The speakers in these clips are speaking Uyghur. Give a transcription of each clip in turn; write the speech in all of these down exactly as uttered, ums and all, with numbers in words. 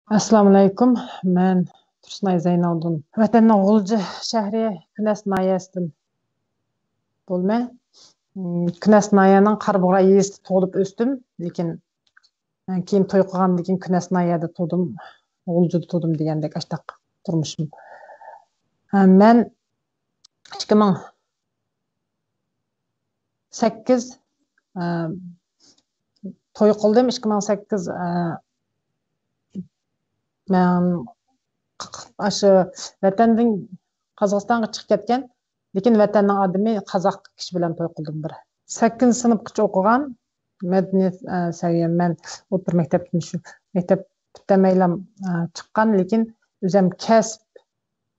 ئەسسالامۇئەلەيكۇم. مەن تۇرسۇنئاي زەينالدىن. ۋەتەننىڭ غۇلجا شەھىرى كۈنەس ناھىيەسىدىن بولىمەن. م، كۈنەس ناھىيەنىڭ قارابۇغراي يېزىسىدا تۇغۇلۇپ ئۆستۈم. لېكىن، ئە، كېيىن توي قىلغاندىن كېيىن كۈنەس ناھىيەدە تۇغدۇم، غۇلجىدا تۇغدۇم دېگەندەك ئاشتاق تۇرمۇشۇم. ئە، مەن ئىككى مىڭ سەككىز، ئە، توي قىلدىم، ئىككى مىڭ سەككىز، ئە، مەن ئاشۇ ۋەتەندىن قازاقىستانغا چىقىپ كەتكەن، لېكىن ۋەتەننىڭ ئادىمى قازاق كىشى بىلەن توي قىلدىم بىر. سەككىزىنچى سىنىپقىچە ئوقۇغان، مەدەنىيەت، ئە، سەۋىيەم، مەن ئوتتۇرا مەكتەپتىن شۇ مەكتەپ پۈتتۈرمەيلا، ئە، چىققان، لېكىن ئۆزەم كەسىپ،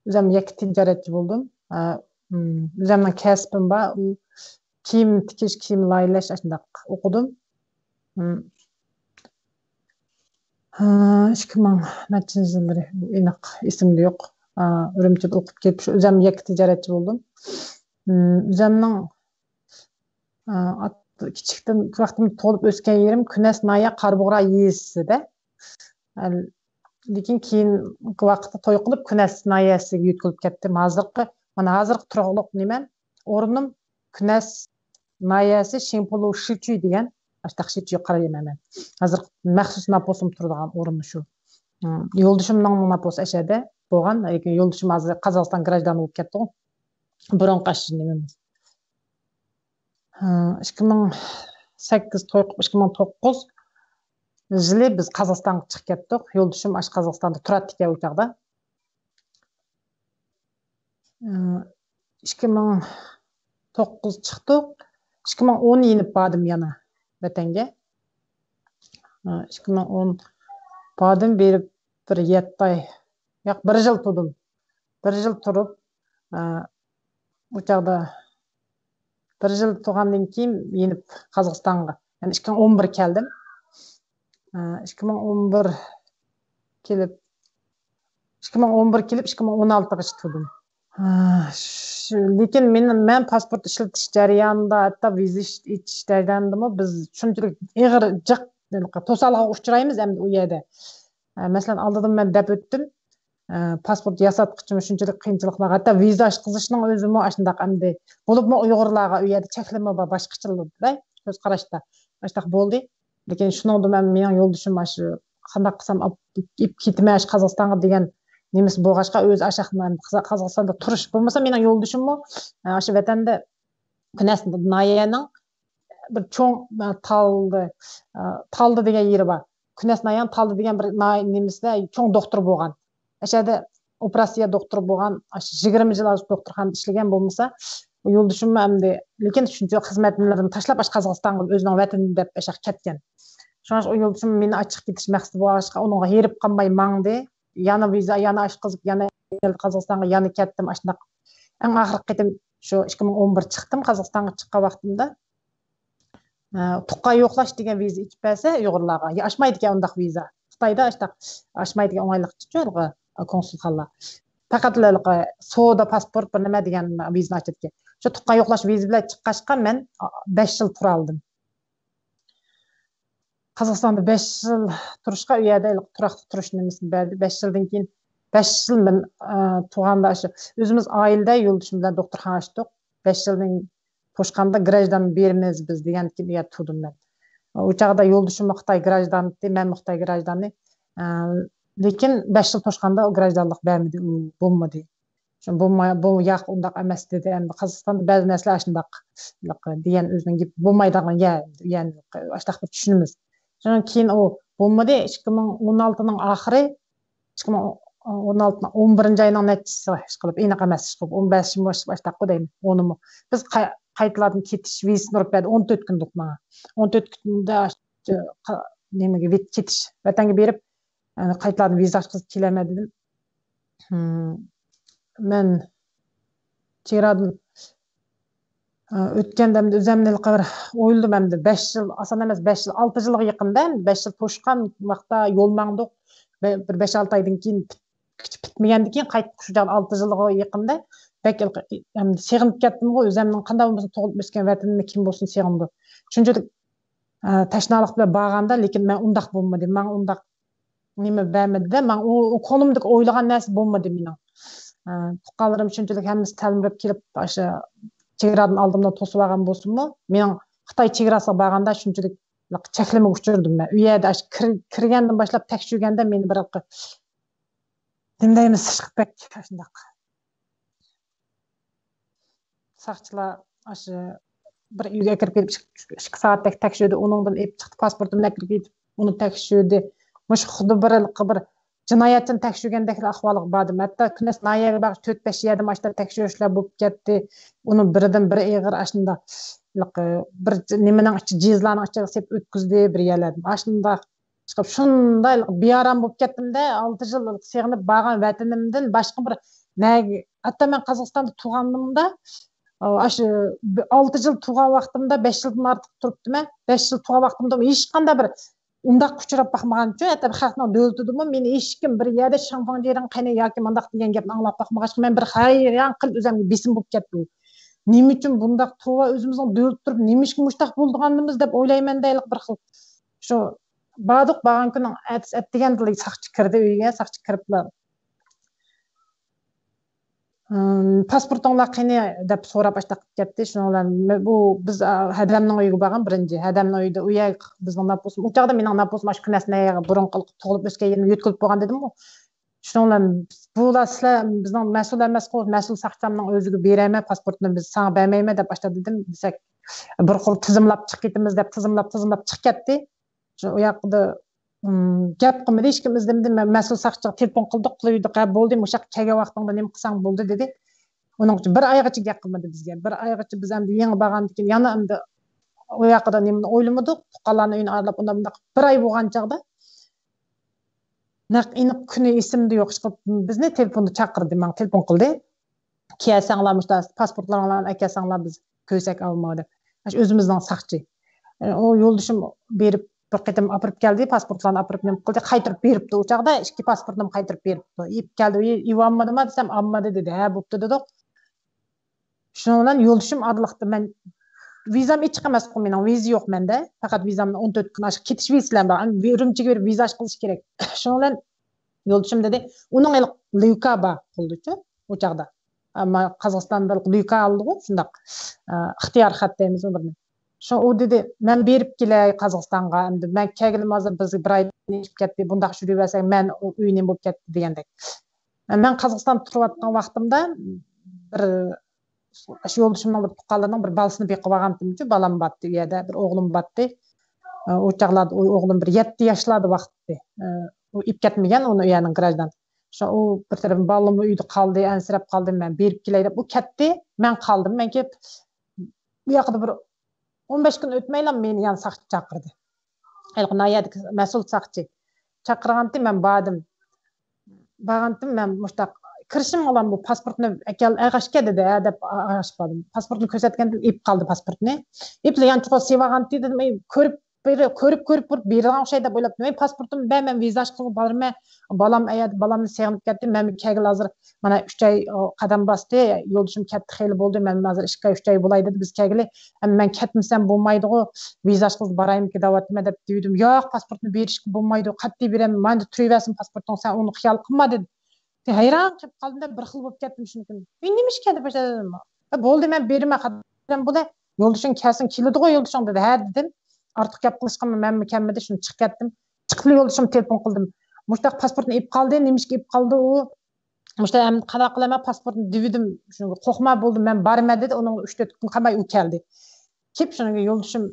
ئۆزەم يەككە تىجارەتچى بولدۇم. ئە، م، ئۆزەمنىڭ كەسپىم بار، ئۇ كىيىم تىكىش، كىيىم لايىھەلەش، ئاشۇنداق ئوقۇدۇم. م، ھە، ئىككى مىڭ نەچچىنچى يىللىرى، ئېنىق ئېسىمدە يوق. ئە، ئۈرۈمچىدە ئوقۇپ كېلىپ، شۇ ئۆزەم يەككە تىجارەتچى بولدۇم. م، ئۆزەمنىڭ، ئە، ئات-، كىچىكتىن ۋاقتىم تۇغۇلۇپ ئۆسكەن يېرىم كۈنەس ناھىيە قارابۇغراي يېزىسىدە. ئە، لېكىن كېيىنكى ۋاقىتتا توي قىلىپ، كۈنەس ناھىيەسىگە يۆتكىلىپ كەتتىم. ھازىرقى، مانا ھازىرقى تۇرۇقلۇق نېمەم، ئورنۇم كۈنەس ناھىيەسى شىڭپۇلۇ شىچۈي دېگەن، ئاشتاق شىچۈي قارايمەن مەن. ھازىر مەخسۇس ناپوسۇم تۇرىدىغان ئورنى شۇ. م، يولدىشىمنىڭ ناپوسى ئەشەدە بولغان، لېكىن يولدىشىم ھازىر قازاقىستان گراژدانى بولۇپ كەتتىغۇ. بۇرۇنقى ئاشۇ نېمىمىز. ھە، ئىككى مىڭ سەككىز توي قىلىپ، ئىككى مىڭ توققۇز يىلى بىز قازاقىستانغا چىقىپ كەتتۇق. يولدىشىم ئاشۇ قازاقىستاندا تۇراتتىكەن ئۇ چاغدا. ئىككى مىڭ توققۇز چىقتۇق. ئىككى مىڭ ئون يېنىپ باردىم يەنە ۋەتەنگە. ئىككى مىڭ ئون باردىم، بېرىپ بىر يەتتە ئاي، ياق، بىر يىل تۇردۇم. بىر يىل تۇرۇپ، ئۇ چاغدا بىر يىل تۇرغاندىن كېيىن يېنىپ قازاقىستانغا، يەنى ئىككى مىڭ ئون بىر كەلدىم. ئىككى مىڭ ئون بىر كېلىپ، ئىككى مىڭ ئون بىر كېلىپ، ئىككى مىڭ ئون ئالتىغىچە تۇردۇم. شۇ، لېكىن مېنى، مەن پاسپورت ئىشلىتىش جەريانىدا، ھەتتا ۋىزا ئىش-، ئېچىش جەريانىدىمۇ بىز شۇنچىلىك ئېغىر جىق توسالغۇغا ئۇچرايمىز ئەمدى ئۇ يەردە. مەسىلەن، ئالدىدىن مەن دەپ ئۆتتۈم. پاسپورت ياساتقۇچىمۇ شۇنچىلىك قىيىنچىلىقلار، ھەتتا ۋىزا ئاشقۇزۇشنىڭ ئۆزىمۇ ئاشۇنداق ئەمدى. بولۇپمۇ ئۇيغۇرلارغا ئۇ يەردە چەكلىمە بار، باشقىچىلىدە، كۆز قاراشتا. ئاشۇنداق بولدى. لېكىن شۇنىڭدا مەن، مېنىڭ يولدىشىم ئاشۇ قانداق قىلسام ئاپ-، ئېپ كېتىمەن ئاشۇ قازاقىستانغا دېگەن نېمىسى بولغاچقا، ئۆزى ئاشاق مەن قازا-، قازاقىستاندا تۇرۇش بولمىسا، مېنىڭ يولدىشىممۇ، ئە، ئاشۇ ۋەتەندە كۈنەس ناھىيەنىڭ بىر چوڭ، ئە، تالدى، ئە، تالدى دېگەن يېرى بار. كۈنەس ناھىيەنىڭ تالدى دېگەن بىر ناھىيە نېمىسىدە چوڭ دوختۇر بولغان. ئەشەدە ئوپېراتسىيە دوختۇرى بولغان، ئاشۇ يىگىرمە يىل ئاشۇ دوختۇرخانىدا ئىشلىگەن بولمىسا، يولدىشىممۇ ئەمدى، لېكىن شۇنچە خىزمەتلىرىنى تاشلاپ، ئاشۇ قازاقىستانغا ئۆزىنىڭ ۋەتىنى دەپ ئاشاق كەتكەن. شۇڭا ئۇ يولدىشىم مېنى ئاچىق كېتىش مەقسىتى بولغاچقا، ئۇنىڭغا ھېرىپ قالماي ماڭدى. يەنە ۋىزا، يەنە ئاشقۇزۇپ، يەنە قازاقىستانغا يەنە كەتتىم، ئاشۇنداق. ئەڭ ئاخىرقى قېتىم شۇ ئىككى مىڭ ئون بىر چىقتىم، قازاقىستانغا چىققان ۋاقتىمدا. ئە، تۇغقان يوقلاش دېگەن ۋىزا ئېچىپ بەرسە ئۇيغۇرلارغا، يا ئاچمايدىكەن ئۇنداق ۋىزا. خىتايدا ئاشتاق ئاچمايدىكەن، ئوڭايلىقچە كونسۇلخانىلار. پەقەتلا سودا پاسپورت بىر نېمە دېگەن ۋىزىنى ئاچىدىكەن. شۇ تۇغقان يوقلاش ۋىزا بىلەن چىققاچقا مەن بەش يىل تۇرالدىم. قازاقىستاندا بەش يىل تۇرۇشقا ئۇ يەردە تۇراقلىق تۇرۇش نېمىسىنى بەردى. بەش يىلدىن كېيىن، بەش يىل مەن، ئە، تۇرغاندا شۇ ئۆزىمىز ئائىلىدە يولدىشىم بىلەن دوختۇرخانا ئاچتۇق. بەش يىلدىن توشقاندا گراژدان بېرىمىز بىز دېگەندىكىن ئۇ يەردە تۇردۇم مەن. ئۇ چاغدا يولدىشىممۇ خىتاي گراژدانى، مەنمۇ خىتاي گراژدانى. ئە، لېكىن بەش يىل توشقاندا ئۇ گراژدانلىق بەرمىدى، ئۇ بولمىدى. شۇ بولماي، بۇ ياق، ئۇنداق ئەمەس دېدى. ئەمدى قازاقىستاندا بەزى نەرسىلەر ئاشۇنداق دېگەن ئۆزىنىڭ گېپى بولمايدىغان يەر، يەنى ئاشۇنداق بىر چۈشىنىمىز. شۇنىڭ كېيىن ئۇ بولمىدى. ئىككى مىڭ ئون ئالتىنىڭ ئاخىرى، ئىككى مىڭ ئون ئالتىنىڭ ئون بىرىنچى ئاينىڭ نەچچىسى ئىشقىلىپ، ئېنىق ئەمەس، ئىشقىلىپ، ئون بەشىمۇ ئاشۇنداققۇ دەيمەن، ئونىمۇ. بىز قاي-، قايتىلاردىن كېتىش ۋىزىسىنى ئۇرۇپ بەردى، ئون تۆت كۈنلۈك ماڭا. ئون تۆت كۈندە ئاشۇ قا-، نېمىگە، كېتىش، ۋەتەنگە بېرىپ، ئەنە، قايتىلاردىن ۋىزا ئاچقۇزۇپ كېلەلمەي دېدىم. مەن چېگرادىن، ئە، ئۆتكەندە ئەمدى ئۆزۈمنى بىر ئويلىدىم ئەمدى. بەش يىل، ئاسان ئەمەس، بەش يىل، ئالتە يىلغا يېقىندا، بەش يىل توشقان ۋاقىتتا يول ماڭدۇق. بە-، بىر بەش-ئالتە ئايدىن كېيىن پۈت-، پۈتمىگەندىن كېيىن قايتىپ شۇ چاغدا ئالتە يىلغا يېقىندا بەك ئەمدى سېغىنىپ كەتتىمغۇ ئۆزۈمنىڭ قانداق بولمىسۇن تۇغۇلۇپ ئۆسكەن ۋەتىنىمنى كىم بولسۇن سېغىنىدۇ. شۇنچىلىك، ئە، تەشنالىق بىلەن بارغاندا، لېكىن مەن ئۇنداق بولمىدى. ماڭا ئۇنداق نېمە بەرمىدى-دە، ماڭا ئۇ، ئۇ كولۇمدىكى ئويلىغان نەرسە بولمىدى مېنىڭ. ئە، تۇغقانلىرىم شۇنچىلىك ھەممىسى تەلمۈرۈپ كېلىپ، ئاشۇ چېگرادىن ئالدىمدا توسۇۋالغان بولسىمۇ، مېنىڭ خىتاي چېگراسىغا بارغاندا شۇنچىلىك چەكلىمىگە ئۇچرىدىم مەن. ئۇ يەردە ئاشۇ كىر-، كىرگەندىن باشلاپ تەكشۈرگەندە مېنى بىر، نېمە دەيمىز، سىشقا بەك شۇنداق ساقچىلار ئاشۇ بىر ئۆيگە ئەكىرىپ كېلىپ، ئىككى، ئىككى سائەتتەك تەكشۈردى. ئۇنىڭدىن ئېلىپ چىقتى، پاسپورتۇمنى ئەكىرىپ كېلىپ، ئۇنى تەكشۈردى. مۇشۇ خۇددى بىر، بىر جىنايەتچىنى تەكشۈرگەندەك ئەھۋالغا باردىم. ھەتتا كۈنەس ناھىيەگە بارغاچ تۆت-بەش يەردىن ئاشۇنداق تەكشۈرۈشلەر بولۇپ كەتتى. ئۇنى بىرىدىن بىرى ئېغىر ئاشۇنداق، بىر نېمىنىڭ ئىچى، جىزلارنىڭ ئىچىگە سېلىپ ئۆتكۈزدى بىر يەرلەردىن. ئاشۇنداق چىقىپ، شۇنداق بىئارام بولۇپ كەتتىم-دە، ئالتە يىل سېغىنىپ بارغان ۋەتىنىمدىن باشقا بىر نەگە، ھەتتا مەن قازاقىستاندا تۇرغىنىمدا، ئاشۇ ئالتە يىل تۇرغان ۋاقتىمدا، بەش يىلدىن ئارتۇق تۇرۇپتىمەن. بەش يىل تۇرغان ۋاقتىمدا ھېچقانداق بىر ئۇنداق ئۇچراپ باقمىغانچۇ، ھەتتا بىر خەقنىڭ دۆلىتىدىمۇ مېنى ھېچكىم بىر يەردە شاڭفاڭجيېرىڭ قېنى ياكى مانداق دېگەن گەپنى ئاڭلاپ باقمىغاچقا، مەن بىر ھەيران قېلىپ ئۆزۈمگە بېسىم بولۇپ كەتتىم. نېمە ئۈچۈن بۇنداق توۋا، ئۆزىمىزنىڭ دۆلىتى تۇرۇپ نېمىشقا مۇشتاق بولىدىغانمىز دەپ ئويلايمەن دەيلى بىر خىل. شۇ باردۇق، بارغان كۈنى ئەتىسى ئەتىگەندىلا ساقچى كىردى ئۆيگە، ساقچى كىرىپلا، ئىم، پاسپورتۇڭلار قېنى دەپ سوراپ ئاشتاق قىلىپ كەتتى. شۇنىڭ بىلەن مە-، بۇ بىز، ئا، ھەدەمنىڭ ئۆيىگە بارغان بىرىنچى. ھەدەمنىڭ ئۆيىدە ئۇ يەر بىزنىڭ ناپۇسىمىز. ئۇ چاغدا مېنىڭ ناپۇسۇم ئاشۇ كۈنەس ناھىيەگە بۇرۇنقى تۇغۇلۇپ ئۆسكەن يېرىمنى يۆتكىلىپ بولغان دېدىمغۇ. شۇنىڭ بىلەن بۇلار سىلەر بىزنىڭ مەسئۇل ئەمەسقۇ، مەسئۇل ساقچامنىڭ ئۆزىگە بېرەيمەن، پاسپورتنى بىز ساڭا بەرمەيمەن دەپ ئاشتا دېدىم دېسەك، بىر خىل تىزىملاپ چىقىپ كېتىمىز دەپ تىزىملاپ، تىزىملاپ چىقىپ كەتتى. شۇ ئۇ ياقتا، ئم، گەپ قىلمىدى، ھېچكىم ئىزدىمىدى. مەن مەسئۇل ساقچىغا تېلېفون قىلدۇق، قىلىۋىدۇق، ھە، بولدى، مۇشۇ ياققا كەلگەن ۋاقتىڭدا نېمە قىلساڭ بولدى، دېدى. ئۇنىڭ ئۈچۈن بىر ئايغىچە گەپ قىلمىدى بىزگە. بىر ئايغىچە بىز ئەمدى يېڭى بارغاندىن كېيىن يەنە ئەمدى ئۇ ياقىدا نېمىنى ئويلىمىدۇق. تۇغقانلارنىڭ ئۆيىنى ئارىلاپ، ئۇنداق مۇنداق بىر ئاي بولغان چاغدا نەق ئېنىق كۈنى ئېسىمدە يوق، ئىشقىلىپ بىزنى تېلېفوندا چاقىردى، ماڭا تېلېفون قىلدى. كەلسەڭلار، مۇشۇنداق پاسپورتلىرىڭلارنى ئەكەلسەڭلار، بىز كۆرسەك ئالما دەپ. ئاشۇ ئۆزىمىزنىڭ ساقچى. ئۇ يولدىشىم بېرىپ، بىر قېتىم ئاپىرىپ كەلدى، پاسپورتلارنى ئاپىرىپ نېمە قىلدى، قايتۇرۇپ بېرىپتۇ. ئۇ چاغدا ئىككى پاسپورتنى قايتۇرۇپ بېرىپتۇ. ئېلىپ كەلدى، ئېلىۋالمىدىما دېسەم، ئالمىدى دېدى. ھە، بوپتۇ دېدۇق. شۇنىڭ بىلەن يولدىشىم ئارىلىقتا، مەن ۋىزام ئېچىق ئەمەسقۇ مېنىڭ، ۋىزا يوق مەندە. پەقەت ۋىزامنى ئون تۆت كۈن ئاشۇ كېتىش ۋىزىسى بىلەن بار. ئۈرۈمچىگە بېرىپ ۋىزا ئاچقۇزۇش كېرەك. شۇنىڭ بىلەن يولدىشىم دېدى، ئۇنىڭ ھېلىقى ليۇكا بار قولىدىچۇ ئۇ چاغدا. ئەمما قازاقىستاندا ليۇكا ئالىدىغۇ، شۇنداق، ئە، ئىختىيار خەت دەيمىزمۇ بىرنى. شۇ ئۇ دېدى، مەن بېرىپ كېلەي قازاقىستانغا، ئەمدى مەن كەلگىلىمۇ ھازىر بىز بىر ئايدىن ئېشىپ كەتتى، بۇنداق يۈرۈۋەرسەك مەن ئۆي نېمە بولۇپ كەتتى دېگەندەك. مەن قازاقىستاندا تۇرۇۋاتقان ۋاقتىمدا بىر، شۇ يولدىشىمنىڭ بىر تۇغقانلىرىنىڭ بىر بالىسىنى بېقىپ ئالغانتىمچۇ، بالام بارتتى ئۇ يەردە، بىر ئوغلۇم بارتتى. ئۇ چاغلاردا ئۇ ئوغلۇم بىر يەتتە ياشلاردا ۋاقىتتى. ئۇ ئېلىپ كەتمىگەن ئۇنى ئۇ يەرنىڭ گراژدان. شۇ ئۇ بىر تەرەپ بالىمۇ ئۆيدە قالدى، ئەنسىرەپ قالدىم، مەن بېرىپ كېلەي دەپ ئۇ كەتتى. مەن قالدىم. مەن كېلىپ بۇ ياقىدا بىر ئون بەش كۈن ئۆتمەيلا مېنى يەنە ساقچى چاقىردى. ھېلىقى ناھىيەدىكى مەسئۇل ساقچى چاقىرغانتى، مەن باردىم. بارغانتىم، مەن مۇشتاق كىرىشىم ئالام بۇ پاسپورتنى ئەكەل، ئەغەشكە دېدى، ھە دەپ ئاغاش باردىم. پاسپورتنى كۆرسەتكەندىم، ئېلىپ قالدى پاسپورتنى. ئېلىپ يانچۇقىغا سېلىۋالغانتى دېدىم، ئەي، كۆرۈپ بېرە-، كۆرۈپ، كۆرۈپ بېرىدىغان ئوخشايدۇ دەپ ئويلاپتىم. ئەي، پاسپورتۇمنى بەر، مەن ۋىزا ئاچقۇزغىلى بارىمەن. بالام ئەيەردە، بالامنى سېغىنىپ كەتتىم. مەن كەلگىلى ھازىر مانا ئۈچ ئاي، ئو، قەدەم باستى. يولدىشىم كەتتى، خېلى بولدى. مەن ھازىر ئىككى ئاي، ئۈچ ئاي بولاي دېدى بىز كەلگىلى. ئەمما مەن كەتمىسەم بولمايدىغۇ، ۋىزا ئاچقۇزۇپ بارايمىكىن دەۋاتىمەن دەپ دېۋىدىم. ياق، پاسپورتنى بېرىشكە بولمايدۇ، قەتئىي بېرەمەن، مانا تۇرۇۋەرسۇن پاسپورتۇڭ، سەن ئۇنى خىيال قىلما دېدى. ھەيران قېلىپ قالدىم دە، بىر خىل بولۇپ كەتتىم شۇنىڭ كۈنى. ئەي، نېمە ئىش ئىكەن دەپ باشلىدىم. بولدى، مەن بېرىمەن، قەدەم بولدى. يولدىشىڭ كەلسۇن، كېلىدىغۇ يولدىشىڭ دېدى. ھە دېدىم. ئارتۇق گەپ قىلىشقا مەنمۇ كەلمىدى، شۇنى چىقىپ كەتتىم. چىقىپلا يولدىشىمغا تېلېفون قىلدىم. مۇشتاق پاسپورتنى ئېلىپ قالدى، نېمىشقا ئېلىپ قالدى ئۇ؟ مۇشۇنداق ئەمدى قانداق قىلىمەن، پاسپورتنى دېۋىدىم، شۇنىڭغا قورقما بولدى، مەن بارىمەن دېدى، ئۇنىڭ ئۈچ تۆت كۈن قالماي ئۇ كەلدى. كېلىپ شۇنىڭغا يولدىشىم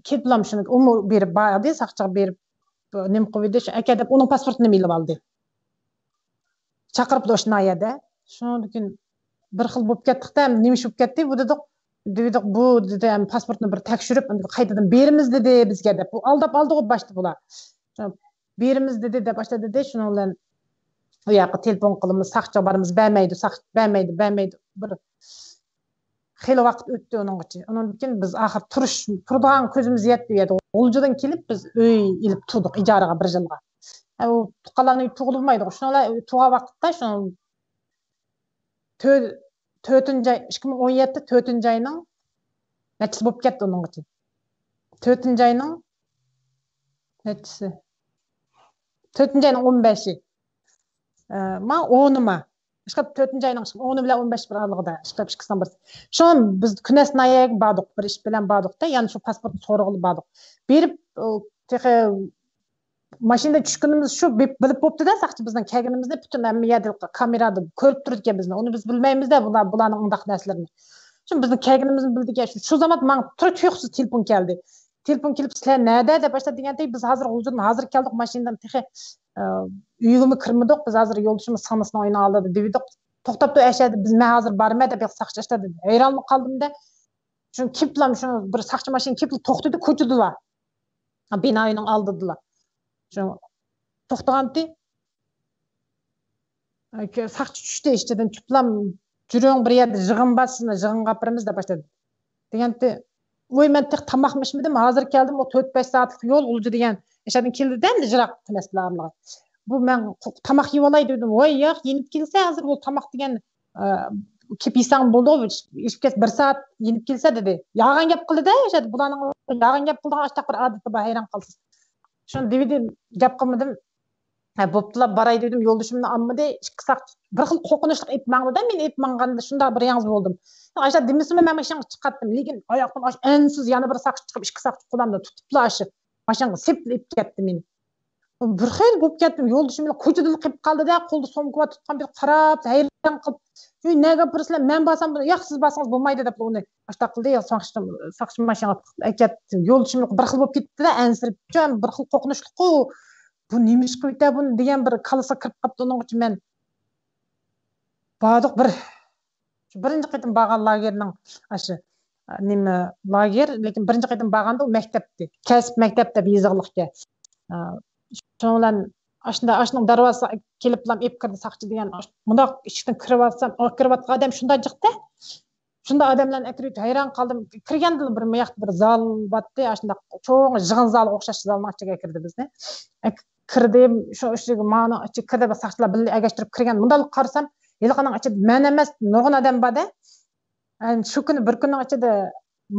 كېلىپلام شۇنىڭغا، ئۇمۇ بېرىپ باردى، ساقچىغا بېرىپ نېمە قىلىۋىدى، شۇ ئەكە دەپ ئۇنىڭ پاسپورتىنى ئېلىۋالدى. چاقىرىپتۇ ئاشۇ ناھىيەدە. شۇنىڭدىن كېيىن بىر خىل بولۇپ كەتتۇق-دە، نېمە ئىش بولۇپ كەتتى بۇ دېدۇق، دېدۇق، بۇ دېدى، پاسپورتنى بىر تەكشۈرۈپ، قايتىدىن بېرىمىز دېدى بىزگە دەپ. بۇ ئالداپ ئالدىغۇ باشتا بۇلار. بېرىمىز دېدى دەپ باشتا دېدى. شۇنىڭ بىلەن ئۇ ياققا تېلېفون قىلىمىز، ساقچىغا بارىمىز، بەرمەيدۇ، ساقچى بەرمەيدۇ، بەرمەيدۇ. بىر خېلى ۋاقىت ئۆتتى ئۇنىڭغىچە. ئۇنىڭدىن كېيىن بىز ئاخىر تۇرۇش، تۇرىدىغان كۆزىمىز يەتتى ئۇ يەردە. غۇلجىدىن كېلىپ بىز ئۆي ئېلىپ تۇردۇق ئىجارىغا بىر يىلغا. ئە، ئۇ تۇغقانلارنىڭ ئۆيى تۇغۇلمايدىغۇ. شۇنىڭ بىلەن تۇرغان ۋاقىتتا شۇ تۆ-، تۆتىنچى ئاي، ئىككى مىڭ ئون يەتتە تۆتىنچى ئاينىڭ نەچچىسى بولۇپ كەتتى ئۇنىڭغىچە. تۆتىنچى ئاينىڭ نەچچىسى؟ تۆتىنچى ئاينىڭ ئون بەشى. ئە، ما، ئونىما؟ ئىشقىلىپ تۆتىنچى ئاينىڭ ئىشقىلىپ ئونى بىلەن ئون بەش بىر ئارىلىقىدا، ئىشقىلىپ ئىككىسىنىڭ بىرسى. شۇڭا بىز كۈنەس ناھىيەگە باردۇق، بىر ئىش بىلەن باردۇق-دە، يەنە شۇ پاسپورتنى سورىغىلى باردۇق. بېرىپ، ئۇ، تېخى ماشىنىدىن چۈشكىنىمىز شۇ، بىپ-، بىلىپ بوپتۇ-دە، ساقچى بىزنىڭ كەلگىنىمىزنى پۈتۈن ھەممە يەردە كامېرادا كۆرۈپ تۇرىدىكەن بىزنى. ئۇنى بىز بىلمەيمىز-دە، بۇلار، بۇلارنىڭ ئۇنداق نەرسىلىرىنى. شۇ بىزنىڭ كەلگىنىمىزنى بىلدىكەن، شۇ، شۇ زاماندا ماڭا تۇرا تۇيۇقسىز تېلېفون كەلدى. تېلېفون كېلىپ، «سىلەر نەدە؟» دەپ باشلاپ دېگەنتى، بىز ھازىر غۇلجىدىن ھازىر كەلدۇق، ماشىنىدىن تېخى، ئە، ئۆيگىمۇ كىرمىدۇق، بىز ھازىر يولدىشىمىز سىڭلىسىنىڭ ئۆيىنىڭ ئالدىدا دېۋىدۇق. توختاپ تۇر، ئەشەدە، بىز، مەن ھازىر بارىمەن دەپ، ساقچى ئاشتا دېدى. ھەيرانمۇ قالدىم-دە. شۇ كېپىلام، شۇ بىر ساقچى ماشىنا كېپىلا توختىدى، كوچىدىلا. بىنا ئۆينىڭ ئالدىدىلا. شۇ توختىغانتى. ساقچى چۈشتى ئىچىدىن، چۈپلام، «جۈرۈڭ، بىر يەردە يىغىن بار، سىزنى يىغىنغا ئاپىرىمىز» دەپ باشلىدى. دېگەنتى، ۋوي، مەن تېخى تاماقمۇ ئىچمىدىم، ھازىر كەلدىم، ئۇ تۆت بەش سائەتلىك يول غۇلجا دېگەن ئەشەدىن كېلىدىدە، ئەمدى يىراق كۈنەس بىلەن ئارىلىقى. بۇ مەن قو-، تاماق يېۋالاي دېدىم. ۋاي، ياق، يېنىپ كېلىسە ھازىر بۇ تاماق دېگەن، ئە، كېلىپ يېسەڭ بولىدۇ، ئىچىپ كەتسە بىر سائەت يېنىپ كېلىسە دېدى. يالغان گەپ قىلدى-دە، ئەشەدە بۇلارنىڭ يالغان گەپ قىلىدىغان ئاشتاق بىر ئادىتى بار، ھەيران قالىسىز. شۇنى دېۋىدىم، گەپ قىلمىدىم. ھە، بوپتۇلا، باراي دېدىم، يولدىشىمنى ئالمىدى. ئىككى ساقچى بىر خىل قورقۇنچلۇق ئېلىپ ماڭدى-دە، مېنى ئېلىپ ماڭغاندا شۇنداق بىر ياڭزا بولدۇم. ئاشۇ دېمىسىمۇ مەن ماشىنىغا چىقاتتىم. لېكىن ئاياقتىن ئاشۇ ئەنسىز يەنە بىر ساقچى چىقىپ، ئىككى ساقچى قولۇمدا تۇتۇپلا ئاشۇ ماشىنىغا سېپىلا ئېلىپ كەتتى مېنى. بىر خىل بولۇپ كەتتىم. يولدىشىم بىلەن كوچىدىلا قېلىپ قالدى-دە، قولىدا سومكا بار تۇتقان، بىر قاراپ، ھەيران قېلىپ، «ۋوي، نەگە ئاپىرىسىلەر؟ مەن بارسام بولىدۇ.» «ياق، سىز بارسىڭىز بولمايدۇ» دەپ ئۇنى ئاشۇنداق قىلدى. يا، ساقچى، ساقچى ماشىنىغا ئەكەتتى. يولدىشىم بىر خىل بولۇپ كېتىپتۇ-دە، ئەنسىرەپ، بىر خىل قورقۇنچلۇققۇ، «بۇ نېمە ئىش قىلىۋېتە بۇنى» دېگەن بىر كاللىسىغا كىرىپ قاپتۇ. ئۇنىڭ ئۈچۈن مەن باردۇق بىر، شۇ بىرىنچى قېتىم بارغان لاگېرنىڭ ئاشۇ، نېمە، لاگېر، لېكىن بىرىنچى قېتىم بارغاندا ئۇ مەكتەپتى. كەسىپ مەكتەپ دەپ يېزىقلىقكەن. ئە، شۇنىڭ بىلەن ئاشۇنداق، ئاشۇنىڭ دەرۋازىسىغا كېلىپلا ئېلىپ كىردى ساقچى دېگەن. مۇنداق ئىشىكتىن كىرىۋاتسام، ئا، كىرىۋاتقان ئادەم شۇنداق جىقتى. شۇنداق ئادەملەرنى ئەكىرىۋېتىپ ھەيران قالدىم. كىرگەندىلا بىر مۇياقتا بىر زال بارتتى. ئاشۇنداق چوڭ يىغىن زالىغا ئوخشاش زالنىڭ ئىچىگە كىردى بىزنى. ئەك-، كىردىم، شۇ ئىچىگە، مانىڭ ئىچىگە كىردى، بىر ساقچىلار بىللە ئەگەشتۈرۈپ كىرگەن. مۇنداق قارىسام، ھېلىقىنىڭ ئىچىدە مەن ئەمەس، نۇرغۇن ئادەم بار-دە. ئەنە شۇ كۈنى بىر كۈننىڭ ئىچىدە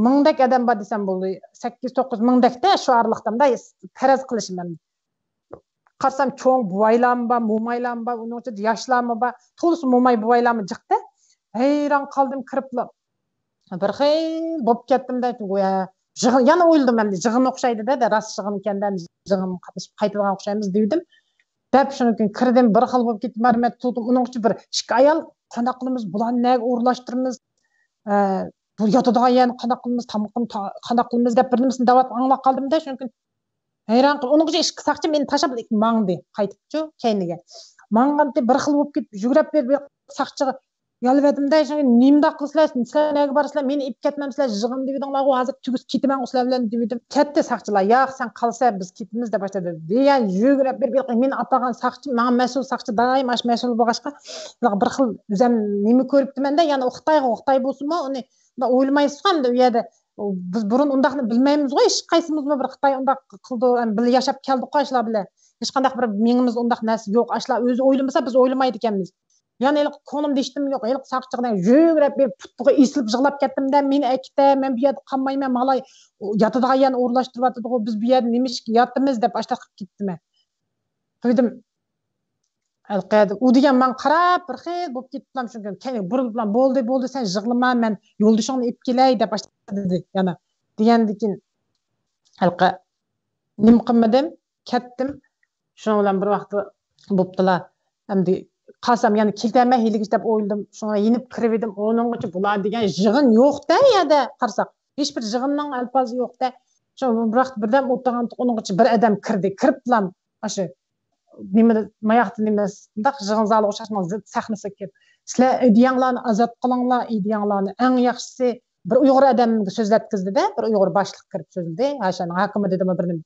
مىڭدەك ئادەم بار دېسەم بولدى. سەككىز، توققۇز مىڭدەكتە شۇ ئارىلىقتا، مۇنداق پەرەز قىلىشىم ئەمدى. قارىسام، چوڭ بوۋايلارمۇ بار، مومايلارمۇ بار، ئۇنىڭ ئىچىدە ياشلارمۇ بار، تولىسى موماي بوۋايلارمۇ جىقتى. ھەيران قالدىم كىرىپلا. بىر خىل بولۇپ كەتتىم-دە، گويا يىغىن، يەنە ئويلىدىم ئەمدى، يىغىن ئوخشايدۇ-دە، راست يىغىن ئىكەن-دە، يىغىنغا قاتنىشىپ قايتىدىغان ئوخشايمىز دېدىم. دەپ شۇنىڭ كېيىن كىردىم، بىر خىل بولۇپ كېتىپ، مەن تۇردۇم. ئۇنىڭ ئۈچۈن بىر ئىككى ئايال، «قانداق قىلىمىز، بۇلارنى نەگە ئورۇنلاشتۇرىمىز، ئە، بۇ ياتىدىغان يەرنى قانداق قىلىمىز، تامىقىنى تا-، قانداق قىلىمىز؟» دەپ بىر نېمىسىنى دەۋاتقان ئاڭلاپ قالدىم-دە، شۇنىڭ كېيىن ھەيران قېلىپ، ئۇنىڭغىچە ئىككى ساقچى مېنى تاشلاپ ماڭدى، قايتىپچۇ كەينىگە. ماڭغانتى بىر خىل بولۇپ كېتىپ، يۈگۈرۈپ بېرىپ بىر ساقچىغا يالۋەردىم-دە، «شۇ نېمىنداق قىلىسىلەر، سىلەر نەگە بارىسىلەر، مېنى ئېلىپ كەتمەمسىلەر، يىغىن دېۋىدىڭلارغۇ، ھازىر تۈگۈس كېتىمەنغۇ سىلەر بىلەن» دېۋىدىم. كەتتى ساقچىلار، «ياق، سەن قالسا بىز كېتىمىز» دەپ باشلىدى. دېگەن يۈگۈرۈپ بېرىپ، مېنى ئاتىغان ساقچى، ماڭا مەسئۇل ساقچى، دائىم ئاشۇ مەسئۇل بولغاچقا، بىر خىل ئۆزەم نېمە كۆرۈپتىمەن-دە، يەنى ئۇ خىتايغۇ، خىتاي بولسىمۇ ئۇنى ئويلىمايسىزغۇ ئەمدى ئۇ يەردە. بىز بۇرۇن ئۇنداقنى بىلمەيمىزغۇ، ھېچقايسىمىزمۇ بىر خىتاي ئۇنداق قىلدى، ئەم، بىللە ياشاپ كەلدۇققۇ شۇلار بىلەن. ھېچقانداق بىر مېڭىمىزدە ئۇنداق نەرسە يوق. ئاشۇلار ئۆزى ئويلىمىسا، بىز ئويلىمايدىكەنمىز. يەنە ھېلىقى كۆڭلۈمدە ھېچنېمە يوق. ھېلىقى ساقچىغا يۈگۈرۈپ بېرىپ پۇتىغا ئېسىلىپ يىغلاپ كەتتىم-دە، «مېنى ئەكېتە، مەن بۇ يەردە قالمايمەن، مالاي ياتىدىغان يەرنى ئورۇنلاشتۇرۇۋاتىدىغۇ، بىز بۇ يەردە نېمە ئىشقا ياتىمىز» دەپ ئاشۇنداق قىلىپ كېتىپتىمەن. قويدۇم. ھېلىقى ئۇ دېگەن ماڭا قاراپ بىر خىل بولۇپ كېتىپلا، شۇ كۈن كەينىگە بۇرۇلۇپلا، «بولدى، بولدى، سەن يىغلىما، مەن يولدىشىڭنى ئېلىپ كېلەي» دەپ باشلىدى يەنە. دېگەندىكىن ھېلىقى نېمە قىلمىدىم، كەتتىم. شۇنىڭ بىلەن بىر ۋاقىتتا بوپتىلا. ئەمدى قالسام يەنە كېتەرمەن ھېلىگىچە دەپ ئويلىدىم. شۇڭا يېنىپ كىرىۋىدىم. ئۇنىڭغىچە بۇلار دېگەن يىغىن يوق-دە يەردە قارىساق. ھېچبىر يىغىننىڭ ئەلپازى يوق-دە. شۇ بىر ۋاقىت بىردەم ئولتۇرغان ئۇنىڭغىچە بىر ئادەم كىردى. كىرىپلا ئاشۇ نېمە، ماياقتا نېمە، مۇنداق يىغىن زالى ئوخشاش زىت سەھنىسىگە كىرىپ، «سىلەر ئىدىيەڭلارنى ئازاد قىلىڭلار، ئىدىيەڭلارنى، ئەڭ ياخشىسى» بىر ئۇيغۇر ئادەمگە سۆزلەتكۈزدى-دە، بىر ئۇيغۇر باشلىق كىرىپ سۆزلىدى. ھاشانىڭ ھاكىمى دېدىمۇ بىر نېمە.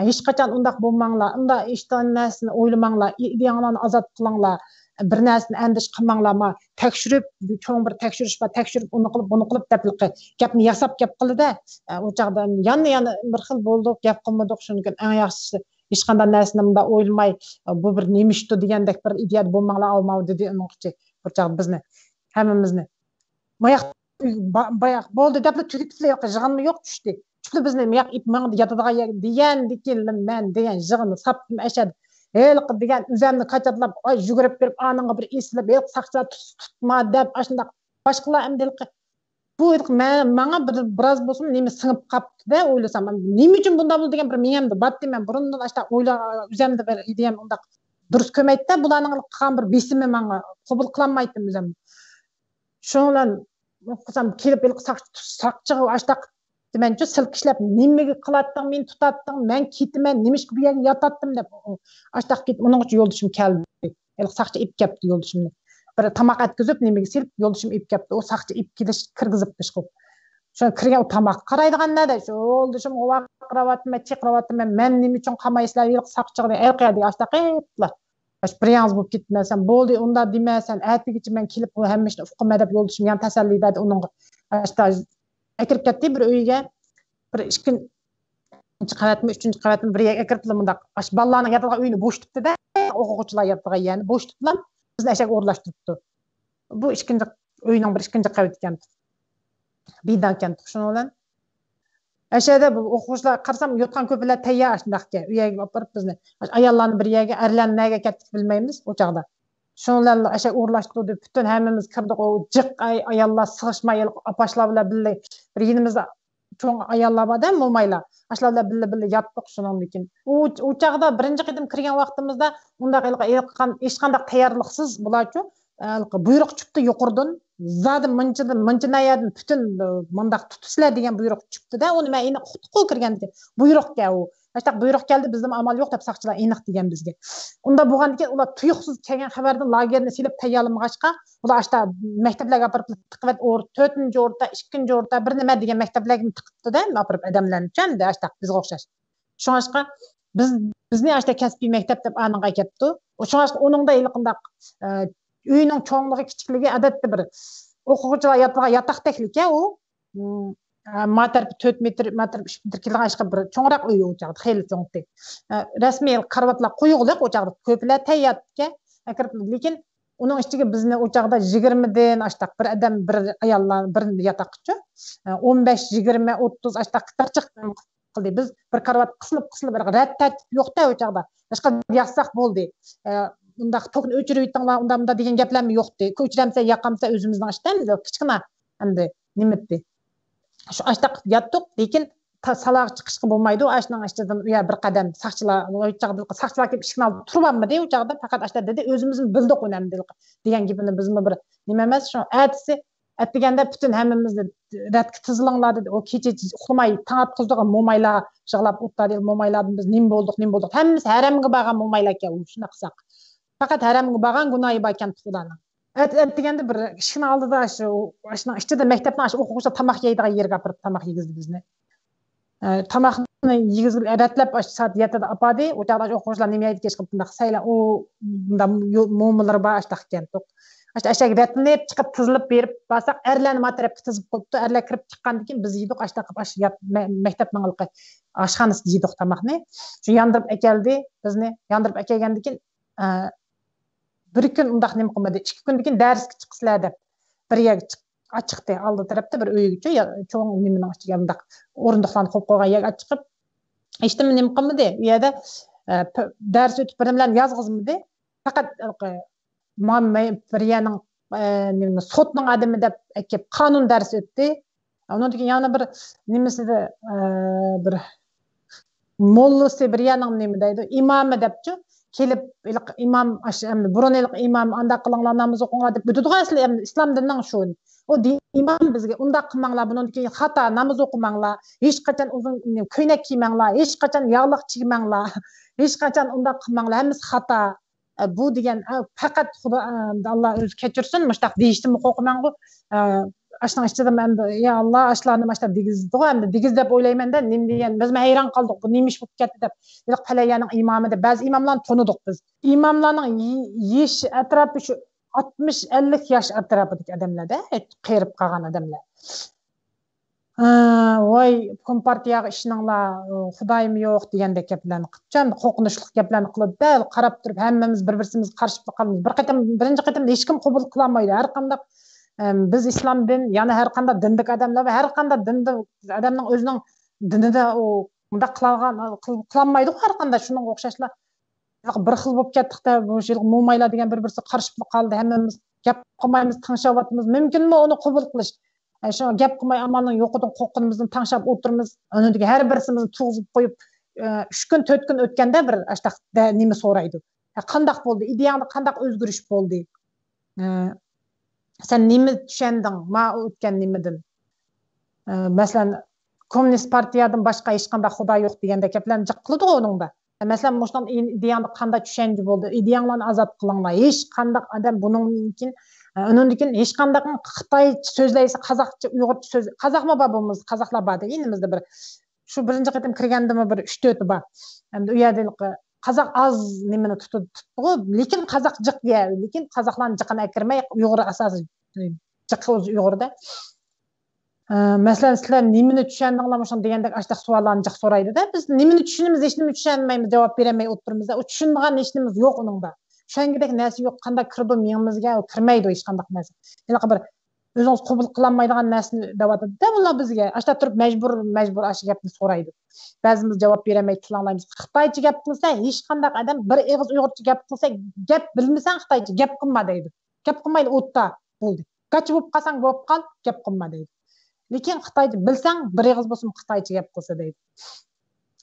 «ھېچقاچان ئۇنداق بولماڭلار، ئۇنداق ھېچنەرسىنى ئويلىماڭلار، ئىدىيەڭلارنى ئازاد قىلىڭلار، بىر نەرسىنى ئەندىشە قىلماڭلار، ما تەكشۈرۈپ، چوڭ بىر تەكشۈرۈش بار، تەكشۈرۈپ، ئۇنى قىلىپ، بۇنى قىلىپ» دەپ ھېلىقى گەپنى ياساپ گەپ قىلدى-دە. ئۇ چاغدا يەنە، يەنە بىر خىل بولدۇق، گەپ قىلمىدۇق. شۇنىڭ ئۈچۈن ئەڭ ياخشىسى ھېچقانداق نەرسىنى مۇنداق ئويلىماي، بۇ بىر نېمە ئىشتۇ دېگەندەك بىر ئىدىيەدە بولماڭلار، ئاۋۇ ماۋۇ دېدى ئۇنىڭغىچە بىر چاغدا بىزنى، ھەممىمىزنى. ماياق، با-، باياق بولدى دەپلا تۈگىتىپلا يىغىنمۇ يوق چۈشتى. چۈشتى بىزنى ماياق ئېلىپ ماڭدى ياتىدىغان يەرگە دېگەندىكىن مەن دېگەن يىغىننى ساپتىم ئەشەدە. ھېلىقى دېگەن ئۆزەمنى كاچاتلاپ، ئاي، يۈگۈرۈپ بېرىپ، ئانىڭغا بىر ئېسىلىپ، ھېلىقى ساقچىلار تۇت-، تۇتما دەپ، ئاشۇنداق باشقىلار ئەمدى ھېلىقى بۇ ھېلىقى مە-، ماڭا بىر، بىراز بولسىمۇ نېمە سىڭىپ قاپتۇ-دە، ئويلىسام. نېمە ئۈچۈن بۇنداق بولدى دېگەن بىر مېڭەمدە باتتى. مەن بۇرۇندىن ئاشتا ئويلا-، ئۆزەمدە بىر ئىدىيەم ئۇنداق دۇرۇس كۆرمەيتتى. بۇلارنىڭ قىلغان بىر بېسىمى ماڭا قوبۇل قىلالمايتتىم ئۆزەم. شۇنىڭ بىلەن قىلسام، كېلىپ ھېلىقى ساق-، ساقچىغا ئاشتاق دېمەنچۇ، سىلكىشلەپ، نېمىگە قىلاتتىڭ، مېنى تۇتاتتىڭ، مەن كېتىمەن، نېمىشقا بۇ يەرگە ياتاتتىم دەپ، ئاشتاق كېتىپ، ئۇنىڭ ئۈچۈن يولدىشىم كەلدى. ھېلىقى ساقچى ئېلىپ كەپتۇ يولدىشىمنى. بىر تاماق ئەتكۈزۈپ، نېمىگە سېلىپ، يولدىشىم ئېلىپ كەپتۇ. ئۇ ساقچى ئېلىپ كېلىش، كىرگۈزۈپ ئىشقىلىپ. شۇ كىرگەن، ئۇ تاماققا قارايدىغان نەدە؟ شۇ يولدىشىم ۋارقىراۋاتىمەن، چىرقىراۋاتىمەن. مەن نېمە ئۈچۈن قامايسىلەر؟ ھېلىقى ساقچىغا ئەرقە دېگەن ئاشتاق قىپلا. بىر ياڭزا بولۇپ كېتىپمەن، سەن بولدى، ئۇنداق دېمە، سەن ئەتىگىچە مەن كېلىپ، بۇ ھەممە ئىشنى ئۇقىمەن دەپ يولدىشىم يەنە تەسەللى بەردى ئۇنىڭغا. ئاشتا ئەكىرىپ كەتتى بىر ئۆيگە، بىر ئىككىنچى قەۋەتمۇ، ئۈچىنچى قەۋەتمۇ بىر يەرگە ئەكىرىپلا مۇنداق. ئاشۇ بالىلارنىڭ ياتىدىغان ئۆيىنى بوشىتىپتۇ-دە، ئوقۇغۇچىلار ياتىدىغان يەرنى بوشىتىپلا، بىزنى ئەشەگە ئورۇنلاشتۇرۇپتۇ. بۇ ئىككىنچى ئۆينىڭ بىر ئىككىنچى قەۋىتى ئىكەن. بىنا ئىكەن، شۇنىڭ بىلەن ئەشەدە بۇ ئوقۇغۇچىلار قارىسام، يوتقان كۆپىلەر تەييار ئاشۇنداقكەن. ئۇ يەرگە ئاپىرىپ بىزنى. ئاياللارنى بىر يەرگە، ئەرلەرنى نەگە كەتتىك بىلمەيمىز ئۇ چاغدا. شۇنىڭ بىلەن ئەشە ئورۇنلاشتۇردى. پۈتۈن ھەممىمىز كىردۇق. ئۇ جىق ئاي-، ئاياللار سىغىشماي، ئاپاشلار بىلەن بىللە بىر يېنىمىزدا چوڭ ئاياللار بار-دە، مومايلار. ئاشۇلار بىلەن بىللە، بىللە ياتتۇق شۇنىڭدىن كېيىن. ئۇ، ئۇ چاغدا بىرىنچى قېتىم كىرگەن ۋاقتىمىزدا ئۇنداق ھېلىقى، ھېلىقى ھېچقانداق تەييارلىقسىز بۇلارچۇ، ھېلىقى بۇيرۇق چۈشۈپتۇ يۇقىرىدىن. زادى مۇنچىدىن، مۇنچە ناھىيەدىن پۈتۈن، ئى، مۇنداق تۇتىسىلەر دېگەن بۇيرۇق چۈشۈپتۇ-دە، ئۇنى مەن ئېنىق ئۇقتۇققۇ كىرگەندىن كېيىن. بۇيرۇق-كە ئۇ. ئاشتاق بۇيرۇق كەلدى، بىزدىمۇ ئامال يوق دەپ ساقچىلار ئېنىق دېگەن بىزگە. ئۇنداق بولغاندىن كېيىن ئۇلار تۇيۇقسىز كەلگەن خەۋەردىن لاگېرنى سېلىپ تەييارلىمىغاچقا، ئۇلار ئاشتا مەكتەپلەرگە ئاپىرىپ تىقىۋەت، ئور-، تۆتىنچى ئورتا، ئىككىنچى ئورتا، بىر نېمە دېگەن مەكتەپلەرگىمۇ تىقىپتۇ-دە، ئاپىرىپ ئادەملەرنى چۈشەندى، ئاشتاق بىزگە ئوخشاش. شۇڭلاشقا بىز، بىزنى ئاشتا كەسپىي مەكتەپ دەپ ئانىڭغا ئەكەپتۇ. شۇڭلاشقا ئۇنىڭدا ھېلىقىنداق، ئە، ئۆينىڭ چوڭلۇقى، كىچىكلىكى ئادەتتە بىر ئوقۇغۇچىلار ياتىدىغان ياتاقتەكلىككەن ئۇ. م، ئە، ما تەرىپى تۆت مېتىر، ما تەرىپى ئۈچ مېتىر كېلىدىغان ئىشقا بىر چوڭراق ئۆي ئۇ چاغدا، خېلى چوڭتى. ئە، رەسمىي قارىۋاتلار قويۇغلۇق ئۇ چاغدا، كۆپىلەر تەيياركەن. لېكىن ئۇنىڭ ئىچىگە بىزنى ئۇ چاغدا يىگىرمىدىن ئاشتاق بىر ئادەم، بىر ئاياللار، بىر ياتاققىچۇ، ئون بەش، يىگىرمە، ئوتتۇز ئاشتاق كىتابچىق قىلدى. بىز بىر كارىۋات قىسىلىپ، قىسىلىپ، بىر رەت تەرتىپ يوقتا ئۇ چاغدا. باشقا ياتساق بولدى. ئە، ئۇنداق توكنى ئۆچۈرۈۋېتىڭلار، ئۇنداق، مۇنداق دېگەن گەپلەرمۇ يوقتى. ئۆچۈرەمسە، ياقامسا ئۆزىمىزنىڭ ئىشىدا، كىچىككىنە ئەمدى نېمە ئەتتى. شۇ ئاشتاق ياتتۇق، لېكىن تا-، سالاغا چىقىشقا بولمايدۇ. ئاشۇنىڭ ئىچىدىن ئۇ يەر بىر قەدەم ساقچىلار، ئۇ چاغدا ساقچىلار كېلىپ ئىشىكنى ئالدىدا تۇرۇۋالمىدى. ئۇ چاغدا پەقەت ئاشتا دېدى، ئۆزىمىزمۇ بىلدۇق ئۇنى ئەمدى دېگەن گېپىنى بىزمۇ بىر نېمە ئەمەس. شۇ ئەتىسى ئەتىگەندە پۈتۈن ھەممىمىزنى رەتكە تىزىلىڭلار دېدى. ئۇ كېچە ئۇخلىماي تاڭ ئاتقۇزىدىغان مومايلار يىغلاپ ئولتۇردى. مومايلاردىن بىز نېمە بولدۇق، نېمە بولدۇق. ھەممىسى ھەرەمگە بارغان مومايلاركەن ئۇ، شۇنداق قىلساق. پەقەت ھەرەمگە بارغان گۇناھى باركەن ئۇلارنىڭ. ئەت-، ئەتىگەندە بىر ئىشىكنىڭ ئالدىدا شۇ، ئاشۇنىڭ ئىچىدە مەكتەپنىڭ ئاشۇ ئوقۇغۇچىلار تاماق يەيدىغان يېرىگە ئاپىرىپ تاماق يېگۈزدى بىزنى. ئە، تاماقنى يېگۈزگىلى رەتلەپ، ئاشۇ سائەت يەتتىدە ئاپاردى. ئۇ چاغدا ئاشۇ ئوقۇغۇچىلار نېمە يەيدىكەن، ئىشقىلىپ بۇنداق سەيلە، ئۇ، بۇنداق يو-، مومىلىرى بار، ئاشتاق ئىكەن. ئاشۇ ئەشەگە رەتلىنىپ چىقىپ تىزىلىپ بېرىپ بارساق، ئەرلەرنى ما تەرەپ تىزىپ قويۇپتۇ. ئەرلەر كىرىپ چىققاندىن كېيىن بىز يېدۇق، ئاشتاق قىلىپ ئاشۇ يات-، مە-، مەكتەپنىڭ ھېلىقى ئاشخانىسىدا يېدۇق تاماقنى. شۇ ياندۇرۇپ ئەكەلدى بىزنى. ياندۇرۇپ ئەكەلگەندىن كېيىن، ئە، بىر كۈن ئۇنداق نېمە قىلمىدى. ئىككى كۈندىن كېيىن دەرسكە چىقىسىلەر دەپ بىر يەرگە چىق-، چىقتى. ئالدى تەرەپتە بىر ئۆيگىچۇ، يا-، چوڭ نېمىنىڭ ئىچىگە مۇنداق ئورۇندۇقلارنى قويۇپ قويغان يەرگە چىقىپ، ھېچنېمە نېمە قىلمىدى. ئۇ يەردە، ئە، پ-، دەرس ئۆتۈپ بىر نېمىلەرنى يازغۇزمىدى. پەقەت ھېلىقى ما-، مە-، بىر يەرنىڭ، ئە، نېمە، سوتنىڭ ئادىمى دەپ ئەكىپ قانۇن دەرسى ئۆتتى. ئۇنىڭدىن كېيىن يەنە بىر نېمىسىدە، ئە، بىر موللىسى، بىر يەرنىڭ نېمە دەيدۇ، ئىمامى دەپچۇ، كېلىپ، ھېلىقى ئىمام، ئاش-، ئەمدى بۇرۇن ھېلىقى ئىمام، ئانداق قىلىڭلار، ناماز ئوقۇڭلار دەپ ئۆتىدىغان ئەسلى ئەمدى ئىسلام دىنىنىڭ شۇ. ئۇ دىن، ئىمام بىزگە ئۇنداق قىلماڭلار، بۇنىڭدىن كېيىن خاتا، ناماز ئوقۇماڭلار، ھېچقاچان ئۇزۇن كۆينەك كىيمەڭلار، ھېچقاچان ياغلىق چىگمەڭلار، ھېچقاچان ئۇنداق قىلماڭلار، ھەممىسى خاتا. ئە، بۇ دېگەن، ئە، پەقەت خۇدا، ئە، ئاللا ئۆزى كەچۈرسۇن، مۇشۇنداق دېيىشتىنمۇ قورقىمەنغۇ. ئە، ئاشۇنىڭ ئىچىدە مەن، يا ئاللا، ئاشۇلارنى مۇشۇنداق دېگۈزىدىغۇ، ئەمدى دېگۈز دەپ ئويلايمەن-دە، نېمە دېگەن، بىزمۇ ھەيران قالدۇق، بۇ نېمە ئىش بولۇپ كەتتى دەپ. ھېلىقى پەلەن يەرنىڭ ئىمامى دەپ، بەزى ئىماملارنى تونۇدۇق بىز. ئىماملارنىڭ يېشى ئەتراپى شۇ ئاتمىش، ئەللىك ياش ئەتراپىدىكى ئادەملەر-دە، قېرىپ قالغان ئادەملەر. ھە، ۋاي، كومپارتىيەگە ئىشىنىڭلار، خۇدايىم يوق دېگەندەك گەپلەرنى قىلىپچۇ، ئەمدى قورقۇنچلۇق گەپلەرنى قىلىدۇ-دە، قاراپ تۇرۇپ ھەممىمىز بىر-، بىرسىمىزگە قارشى قالىمىز. بىر قېتىم، بىرىنچى قېتىمدا ھېچكىم قوبۇل قىلالمايدۇ. ھەر قانداق، ئەم، بىز ئىسلام دىن، يەنە ھەر قانداق دىندىكى ئادەملەر ۋە ھەر قانداق دىندا ئادەمنىڭ ئۆزىنىڭ دىنىدا ئۇ مۇنداق قىلالغان، قىل-، قىلالمايدۇ ھەر قانداق، شۇنىڭغا ئوخشاشلا. بىر خىل بولۇپ كەتتۇق-دە، بۇ يىل مومايلار دېگەن بىر-بىرسىگە قارىشىپلا قالدى، ھەممىمىز گەپ قىلمايمىز، تىڭشاۋاتىمىز، مۇمكىنمۇ ئۇنى قوبۇل قىلىش؟ شۇ گەپ قىلماي ئامالنىڭ يوقىدىن قورققىنىمىزدىن تىڭشاپ ئولتۇرىمىز. ئاندىن كېيىن ھەر بىرسىمىزنى تۇرغۇزۇپ قويۇپ، ئۈچ كۈن، تۆت كۈن ئۆتكەندە بىر ئاشتاق نېمە سورايدۇ. قانداق بولدى؟ ئىدىيەڭدە قانداق ئۆزگىرىش بولدى؟ سەن نېمە چۈشەندىڭ ما ئۆتكەن نېمىدىن؟ مەسىلەن، كوممۇنىست پارتىيەدىن باشقا ھېچقانداق خۇدا يوق دېگەندەك گەپلەرنى جىق قىلىدىغۇ ئۇنىڭدا. مەسىلەن، مۇشۇنىڭ ئىدىيەڭدە قانداق چۈشەنچە بولدى؟ ئىدىيەڭلارنى ئازاد قىلىڭلار. ھېچقانداق ئادەم بۇنىڭدىن كېيىن، ئۇنىڭدىن كېيىن ھېچقانداق خىتايچە سۆزلەيسە، قازاقچە، ئۇيغۇرچە سۆز، قازاقمۇ بار بولمىسا، قازاقلار بار دەيلى ئېلىمىزدا بىر. شۇ بىرىنچى قېتىم كىرگەندىمۇ بىر ئۈچ تۆتى بار. ئەمدى ئۇ يەردە قازاق ئاز نېمىنى تۇتۇپ، تۇتتىغۇ، لېكىن قازاق جىق يە، لېكىن قازاقلارنى جىقىنى ئەكىرمەي، ئۇيغۇر ئاساسىي جىق ئۇيغۇردا. ئە، مەسىلەن، سىلەر نېمىنى چۈشەندىڭلار مۇشۇنى دېگەندەك ئاشۇنداق سوئاللارنى جىق سورايدۇ-دە. بىز نېمىنى چۈشىنىمىز، ھېچنېمە چۈشەنمەيمىز، جاۋاب بېرەلمەي ئولتۇرىمىز-دە. ئۇ چۈشىنىدىغان ھېچنېمىمىز يوق ئۇنىڭدا. چۈشەنگۈدەك نەرسە يوق، قانداق كىرىدۇ مېڭىمىزگە، ئۇ كىرمەيدۇ ھېچقانداق نەرسە. ھېلىقى بىر ئۆزىڭىز قوبۇل قىلالمايدىغان نەرسىنى دەۋاتىدۇ-دە، ئۇلار بىزگە. ئاشۇنداق تۇرۇپ مەجبۇر، مەجبۇر ئاشۇ گەپنى سورايدۇ. بەزىمىز جاۋاب بېرەلمەي تىللاڭلايمىز. خىتايچە گەپ قىلسا، ھېچقانداق ئادەم بىر ئېغىز ئۇيغۇرچە گەپ قىلسا، گەپ بىلمىسەڭ خىتايچە گەپ قىلما دەيدۇ. گەپ قىلمايلى ئوتتا بولدى. گاچا بولۇپ قالساڭ بولۇپ قال، گەپ قىلما دەيدۇ. لېكىن خىتايچە بىلسەڭ، بىر ئېغىز بولسىمۇ خىتايچە گەپ قىلسا دەيدۇ.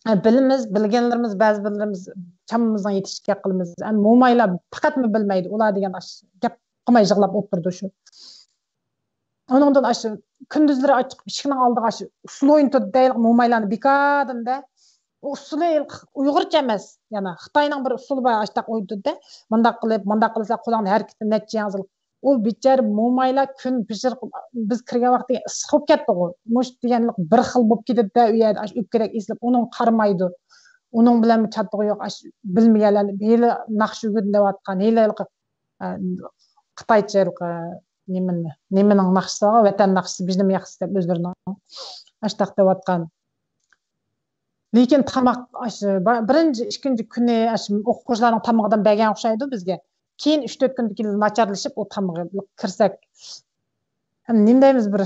ئە، بىلىمىز، بىلگەنلىرىمىز، بەزى بىرلىرىمىز چامىمىزنىڭ يېتىشىچە گەپ قىلىمىز. ئەمما مومايلار پەقەتمۇ بىلمەيدۇ، ئۇلار دېگەن ئاش-، گەپ قىلماي يىغلاپ ئولتۇرىدۇ شۇ. ئۇنىڭدىن ئاشۇ كۈندۈزلىرى ئاچچىق ئىشىكنىڭ ئالدىغا ئاشۇ ئۇسسۇل ئوينىتىدۇ دەيلى مومايلارنى بىكاردىن-دە. ئۇ ئۇسسۇلى ئۇيغۇرچە ئەمەس، يەنە خىتاينىڭ بىر ئۇسسۇلى بار، ئاشتاق ئوينىتىدۇ-دە. مۇنداق قىلىپ، مۇنداق قىلسا قولۇڭدا ھەرىكىتى نەچچە ياڭزىل. ئۇ بىچارە مومايلار كۈن پىشۇرۇق، بىز كىرگەن ۋاقتى ئىسسىق بولۇپ كەتتىغۇ. مۇشۇ دېگەنلىك بىر خىل بولۇپ كېتىدۇ-دە، ئۇ يەردە ئاشۇ ئۆپكىدەك ئېسىلىپ، ئۇنىڭ قارىمايدۇ. ئۇنىڭ بىلەن چاتىقى يوق، ئاشۇ بىلمىگەنلەرنى ھېلى ناخشا ئۆگىنىۋاتقان، ھېلى ھېلىقى، ئە، خىتايچە ھېلىقى نېمىنى، نېمىنىڭ ناخشىسى بار، ۋەتەن ناخشىسى، بىزنىڭ ياخشىسى دەپ ئۆزلىرىنىڭ ئاشتاق دەۋاتقان. لېكىن تاماق، ئاشۇ با-، بىرىنچى، ئىككىنچى كۈنى ئاشۇ ئوقۇغۇچىلارنىڭ تامىقىدىن بەرگەن ئوخشايدۇ بىزگە. كېيىن ئۈچ تۆت كۈندىن كېيىن ناچارلىشىپ، ئۇ تامىقى كىرسەك، ھەم نېمە دەيمىز، بىر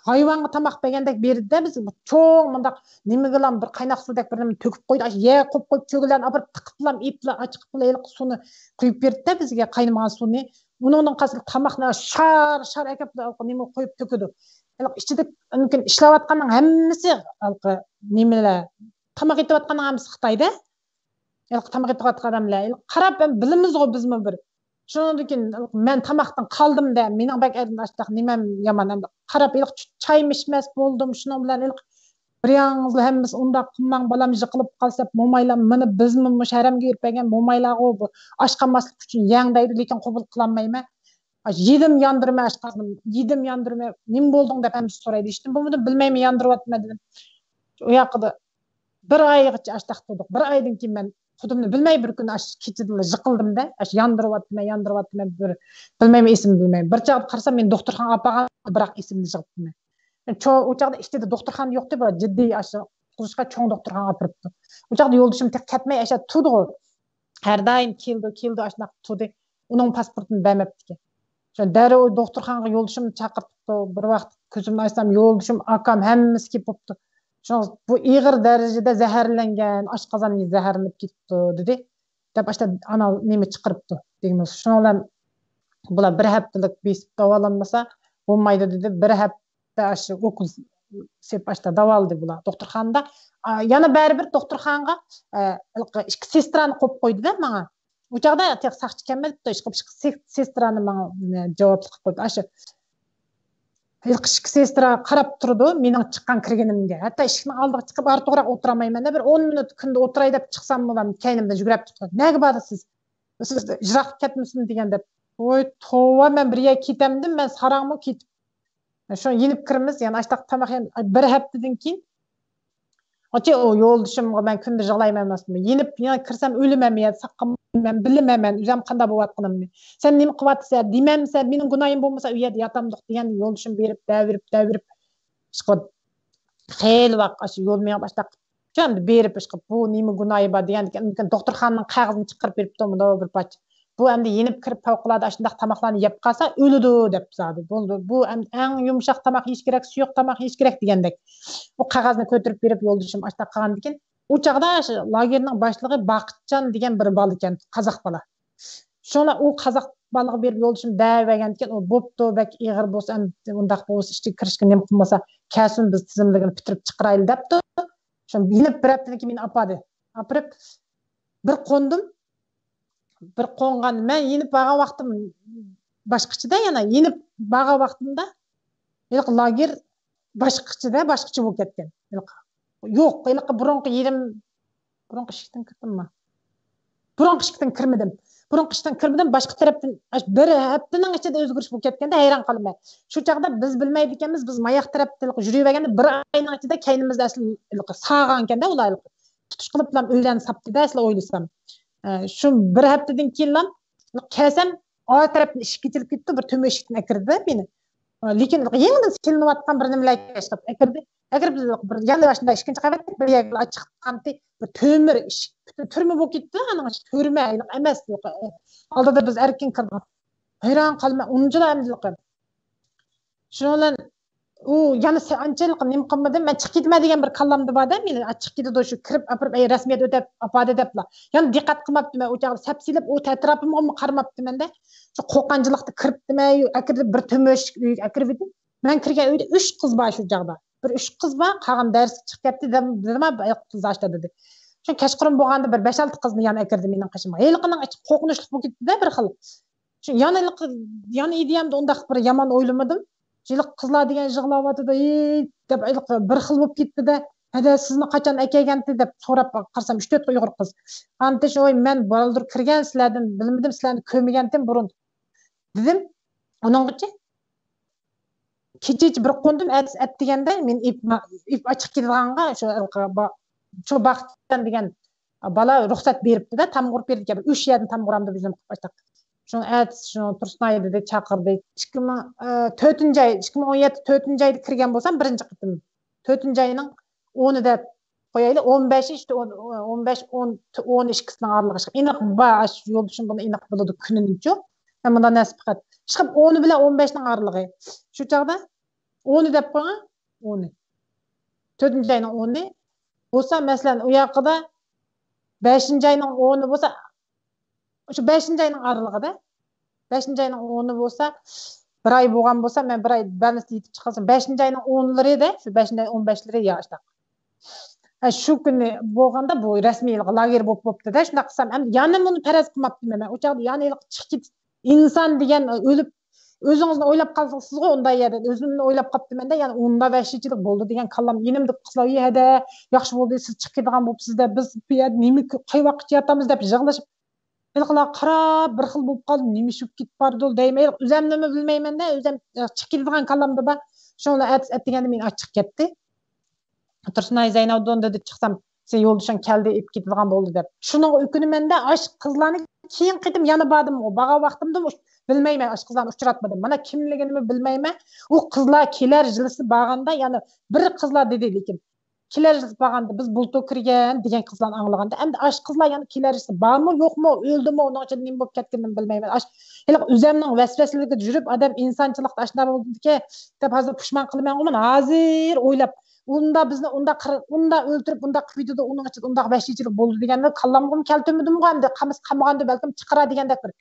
ھايۋانغا تاماق بەرگەندەك بېرىدۇ-دە بىزگە. بىر چوڭ مۇنداق نېمىگىلام بىر قايناق سۇدەك بىر نېمىنى تۆكۈپ قويدى. ئاشۇ يەرگە قويۇپ قويۇپ، چۆگىلەرنى ئاپىرىپ تىقىپلام، ئېيىپلا، ئاچىقىپلا ھېلىقى سۇنى قۇيۇپ بېرىدۇ-دە بىزگە، قاينىمىغان سۇنى. ئۇنىڭدىن قالسا تاماقنى شار شار ئەكەپ نېمە قويۇپ تۆكىدۇ. ھېلىقى ئىچىدە مۇمكىن ئىشلەۋاتقاننىڭ ھەممىسى ھېلىقى نېمىلەر، تاماق ئېتىۋاتقاننىڭ ھەممىسى خىتايدا. ھېلىقى تاماق ئېتىۋاتقان ئادەملەر، ھېلىقى قاراپ ھەم بىلىمىزغۇ بىزمۇ بىر. شۇنىڭدىن كېيىن مەن تاماقتىن قالدىم دە، مېنىڭ بەك ئەدىن ئاشتاق نېمەم يامان. ئەمدى قاراپ ھېلىقى چايمۇ ئىچمەس بولدۇم، شۇنىڭ بىلەن ھېلىقى بىر يالغۇزلا ھەممىسى ئۇنداق قىلماڭ بالام، يىقىلىپ قالسا، مومايلار مېنى بىزمۇ مۇشۇ ھەرەمگە بېرىپ بەرگەن مومايلارغۇ بۇ ئاچ قالماسلىق ئۈچۈن يەڭ دەيدۇ، لېكىن قوبۇل قىلالمايمەن. يېدىم ياندۇرما ئاشقازىنىم، يېدىم ياندۇرما، نېمە بولدۇڭ دەپ ھەممىسى سورايدۇ. ھېچنېمە بولمىدىم، بىلمەيمەن، ياندۇرۇۋاتىمەن دېدىم. ئۇ ياقىدا بىر ئايغىچە ئاشتاق تۇردۇق. بىر ئايدىن كېيىن مەن خۇدۇمنى بىلمەي بىر كۈنى ئاش كېچىدىلا يىقىلدىم-دە، ئاش ياندۇرۇۋاتىمەن، ياندۇرۇۋاتىمەن، بىر بىلمەيمەن، ئېسىمنى بىلمەيمەن. بىر چاغدا قارىسام مېنى دوختۇرخانىغا ئاپارغان، بىراق ئېسىمنى يىغىپتىمەن. شۇ، ئۇ چاغدا ئىچىدە دوختۇرخانا يوقتى، بىر جىددىي ئاشۇ قۇتقۇزۇشقا چوڭ دوختۇرخانىغا ئاپىرىپتۇ. ئۇ چاغدا يولدىشىم تېخى كەتمەي ئاشۇ تۇردىغۇ. ھەر دائىم كېلىدۇ، كېلىدۇ، ئاشۇنداق تۇردى. ئۇنىڭ پاسپورتىنى بەرمەپتىكەن. شۇ دەررۇ دوختۇرخانىغا يولدىشىمنى چاقىرتىپتۇ. بىر ۋاقىت كۆزۈمنى ئاچسام، يولدىشىم، ئاكام، ھەممىسى كېلىپ بوپتۇ. شۇڭا بۇ ئېغىر دەرىجىدە زەھەرلەنگەن، ئاشقازان زەھەرلىنىپ كېتىپتۇ، دېدى. دەپ ئاشتا ئانا نېمە چىقىرىپتۇ دېگىنىمىز. شۇنىڭ بىلەن بۇلار بىر ھەپتىلىك بېسىپ داۋالانمىسا بولمايدۇ دېدى. بىر ھەپتە ئاشۇ ئوكۇل سېلىپ ئاشتا داۋالىدى بۇلار دوختۇرخانىدا. ئا، يەنە بەرىبىر دوختۇرخانىغا، ئە، ئىككى سېسترانى قويۇپ قويدى-دە ماڭا. ئۇ چاغدا تېخى ساقچى كەلمەپتۇ، ئىشقىلىپ سېسترانى ماڭا، ئە، جاۋابلىق قىلىپ قويدى. ئاشۇ ھېلىقى ئىككى سېسترا قاراپ تۇرىدۇ مېنىڭ چىققان كىرگىنىمگە. ھەتتا ئىشىكنىڭ ئالدىغا چىقىپ ئارتۇقراق ئولتۇرالمايمەن. بىر ئون مىنۇت كۈندە ئولتۇراي دەپ چىقسام، بۇلار كەينىمدىن يۈگۈرۈپ چىقىدۇ. نەگە باردىڭ سىز؟ سىز يىراق كەتمىسۇن دېگەن دەپ. ۋوي توۋا، مەن بىر يەرگە كېتەمدىم، مەن ساراڭمۇ كېتىپ. شۇ يېنىپ كىرىمىز، يەنە ئاشتاق تاماق يەپ، بىر ھەپتىدىن كېيىن ئاچا، ئۇ يولدىشىمغا مەن كۈندە يىغلايمەن ئەمەسمۇ؟ يېنىپ، يەنە كىرسەم ئۆلىمەنمۇ يا، ساق قالمايمەن، بىلمەيمەن ئۆزۈم قانداق بولۇۋاتقىنىمنى. سەن نېمە قىلىۋاتىسەن دېمەمسەن، مېنىڭ گۇناھىم بولمىسا ئۇ يەردە ياتامدۇق دېگەن يولدىشىم بېرىپ، دەۋېرىپ، دەۋېرىپ، ئىشقىلىپ خېلى ۋاق ئاشۇ يول مېڭىپ ئاشتاق. شۇ ئەمدى بېرىپ ئىشقىلىپ بۇ نېمە گۇناھى بار دېگەندىكىن، دوختۇرخانىنىڭ قەغىزىنى چىقىرىپ بېرىپتۇ مۇنداق بىر پارچە. بۇ ئەمدى يېنىپ كىرىپ پەۋقۇلئاددە ئاشۇنداق تاماقلارنى يەپ قالسا ئۆلىدۇ دەپ زادى. بولدى. بۇ ئەمدى ئەڭ يۇمشاق تاماق يېيىش كېرەك، سۇيۇق تاماق يېيىش كېرەك دېگەندەك. بۇ قەغەزنى كۆتۈرۈپ بېرىپ يولدىشىم ئاشۇنداق قىلغاندىكىن، ئۇ چاغدا شۇ لاگېرنىڭ باشلىقى باقىتجان دېگەن بىر بالا ئىكەن، قازاق بالا. شۇڭا ئۇ قازاق بالىغا بېرىپ يولدىشىم دەۋەرگەندىكىن، ئۇ بوپتۇ، بەك ئېغىر بولسا، ئەمدى ئۇنداق بولسا ئىشقا كىرىشكە نېمە قىلمىسا كەلسۇن، بىز تىزىملىكىنى پۈتتۈرۈپ چىقىرايلى دەپتۇ. شۇ يېنىپ بىر ھەپتىدىن كېيىن مېنى ئاپاردى. ئاپىرىپ بىر قوندۇم. بىر قونغان، مەن يېنىپ بارغان ۋاقتىم باشقىچىدە، يەنە يېنىپ بارغان ۋاقتىمدا ھېلىقى لاگېر باشقىچىدە، باشقىچە بولۇپ كەتكەن. ھېلىقى يوق، ھېلىقى بۇرۇنقى يېرىم، بۇرۇنقى ئىشىكتىن كىردىمما؟ بۇرۇنقى ئىشىكتىن كىرمىدىم. بۇرۇنقى ئىشىكتىن كىرمىدىم، باشقا تەرەپتىن، بىر ھەپتىنىڭ ئىچىدە ئۆزگىرىش بولۇپ كەتكەندە ھەيران قالىمەن. شۇ چاغدا بىز بىلمەيدىكەنمىز، بىز ماياق تەرەپتە يۈرۈۋەرگەندە بىر ئاينىڭ ئىچىدە كەينىمىزدە ئەسلى ساغانكەندە ئۇلار تۇتۇش قىلىپلا ئۆيلەرنى ساپتىدا ئەسلى ئويلىسام. ئە، شۇ بىر ھەپتىدىن كېيىنلا كەلسەم، ئارقا تەرەپتىن ئىشىك ئېچىلىپ كېتىپتۇ، بىر تۆمۈر ئىشىكتىن ئەكىردى مېنى. ئە، لېكىن يېڭىدىن سېلىنىۋاتقان بىر نېمىلەرگە ئوخشاپ ئەكىردى. ئەكىرىپ بىر يەنە ئاشۇنداق ئىككىنچى قەۋەتتە بىر يەرگە چىققانتى، بىر تۆمۈر ئىشىك، پۈتۈن تۈرمە بولۇپ كېتىپتۇ، ئانىڭ ئىچى تۈرمە ئەمەس. ئالدىدا بىز ئەركىن كىردۇق. ھەيران قالىمەن، ئۇنچىلا ئەمدى شۇنىڭ بىلەن ئۇ يەنە سە-، ئانچىلىك نېمە قىلمىدىم. مەن چىقىپ كېتىمەن دېگەن بىر كاللامدا بار-دە، مېنى چىقىپ كېتىدۇ، شۇ كىرىپ ئاپىرىپ، ئەي، رەسمىيەت ئۆتەپ ئاپاردى دەپلا. يەنە دىققەت قىلماپتىمەن، ئۇ چاغدا سەپسېلىپ، ئۇ ئەتراپىمغا قارىماپتىمەن-دە. شۇ قورققانچىلىقتا كىرىپتىمەن، ئەكىردى، بىر تۆمۈر ئۆيگە ئەكىرىۋىدى. مەن كىرگەن ئۆيدە ئۈچ قىز بار شۇ چاغدا. بىر ئۈچ قىز بار، قالغان دەرسكە چىقىپ كەتتى، دېدىم، دېدىم، قىز ئاشتا دېدى. شۇ كەچقۇرۇن بولغاندا بىر بەش-ئالتە قىزنى يەنە ئەكىردى مېنىڭ قېشىمغا. ھېلىقىنىڭ ئىچى قورقۇنچلۇق بولۇپ كېتىپتۇ-دە بىر خىل. شۇ يەنە، يەنە ئىدىيەمدە ئۇنداق بىر يامان ئويلىمىدىم. ھېلىقى قىزلار دېگەن يىغلاۋاتىدۇ، ھېي دەپ، ھېلىقى بىر خىل بولۇپ كېتىپتۇ-دە. ھەدە، سىزنى قاچان ئەكەلگەنتى دەپ سوراپ قارىسام، ئۈچ-تۆت ئۇيغۇر قىز. ئانتىش، ئوي، مەن بالدۇر كىرگەن، سىلەردىن بىلمىدىم، سىلەرنى كۆرمىگەنتىم بۇرۇن، دېدىم. ئۇنىڭغىچە كېچىچە بىر قوندۇم، ئەتىسى ئەتىگەندە مېنى ئېپ، ئېپ ئاچىقىپ كېتىدىغانغا شۇ، شۇ باقىتجان دېگەن بالا رۇخسەت بېرىپتۇ-دە، تامغا ئۇرۇپ بېرىدىكەن. بىر ئۈچ يەردىن تامغا ئۇرامدۇ بىزنىڭ قاچاق. شۇڭا ئەتىسى شۇ تۇرسۇنئاي دېدى، چاقىردى. ئىككى مىڭ، ئە، تۆتىنچى ئاي، ئىككى مىڭ ئون يەتتە تۆتىنچى ئايدا كىرگەن بولسام، بىرىنچى قېتىم. تۆتىنچى ئاينىڭ ئونى دەپ قويايلى، ئون بەش ئىشتە، ئون، ئون بەش، ئون، ئون ئىككىسىنىڭ ئارىلىقى ئېنىق بار. يولدىشىم بۇنى ئېنىق بىلىدۇ، كۈنىنىچۇ. مەن بۇنداق نەرسە پەقەت ئىشقىلىپ ئونى بىلەن ئون بەشنىڭ ئارىلىقى. شۇ چاغدا ئونى دەپ قويغان، ئونى. تۆتىنچى ئاينىڭ ئونى بولسا، مەسىلەن، ئۇ ياقىدا بەشىنچى ئاينىڭ ئونى بولسا، شۇ بەشىنچى ئاينىڭ ئارىلىقىدا، بەشىنچى ئاينىڭ ئونى بولسا، بىر ئاي بولغان بولسا، مەن بىر ئاي بالانس يېتىپ چىقسام، بەشىنچى ئاينىڭ ئونلىرى دە، شۇ بەشىنچى ئاي ئون بەشلىرى يا ئاشتاق. ھە، شۇ كۈنى بولغاندا بۇ رەسمىي لاگېر بولۇپ بوپتۇ-دە، شۇنداق قىلسام، ئەمدى يەنە بۇنى پەرەز قىلماپتىمەن مەن. ئۇ چاغدا يەنە ھېلىقى چىقىپ كېتىپ، ئىنسان دېگەن ئۆلۈپ، ئۆزىڭىزنى ئويلاپ قالسىڭىزغۇ ئۇنداق يەردە، ئۆزۈمنى ئويلاپ قاپتىمەن-دە، يەنە ئۇنداق ۋەھشىيچىلىك بولدى دېگەن كاللام يېنىمدا قىزلار، يە ھەدە، ياخشى بولدى، سىز چىقىپ كېتىدىغان بوپسىز-دە، بىز بۇ يەردە نېمە، قاي ۋاقىتچە ياتامىز دەپ يىغلىشىپ، ھېلىقىلار قاراپ، بىر خىل بولۇپ قالدى، نېمە ئىش بولۇپ كېتىپ بارىدۇ دەيمەن. ئۆزۈمنىمۇ بىلمەيمەن-دە، ئۆزۈم چىقىپ كېتىدىغان كاللامدا بار. شۇڭا ئەتىسى ئەتىگەندە مېنى ئاچىقىپ كەتتى. تۇرسۇنئاي زەينەۋدىن دېدى، چىقسام، سېنىڭ يولدىشىڭ كەلدى، ئېلىپ كېتىدىغان بولدى دەپ. شۇنىڭغا ئۆكۈنىمەن-دە، ئاشۇ قىزلارنى كېيىن قېتىم يەنە باردىمغۇ، بارغان ۋاقتىمدىمۇ بىلمەيمەن، ئاشۇ قىزلارنى ئۇچراتمىدىم. مانا كىملىكىنىمۇ بىلمەيمەن. ئۇ قىزلار كېلەر يىلىسى بارغاندا يەنە بىر قىزلار دېدى، لېكىن كېلەر يىلى بارغاندا بىز بۇلتۇر كىرگەن دېگەن قىزلارنى ئاڭلىغاندا، ئەمدى ئاشۇ قىزلار يەنە كېلەر يىلى بارمۇ، يوقمۇ، ئۆلدىمۇ، ئۇنىڭ ئىچىدە نېمە بولۇپ كەتكىنىنى بىلمەيمەن. ئاش، ھېلىقى ئۆزۈمنىڭ ۋەسۋەسىلىكىدە يۈرۈپ، ئادەم ئىنسانچىلىقتا ئاشۇنداق بولدىكەن دەپ ھازىر پۇشمان قىلىمەنغۇ مەن. ھازىر ئويلاپ، ئۇندا بىزنى ئۇنداق قىر-، ئۇنداق ئۆلتۈرۈپ، ئۇنداق قىلىپ كېتىدۇ، ئۇنىڭ ئىچىدە ئۇنداق ۋەھشىيچىلىك بولدى دېگەننى كاللامغىمۇ كەلتۈرمىدىمغۇ، ئەمدى قالمىسا قالمىغاندۇ، بەلكىم چىقىرار دېگەندەك بىر.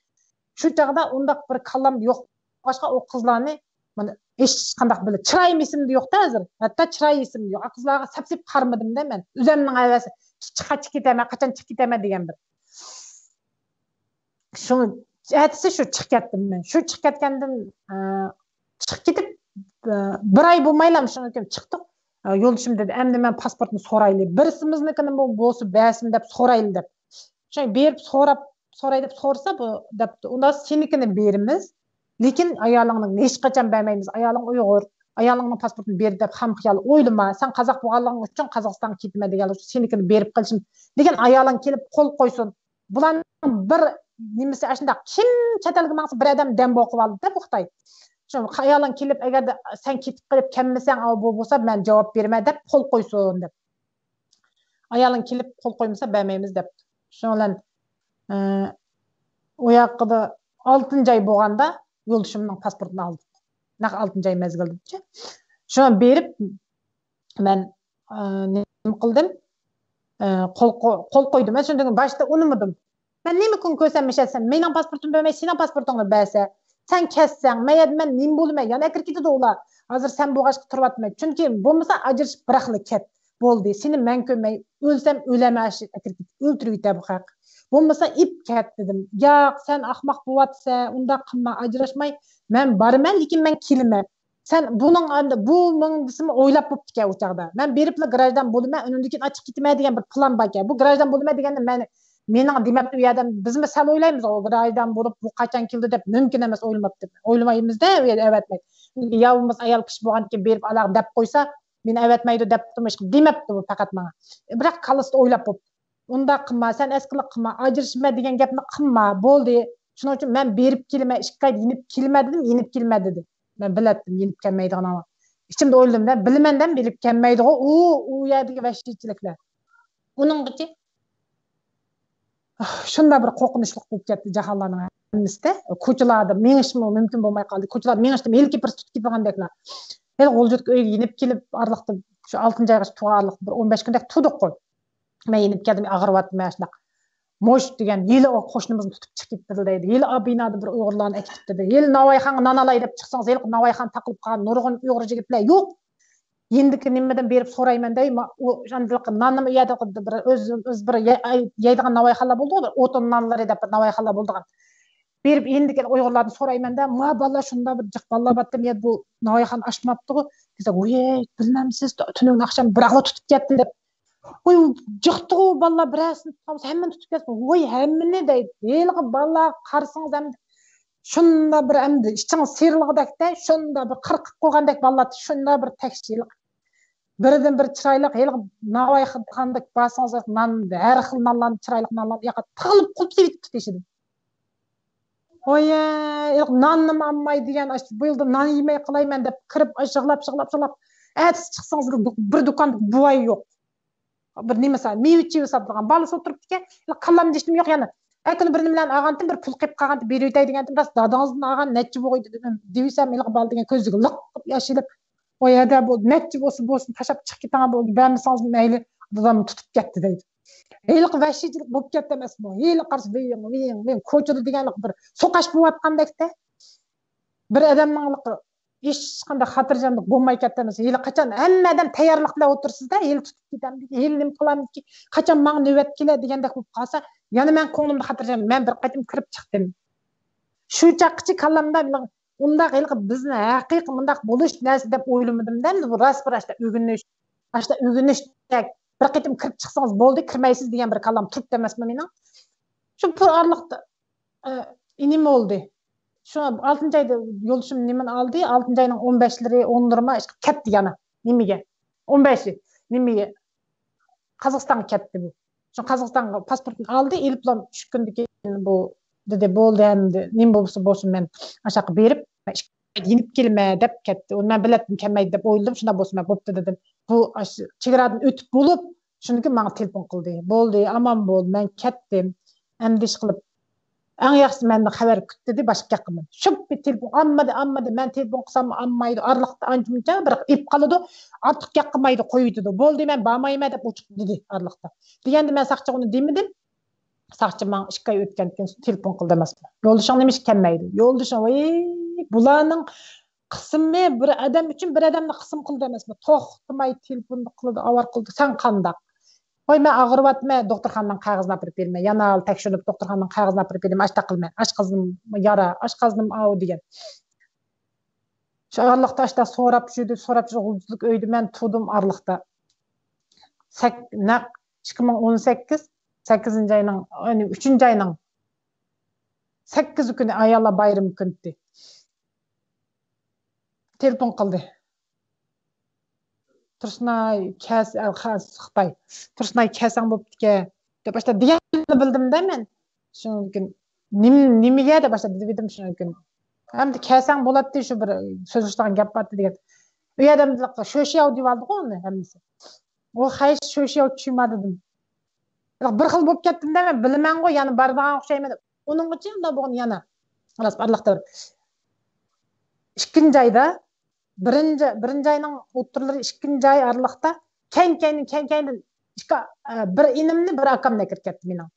شۇ چاغدا ئۇنداق بىر كاللام يوق. باشقا ئۇ قىزلارنى مانا ھېچقانداق بىلە چىراي ئېسىمدە يوق-تە ھازىر. ھەتتا چىراي ئېسىمدە يوق. ئا قىزلارغا سەپسېلىپ قارىمىدىم-دە مەن. ئۆزۈمنىڭ ھەۋەسى، چىقىپ كېتەمەن، قاچان چىقىپ كېتەمەن دېگەن بىر. شۇ ئەتىسى شۇ چىقىپ كەتتىم مەن. شۇ چىقىپ كەتكەندىن، ئە، چىقىپ كېتىپ، ئە، بىر ئاي بولمايلا شۇنىڭ كېيىن چىقتۇق. ئە، يولدىشىم دېدى، ئەمدى مەن پاسپورتنى سورايلى. بىرسىمىزنىڭكىنى بولسا بەرسۇن دەپ سورايلى دەپ. شۇ بېرىپ سوراپ، سوراي دەپ سورىسا، بۇ دەپتۇ، ئۇندا سېنىڭكىنى بېرىمىز، لېكىن ئايالىڭنىڭ ھېچقاچان بەرمەيمىز، ئايالىڭ ئۇيغۇر، ئايالىڭنىڭ پاسپورتىنى بېرىپ دەپ خام خىيال ئويلىما، سەن قازاق بولغانلىقىڭ ئۈچۈن قازاقىستانغا كېتىمەن دېگەنلىك، سېنىڭكىنى بېرىپ قېلىشىم، لېكىن ئايالىڭ كېلىپ قول قويسۇن. بۇلارنىڭ بىر نېمىسى ئاشۇنداق، كىم چەت ئەلگە ماڭسا بىر ئادەم دەم بولۇپ قالىدۇ-دە بۇ خىتاي. شۇ ئايالىڭ كېلىپ، ئەگەردە سەن كېتىپ قېلىپ كەلمىسەڭ، ئاۋۇ بۇ بولسا مەن جاۋاب بېرىمەن دەپ قول قويسۇن دەپ. ئايالىڭ كېلىپ قول قويمىسا بەرمەيمىز دەپتۇ. شۇنىڭ بىلەن، ئە، ئۇ ياقىدا ئالتىنچى ئاي بولغاندا يولدىشىمنىڭ پاسپورتىنى ئالدۇق. نەق ئالتىنچى ئاي مەزگىلدىچە. شۇڭا بېرىپ مەن، ئە، نېمە قىلدىم؟ قول قويدۇم. مەن شۇندىن باشتا ئۇنىمىدىم. مەن نېمە كۈن كۆرسەم مىشەتسەم، مېنىڭ پاسپورتۇمنى بەرمەي، سېنىڭ پاسپورتۇڭنى بەرسە، سەن كەتسەڭ، مەن يەردە مەن نېمە بولىمەن؟ يەنە ئەكىرىپ كېتىدۇ ئۇلار. ھازىر سەن بولغاچقا تۇرۇۋاتىمەن. چۈنكى بولمىسا ئاجرىشىپ بىراقلا كەت. بولدى، سېنى مەن كۆرمەي، ئۆلسەم ئۆلەمەن، ئاشۇ ئەكىرىپ كېتىپ ئۆلتۈرۈۋېتە بۇ خەق. بولمىسا ئېپ كەت دېدىم. ياق، سەن ئاخماق بولۇۋاتىسەن، ئۇنداق قىلما، ئاجراشماي، مەن بارىمەن، لېكىن مەن كېلىمەن. سەن بۇنىڭ ئەمدى، بۇ مىڭ دېسىمۇ ئويلاپ بوپتىكەن ئۇ چاغدا. مەن بېرىپلا گراژدان بولىمەن، ئۇنىڭدىن كېيىن ئاچىقىپ كېتىمەن دېگەن بىر پىلان باركەن. بۇ گراژدان بولىمەن دېگەندە مەن، مېنىڭ دېمەپتۇ ئۇ يەردە، بىزمۇ سەل ئويلايمىز، ئۇ گراژدان بولۇپ، بۇ قاچان كېلىدۇ دەپ، مۇمكىن ئەمەس، ئويلىماپتۇ. ئويلىمايمىز-دە، ئۇ يەردە ئەۋەتمەيدۇ. يا بولمىسا ئايال كىشى بولغاندىكىن بېرىپ ئالاغا دەپ قويسا، مېنى ئەۋەتمەيدۇ دەپتۇ، ھېچقىم دېمەپتۇ بۇ پەقەت ماڭا. بىراق كاللىسىدا ئويلاپ بوپتۇ. ئۇنداق قىلما، سەن ئەسقىلىق قىلما، ئاجرىشىمەن دېگەن گەپنى قىلما، بولدى. شۇنىڭ ئۈچۈن مەن بېرىپ كېلىمەن، ئىككى ئايدا يېنىپ كېلىمەن دېدىم، يېنىپ كېلىمەن دېدى. مەن بىلەتتىم يېنىپ كەلمەيدىغىنىنى. ئىچىمدە ئويلىدىم، مەن بىلىمەن دەم يېنىپ كەلمەيدىغۇ ئۇ، ئۇ يەردىكى ۋەھشىيچىلىكلەر. ئۇنىڭغىچە شۇنداق بىر قورقۇنچلۇق بولۇپ كەتتى جاھانلارنىڭ ھەممىسىدە. كوچىلاردا مېڭىشمۇ مۇمكىن بولماي قالدى. كوچىلاردا مېڭىشتىمۇ ھېلىقى بىرسى تۇتۇپ كېتىدىغاندەكلا. ھېلىقى غۇلجىدىكى ئۆيگە يېنىپ كېلىپ، ئارىلىقتا شۇ ئالتىنچى ئايغىچە تۇرغان، ئارىلىقتا بىر ئون بەش كۈندەك تۇردۇق قوي. مەن يېنىپ كەلدىم، ئاغرىۋاتىمەن شۇنداق. موش دېگەن ھېلى ئۇ قوشنىمىزنى تۇتۇپ چىقىپ كېتىپتىلا دەيدۇ. ھېلى ئا بىنادا بىر ئۇيغۇرلارنى ئەكېتىپتۇ دەيدۇ. ھېلى ناۋايخانغا نان ئالاي دەپ چىقسىڭىز، ھېلىقى ناۋايخانا تاقىلىپ قالغان نۇرغۇن ئۇيغۇر يىگىتلەر يوق. يېنىدىكى نېمىدىن بېرىپ سورايمەن دەي، ما-، ئۇ ئاندىلىقى ناننىمۇ ئۇ يەردە بىر ئۆز، ئۆز بىر يەي-، يەيدىغان ناۋايخانىلار بولىدۇ، بىر ئوتۇن نانلىرى دەپ بىر ناۋايخانىلار بولىدىغان. بېرىپ يېنىدىكى ئۇيغۇرلاردىن سورايمەن دە، ما بالىلار شۇنداق بىر جىق بالىلار بارتتى، يا بۇ ناۋايخانا ئاچماپتىغۇ دېسە، ۋۇي، بىلمەمسىز، تۈنۈگۈن ئاخشام بىراقلا تۇتۇپ كەتتى دەپ. ۋۇي، جىقتىغۇ بالىلار، بىرەرسىنى تۇتقان بولسا ھەممىنى تۇتۇپ كەتسۇن. ۋۇي، ھەممىنى دەيدۇ. ھېلىقى بالىلارغا قارىسىڭىز ھەم شۇنداق بىر ئەمدى ئىچىڭ سىيرىلغۇدەكتە، شۇنداق بىر قىرقىپ قويغاندەك بالىلار، شۇنداق بىر تەكشى ھېلىقى. بىردىن بىر چىرايلىق، ھېلىقى ناۋايخاندەك بارسىڭىز، نان، ھەر خىل نانلارنى، چىرايلىق نانلارنى ياقا تىغىلىپ قۇلۇپ تېشىدىن. ۋاي، ھېلىقى ناننىمۇ ئالماي دېگەن، ئاشۇ بۇ يىلدا نان يېمەي قالايمەن دەپ كىرىپ، يىغلاپ، يىغلاپ، يىغلاپ، ئەتىسى چىقسىڭىز، بىر دۇكاندا بوۋاي يوق. بىر نېمە سا-، مېۋە چېۋە ساتىدىغان بالىسى ئولتۇرۇپتىكەن. كاللامدا ھېچنېمە يوق يەنە. ئەكۈنى بىر نېمىلەرنى ئالغانتىم، بىر پۇل قېلىپ قالغانتىم، بېرىۋېتەي دېگەنتىم، راست دادىڭىزدىن ئالغان، نەچچە بوغاي دېدىم، دېۋىسەم، ھېلىقى بالا دېگەن كۆزىگە لىق قىلىپ ياش ئېلىپ، ۋاي ھەدە، بۇ نەچچە بولسا بولسۇن، تاشلاپ چىقىپ كېتىڭ، بۇ بەرمىسىڭىز مەيلى، دادام تۇتۇپ كەتتى دەيدۇ. ھېلىقى ۋەھشىيچىلىك بولۇپ كەتتى ئەمەسمۇ؟ ھېلىقى قارىسا ۋىڭ، ۋىڭ، ۋىڭ، كوچىدا دېگەن بىر سوقاش بولۇۋاتقاندەكتە. بىر ئادەمنىڭ ھېچقانداق خاتىرجەملىك بولماي كەتتى ئەمەس. ھېلى قاچان ھەممە ئادەم تەييارلىقتا ئولتۇرسىز-دە، ھېلى تۇتۇپ كېتەمدىكى، ھېلى نېمە قىلامدىكى، قاچان ماڭا نۆۋەت كېلە دېگەندەك بولۇپ قالسا، يەنە مەن كۆڭلۈمدە خاتىرجەم، مەن بىر قېتىم كىرىپ چىقتىم. شۇ چاغقىچە كاللامدا ئۇنداق ھېلىقى بىزنى ھەقىقىي مۇنداق بولۇش نەرسە دەپ ئويلىمىدىم-دە، بۇ راست بىر ئاشتا ئۆگىنىش، ئاشتا ئۆگىنىشتەك. بىر قېتىم كىرىپ چىقسىڭىز بولدى، كىرمەيسىز دېگەن بىر كاللام تۇرۇپتۇ ئەمەسمۇ مېنىڭ؟ شۇ بىر ئارىلىقتا، ئە، نېمە بولدى؟ شۇ ئالتىنچى ئايدا يولدىشىم نېمىنى ئالدى؟ ئالتىنچى ئاينىڭ ئون بەشلىرى، ئونلىرىما كەتتى يەنە. نېمىگە؟ ئون بەشى. نېمىگە؟ قازاقىستانغا كەتتى بۇ. شۇ قازاقىستانغا پاسپورتنى ئالدى، ئېلىپلا ئۈچ كۈندىن كېيىن بۇ دېدى، بولدى ئەمدى، نېمە بولسا بولسۇن، مەن ئاشاققا بېرىپ، يېنىپ كېلىمەن دەپ كەتتى. ئۇنى مەن بىلەتتىم كەلمەيدۇ دەپ ئويلىدىم، شۇنداق بولسا مەن بوپتۇ دېدىم. بۇ ئاشۇ چېگرادىن ئۆتۈپ بولۇپ، شۇندىن كېيىن ماڭا تېلېفون قىلدى. بولدى، ئامان بول، مەن كەتتىم. ئەمدى ئىشقىلىپ، ئەڭ ياخشىسى مەندىن خەۋەر كۈت دېدى، باشقا گەپ قىلمىدى. شۇپپى تېلېفون ئالمىدى، ئالمىدى. مەن تېلېفون قىلساممۇ ئالمايدۇ. ئارىلىقتا ئانچە-مۇنچە بىر ئېپ قالىدۇ. ئارتۇق گەپ قىلمايدۇ، قويۇۋېتىدۇ. بولدى، مەن بارمايمەن دەپ ئوچۇق دېدى ئارىلىقتا. دېگەندە مەن ساقچىغا ئۇنى دېمىدىم. ساقچى ماڭا ئىككى ئاي ئۆتكەندىن كېيىن تېلېفون قىلدى ئەمەسمۇ؟ يولدىشىڭ نېمىشقا كەلمەيدۇ؟ يولدىشىڭ، ۋەي، بۇلارنىڭ قىسمى بىر ئادەم ئۈچۈن بىر ئادەمنى قىسىم قىلىدۇ ئەمەسمۇ؟ توختىماي تېلېفون قىلىدۇ، ئاۋارە قىلىدۇ. سەن قانداق؟ ۋاي، مەن ئاغرىۋاتىمەن، دوختۇرخانىنىڭ قەغىزىنى ئاپىرىپ بېرىمەن. يەنە ھال تەكشۈرۈپ، دوختۇرخانىنىڭ قەغىزىنى ئاپىرىپ بېرىمەن. ئاشتاق قىلىمەن. ئاشقازىنىم يارا، ئاشقازىنىم ئاۋۇ دېگەن. شۇ ئارىلىقتا ئاشتا سوراپ يۈردى، سوراپ يۈردى، غۇلجىدىكى ئۆيدە مەن تۇردۇم ئارىلىقتا. سەك-، نەق ئىككى مىڭ ئون سەككىز، سەككىزىنچى ئاينىڭ، يەنى ئۈچىنچى ئاينىڭ سەككىز كۈنى، ئاياللار بايرىمى كۈنى. تېلېفون قىلدى. تۇرسۇنئاي، كەس-، ئە، خا-، خىتاي. تۇرسۇنئاي، كەلسەڭ بوپتىكەن، دەپ باشتا دېگەننى بىلدىم-دە مەن. شۇنىڭدىن كېيىن، نېمە، نېمىگە دەپ باشتا دېدىم شۇنىڭدىن كېيىن. ئەمدى كەلسەڭ بولاتتى، شۇ بىر سۆزلىشىدىغان گەپ بارتتى دېگەن. ئۇ يەردە شۆشياۋ دېيىۋالدىغۇ ئۇنى ھەممىسى. ئۇ خەي شۆشياۋ چۈما دېدىم. بىر خىل بولۇپ كەتتىم-دە مەن، بىلىمەنغۇ، يەنە بارىدىغان ئوخشايمەن دەپ. ئۇنىڭغىچە ئۇنداق بولغان يەنە. خالاس، ئارىلىقتا بىر ئىككىنچى ئايدا، بىرىنچى، بىرىنچى ئاينىڭ ئوتتۇرىلىرى، ئىككىنچى ئاي ئارىلىقتا كەينى-كەينىدىن، كەينى-كەينىدىن ئىككى، بىر ئىنىمنى، بىر ئاكامنى ئەكىرىپ كەتتى مېنىڭ.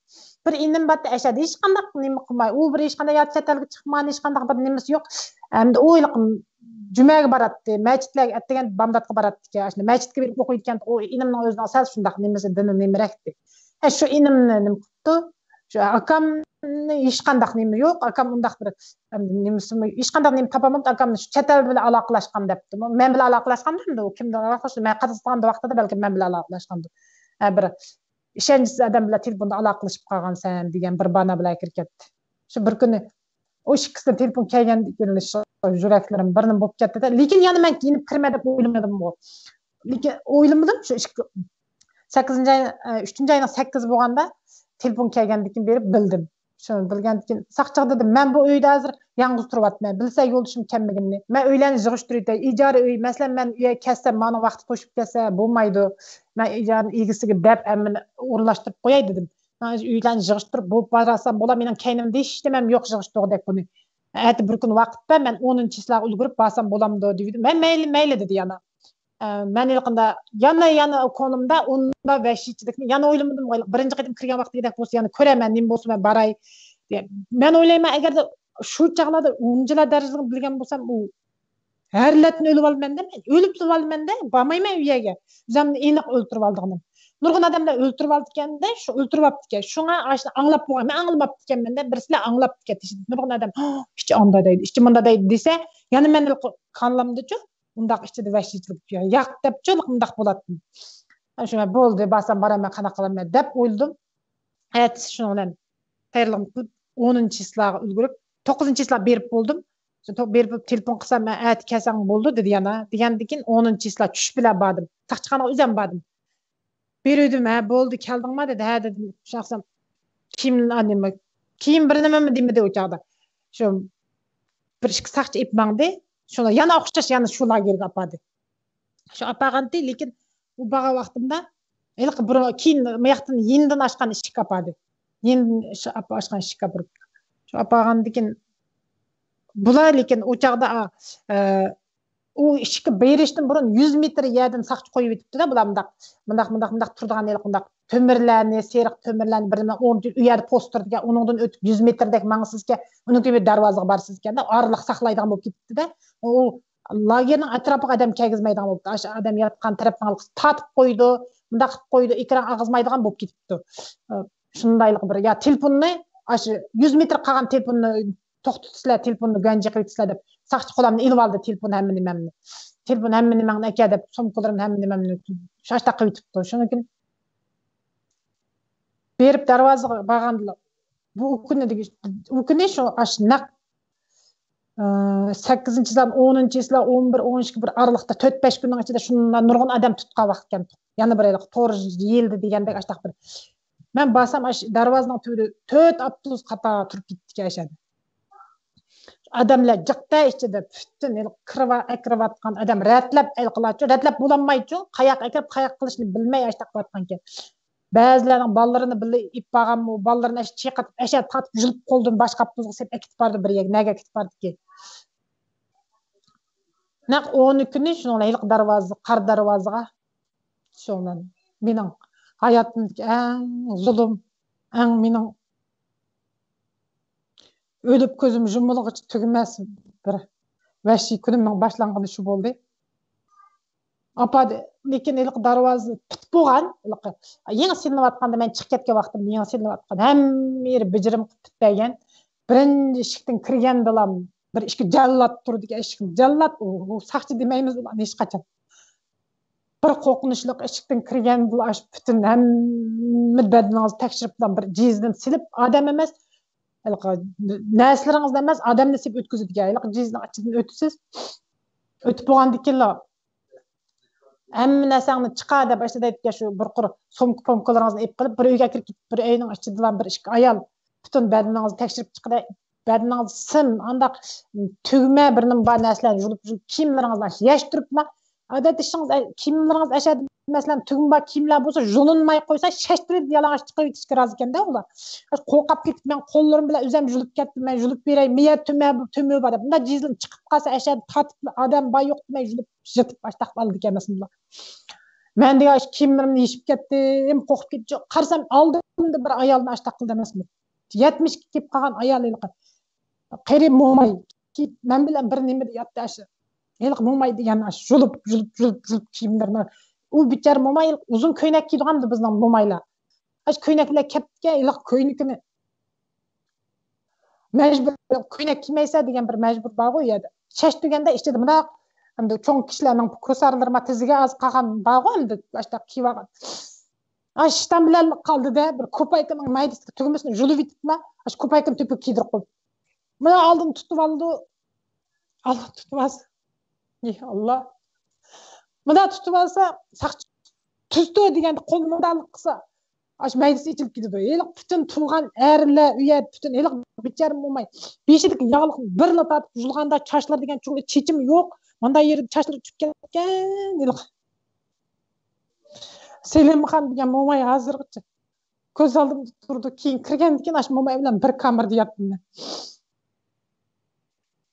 بىر ئىنىم بارتى ئەشەدە، ھېچقانداق نېمە قىلماي، ئۇ بىر ھېچقانداق يا چەت ئەلگە چىقمىغان، ھېچقانداق بىر نېمىسى يوق. ئەمدى ئۇ ھېلىقى جۈمەگە باراتتى، مەسچىتلەرگە ئەتىگەن بامداتقا باراتتىكەن، ئاشۇ مەسچىتكە بېرىپ ئوقۇيدىكەن. ئۇ ئىنىمنىڭ ئۆزىنىڭ سەل شۇنداق نېمىسى، دىنى نېمىرەكتى. ھە، شۇ ئىنىمنى نېمە قىپتۇ؟ شۇ ئاكامنى ھېچقانداق نېمە يوق، ئاكام ئۇنداق بىر، ئەم، نېمىسىمۇ، ھېچقانداق نېمە تاپالماپتۇ، ئاكامنى شۇ چەت ئەل بىلەن ئالاقىلەشكەن دەپتۇ. مەن بىلەن ئالاقىلەشكەندۇ ئەمدى، ئۇ كىم بىلەن ئالاقىلەشتى، مەن قازاقىستاندا ۋاقتىدا بەلكىم مەن بىلەن ئالاقىلەشكەندۇ. ھە، بىر ئىشەنچسىز ئادەم بىلەن تېلېفوندا ئالاقىلىشىپ قالغانسەن دېگەن بىر بانا بىلەن كىرىپ كەتتى. شۇ بىر كۈنى ئۇ ئىككىسىدىن تېلېفون كەلگەندىن كېيىن شۇ يۈرەكلىرىم بىرنېمە بولۇپ كەتتى-دە. لېكىن يەنە مەن كىيىنىپ كىرىمەن دەپ ئويلىمىدىمغۇ. لېكىن ئويلىمىدىم، شۇ ئىككى، سەككىزىنچى ئاي، ئە، ئۈچىنچى ئاينىڭ سەككىزى بولغاندا تېلېفون كەلگەندىن كېيىن بېرىپ بىلدىم. شۇنى بىلگەندىن كېيىن ساقچىغا دېدىم، مەن بۇ ئۆيدە ھازىر يالغۇز تۇرۇۋاتىمەن. بىلسە يولدىشىم كەلمىگىنىنى. مەن ئۆيلەرنى يىغىشتۇرۇۋېتەي. ئىجارە ئۆي، مەسىلەن، مەن ئۆيگە كەلسەم، ماڭا ۋاقىت قوشۇپ كەلسە بولمايدۇ. مەن ئىجارىنىڭ ئىگىسىگە دەپ ھەممىنى ئورۇنلاشتۇرۇپ قوياي دېدىم. مانا ئۆيلەرنى يىغىشتۇرۇپ بولۇپ بارسام بولا، مېنىڭ كەينىمدە ھېچ نېمەم يوق يىغىشتۇرغۇدەك بۇنى. ئەتە بىر كۈنى ۋاقىت بەر، مەن ئونىنچى چىسلاغا ئۈلگۈرۈپ بارسام بولامدۇ دېدىم. مەن مەيلى، مەيلى دېدى يەنە. ئە، مەن ھېلىقىندا يەنە، يەنە كونۇمدا ئۇندا ۋەھشىيچىلىكنى يەنە ئويلىمىدىم. بىرىنچى قېتىم كىرگەن ۋاقتىدەك بولسا يەنە كۆرەرمەن، نېمە بولسا مەن باراي. مەن ئويلايمەن، ئەگەردە شۇ چاغلاردا ئونىنچىلار دەرىجىلىك بىلگەن بولسام، ئۇ ھەرلەتنى ئۆلۈۋالىمەن دە، مەن ئۆلۈپ ئالىمەن دە، بارمايمەن ئۇ يەرگە. ئۆزۈمنى ئېنىق ئۆلتۈرۈۋالىدىغىنىم. نۇرغۇن ئادەملەر ئۆلتۈرۈۋالىدىكەن دە، شۇ ئۆلتۈرۈۋاپتىكەن. شۇڭا ئاشۇنى ئاڭلاپ بولغان، مەن ئاڭلىماپتىكەنمەن دە، بىرسىلەر ئاڭلاپتىكەن. نۇرغۇن ئادەم، «ھا، ئىچى ئاندا دەيدۇ، ئىچى مۇندا دەيدۇ» دېسە، يەنە مەن كاللامدىچۇ، ئۇنداق ئىچىدە ۋەھشىيچىلىك ياق دەپچۇ، مۇنداق بولاتتىم. شۇڭا بولدى، بارسام بارىمەن، قانداق قىلىمەن دەپ ئويلىدىم. ئەتىسى شۇنىڭ بىلەن تەييارلىقىمنى قىلىپ، ئونىنچى چىسلاغا ئۈلگۈرۈپ، توققۇزىنچى چىسلا بېرىپ بولدۇم. شۇ تو-، بېرىپ تېلېفون قىلسام، مەن ئەتە كەلسەڭ بولدى دېدى يەنە. دېگەندىن كېيىن ئونىنچى چىسلا چۈش بىلەن باردىم. ساقچىخانىغا ئۆزۈم باردىم. بېرىۋىدىم، ھە، بولدى، كەلدىڭما دېدى. ھە دېدىم. شۇ ئاخشام كىيىم، نېمە، كىيىم بىر نېمىمۇ دېمىدى ئۇ چاغدا. شۇ بىر ئىككى ساقچى ئېلىپ ماڭدى. شۇنى يەنە ئوخشاش، يەنە شۇ لاگېرغا ئاپاردى. شۇ ئاپارغانتى، لېكىن ئۇ بارغان ۋاقتىمدا ھېلىقى بۇرۇن، كېيىن مۇياقتىن يېنىدىن ئاچقان ئىشىك ئاپاردى. يېنىدىن ئىش-، ئاپ-، ئاچقان ئىشىك ئاپىرىپ. شۇ ئاپارغاندىن كېيىن بۇلار، لېكىن ئۇ چاغدا، ئا، ئە، ئۇ ئىشىككە بېرىشتىن بۇرۇن يۈز مېتىر يەردىن ساقچى قويۇۋېتىپتۇ-دە، بۇلار مۇنداق، مۇنداق، مۇنداق، مۇنداق تۇرىدىغان ھېلىقى مۇنداق تۆمۈرلەرنى، سېرىق تۆمۈرلەرنى بىرنى ئورنىتىپ، ئۇ يەردە پوست تۇرىدىكەن، ئۇنىڭدىن ئۆتۈپ يۈز مېتىردەك ماڭىسىزكەن، ئۇنىڭ تۈۋى دەرۋازىغا بارىسىزكەن-دە، ئارىلىق ساقلايدىغان بولۇپ كېتىپتۇ-دە. ئۇ لاگېرنىڭ ئەتراپىغا ئادەم كىرگۈزمەيدىغان بولۇپتۇ. ئاشۇ ئادەم ياتقان تەرەپنى تارتىپ قويىدۇ، مۇنداق قىلىپ قويىدۇ، ئېكران ئاغزىمايدىغان بولۇپ كېتىپتۇ. شۇندايلىق بىر، يا تېلېفوننى ئاشۇ يۈز مېتىر قالغان تېلېفوننى توختىتىسىلەر، تېلېفوننى گۇەنجى قىلىۋېتىسىلەر دەپ ساقچى قولۇمنى ئېلىۋالدى، تېلېفون ھەممە نېمەمنى. تېلېفون ھەممە نېمەڭنى ئەكە دەپ، سومكىلىرىمنى ھەممە نېمەمنى شاشتاق قىلىۋېتىپتۇ. شۇنىڭ كېيىن بېرىپ دەرۋازىغا بارغاندىلا، بۇ كۈنى دېگۈ-، ئۇ كۈنى شۇ ئاشۇ نەق، ئى، سەككىزىنچى چىسلا، ئونىنچى چىسلا، ئون بىر، ئون ئىككى، بىر ئارىلىقتا تۆت، بەش كۈننىڭ ئىچىدە شۇنداق نۇرغۇن ئادەم تۇتقان ۋاقىتكەن. يەنە بىر ھېلىقى تور يېيىلدى دېگەندەك ئاشتاق بىر. مەن بارسام، ئاشۇ دەرۋازىنىڭ تۈۋىدە تۆت ئاپتوبۇس قاتار تۇرۇپ كېتىپتىكەن ئاشۇ يەردە. ئادەملەر جىقتە ئىچىدە پۈتۈن ھېلىقى كىرىۋا-، ئەكىرىۋاتقان ئادەم رەتلەپ ئەكىرىۋاتقانچۇ، رەتلەپ بولالمايچۇ، قاياققا ئەكىرىپ، قاياققا قىلىشنى بىلمەي ئاشتاق قىلىۋاتقانىكەن. بەزىلەرنىڭ بالىلىرىنى بىللە ئېلىپ بارغانمۇ، بالىلىرىنى ئەشە چېقىپ، ئەشە تارتىپ، يۇلۇپ قولىدىن باشقا ئاپتوبۇسقا سېلىپ ئەكېتىپ باردى بىر يەرگە، نەگە ئەكېتىپ باردىكى. نەق ئون كۈنى شۇنىڭ بىلەن ھېلىقى دەرۋازا، قارا دەرۋازىغا، شۇنىڭ بىلەن مېنىڭ ھاياتىمدىكى ئەڭ زۇلۇم، ئەڭ مېنىڭ ئۆلۈپ كۆزۈم يۇمۇلغۇچە تۈگىمەس بىر ۋەھشىي كۈنۈمنىڭ باشلانغىنى شۇ بولدى. ئاپا، لېكىن ھېلىقى دەرۋازا پۈت بولغان، ھېلىقى يېڭى سېلىنىۋاتقاندا، مەن چىقىپ كەتكەن ۋاقتىمدا يېڭى سېلىنىۋاتقان، ھەممە يېرى بىجىرىم قىلىپ پۈت بەرگەن. بىرىنچى ئىشىكتىن كىرگەندىلا بىر ئىككى جاللات تۇرىدىكەن، ئىشىكنى جاللات، ئۇ، ئۇ ساقچى دېمەيمىز ئۇلارنى ھېچقاچان. بىر قورقۇنچلۇق، ئىشىكتىن كىرگەندىلا ئاشۇ پۈتۈن ھەممە بەدىنىڭىزنى تەكشۈرۈپ، بىر جىزدىن سېلىپ، ئادەم ئەمەس، ھېلىقى نەرسىلىرىڭىزنى ئەمەس، ئادەمنى سېلىپ ئۆتكۈزىدىكەن. ھېلىقى جىزنىڭ ئىچىدىن ئۆتىسىز. ئۆتۈپ بولغاندىن كېيىنلا، ھەممە نەرسەڭنى چىقار دەپ ئاشۇ دەيدىكەن، شۇ بىر قۇر سومكا پومكىلىرىڭىزنى ئېلىپ قېلىپ، بىر ئۆيگە كىرىپ كېتىپ، بىر ئۆينىڭ ئىچىدىلا بىر ئىككى ئايال پۈتۈن بەدىنىڭىزنى تەكشۈرۈپ چىقىدۇ. بەدىنىڭىز سىم، ئانداق تۈگمە بىر نېمە بار نەرسىلەرنى يۇلۇپ، يۇلۇپ، كىيىملىرىڭىزنى يەشتۈرۈپلا، ئادەتتە ئىشىڭىز، كىيىملىرىڭىز ئەشەدە، مەسىلەن، تۈگمە بار كىيىملەر بولسا، يۇلۇنماي قويسا، شەشتۈرۈپ يالىڭاچ چىقىۋېتىشكە رازىكەن-دە ئۇلار. قورقۇپ كېتىپ، مەن قوللىرىم بىلەن ئۆزۈم يۇلۇپ كەتتىم، مەن يۇلۇپ بېرەي، مىيە تۈمە، تۈمۈ بار دەپ. مۇنداق جىزدىن چىقىپ قالسا، ئەشەدە تارتىپ، ئادەم بار يوق دېمەي يۇلۇپ يېتىپ، ئاشتاق ئالىدىكەن مەسىلەن. مەن دېگەن ئاشۇ كىيىملىرىمنى يېشىپ كەتتىم، قورقۇپ كەتتىم. قارىسام، ئالدىمدا بىر ئايالنى ئاشتاق قىلدى ئەمەسمۇ. يەتمىشكە كېلىپ قالغان ئايال ھېلىقى. قېرى موماي. كېيىپ، مەن بىلەن بىر نېمىدە ياتتى ئاشۇ. ھېلىقى موماي دېگەن ئاشۇ يۇلۇپ، يۇلۇپ، يۇلۇپ، يۇلۇپ كىيىملىرىنى. ئۇ بىچارە موماي ھېلىقى ئۇزۇن كۆينەك كىيىدىغان بىزنىڭ مومايلار. ئاشۇ كۆينەك بىلەن كەپتىكەن، ھېلىقى كۆينىكىنى. مەجبۇر، كۆينەك كىيمەيسەن دېگەن بىر مەجبۇر بارغۇ ئۇ يەردە. چاچ تۈگەندە ئىچىدە مۇنداق، ئەمدى چوڭ كىشىلەرنىڭ كوسارلىرىما تىزىگە ئاز قالغان بارغۇ، ئەمدى ئاشۇنداق كىيىۋالغان. ئاشۇ شىتان بىلەن قالدى-دە، بىر كوپايكىنىڭ مايدىسىغا تۈگمىسىنى يۇلۇۋېتىپلا، ئاشۇ كوپايكىنى تۆپۈپ كىيدۈرۈپ قويدى. مانا ئالدىن تۇتۇپ ئالدى. ئاللا تۇتۇپ ئالسا. ئى، ئاللا. مۇنداق تۇتۇپ ئالسا، ساقچى تۇتۇپتۇ دېگەندە قولىنى مۇنداق قىلسا، ئاشۇ مەيدىسى ئېچىلىپ كېتىدۇ. ھېلىقى پۈتۈن تۇرغان ئەرلەر ئۇ يەردە پۈتۈن ھېلىقى بىچارە موماي بېشىدىكى ياغلىقنى بىرلا تارتىپ يۇلغاندا چاچلىرى دېگەن چوغ چېچىمى يوق. مۇنداق يېرى چاچلىرى چۈشۈپ كەتكەن ھېلىقى. سېلىمخان دېگەن موماي ھازىرغىچە كۆز ئالدىمدا تۇرىدۇ. كېيىن كىرگەندىن كېيىن ئاشۇ موماي بىلەن بىر كامېردا ياتتىم مەن.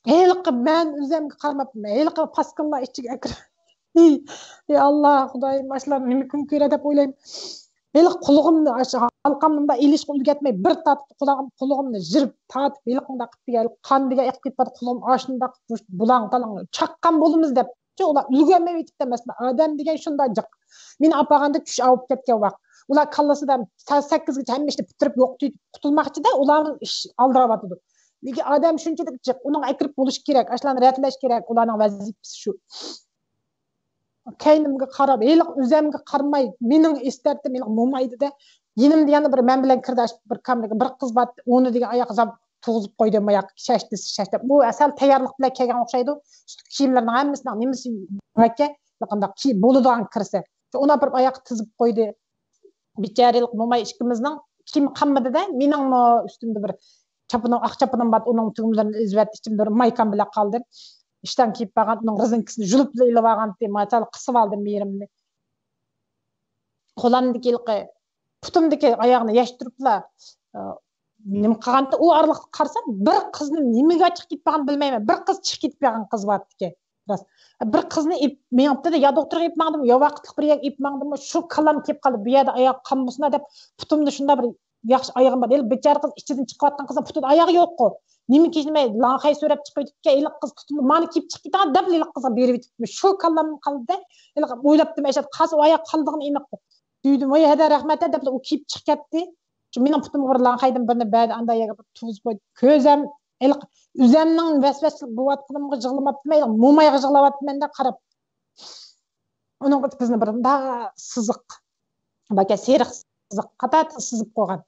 ھېلىقى مەن ئۆزۈمگە قارىماپتىمەن. ھېلىقى پاسكىنىلار ئىچىگە ئەكىرىپ. ئى، ئى ئاللا، خۇدايىم، ئاشۇلار نېمە كۈن كۆرە دەپ ئويلايمەن. ھېلىقى قۇلىقىمنى، ئاشۇ ھالقامنى مۇنداق ئېلىشقا ئۈلگۈرتمەي، بىر تارتىپ قۇلاقىم، قۇلىقىمنى يىرىپ تارتىپ، ھېلىقى مۇنداق قىلىپ، قان دېگەن ئېقىپ كېتىپ بارىدۇ، قۇلىقىم ئاشۇنداق بۇلاڭ-تالاڭ چاققان بولىمىز دەپ. ئۇلار ئۈلگۈرمەيۋېتىپتۇ ئەمەسمۇ. ئادەم دېگەن شۇنداق جىق. مېنى ئاپارغاندا چۈش ئاۋۇپ كەتكەن ۋاق. ئۇلار كاللىسىدا سائەت سەككىزگىچە ھەممە ئىشنى پۈتتۈرۈپ يوقىتىپ قۇتۇلماقچىدە، ئۇلارنىڭ ئىش ئالدىراۋاتىدۇ. لېكىن ئادەم شۇنچىلىك جىق، ئۇنىڭ ئەكىرىپ بولۇشى كېرەك، ئاشۇلارنى رەتلەش كېرەك، ئۇلارنىڭ ۋەزىپىسى شۇ. كەينىمگە قاراپ، ھېلىقى ئۆزەمگە قارىماي، مېنىڭ ئىستەرتىم ھېلىقى مومايدىدا. يېنىمدا يەنە بىر مەن بىلەن كىردى، بىر كامېردىكى بىر قىز بار، ئۇنى دېگەن ئاياق زاپ تۇغۇزۇپ قويدۇم، ئاياق شاش دېسە شاش دەپ. ئۇ ئەسەل تەييارلىق بىلەن كەلگەن ئوخشايدۇ. ئۈستى كىيىملىرىنىڭ ھەممىسىنىڭ نېمىسى باركەن، قانداق كىي-، بولىدىغان كىرسە. ئۇنى ئاپىرىپ ئاياققا تىزىپ قويدى. بىچارىلىق موماي ئىككىمىزنىڭ كىيىم قالمىدى-دە، مېنىڭمۇ ئۈستۈمدە بىر چاپىنىم، ئاق چاپىنىم بار، ئۇنىڭ تۈگمىلىرىنى ئۈزۈۋەتتى، ئىچىمدە بىر مايكام بىلەن قالدىم. ئىشتان كىيىپ بارغان، ئۇنىڭ رېزىنكىسىنى يۇلۇپ ئېلىۋالغانتى، ماچال قىسىۋالدىم بېرىمنى. قولامدىكى ھېلىقى پۇتۇمدىكى ئاياغنى يەشتۈرۈپلا، ئە، نېمە قىلغانتى، ئۇ ئارىلىقتا قارىسام، بىر قىزنى نېمىگە چىقىپ كېتىپ بارغانىنى بىلمەيمەن. بىر قىز چىقىپ كېتىپ بارغان قىز بارتىكەن. راست. بىر قىزنى ئېپ-، مېڭىپتۇ-دە، يا دوختۇرغا ئېلىپ ماڭدىمۇ، يا ۋاقىتلىق بىر يەرگە ئېلىپ ماڭدىمۇ، شۇ كاللام كېلىپ قالدى، بۇ يەردە ئاياغ قالمىسۇن دەپ، پۇتۇمدا شۇنداق بىر ياخشى ئايىغىم بار. ھېلى بىچارە قىز ئىچىدىن چىقىۋاتقان قىزنىڭ پۇتىدا ئاياغى يوققۇ. نېمە كىيىشنى بىلمەي، لاڭخەي سۆرەپ چىقىۋېتىپتىكەن. ھېلىقى قىز تۇتۇلدى، مانا كىيىپ چىقىپ كېتىڭ دەپ، ھېلىقى قىزغا بېرىۋېتىپتىمەن. شۇ كاللامدىن قالدى-دە، ھېلىقى ئويلاپتىم، ئەشەد قالسا ئۇ ئاياغ قالىدىغىنى ئېنىق. دېدىم، ۋاي ھەدە، رەھمەت دەپلا ئۇ كىيىپ چىقىپ كەتتى. شۇ مېنىڭ پۇتۇمغا بىر لاڭخەيدىن بىرنى بەردى، ئانداق يەرگە بىر تۇغۇزۇپ قويدى. كۆزەم، ھېلىقى ئۆزەمنىڭ ۋەسۋەسىلىك بولۇۋاتقىنىمغا يىغلىماپتىمەن، ھېلىقى مومايغا يىغلاۋاتىمەن-دە قاراپ. ئۇنىڭغا بىزنى بىر مۇنداق سىزىق، باركەن سېرىق سىزىق، قاتار سىزىپ قويغان.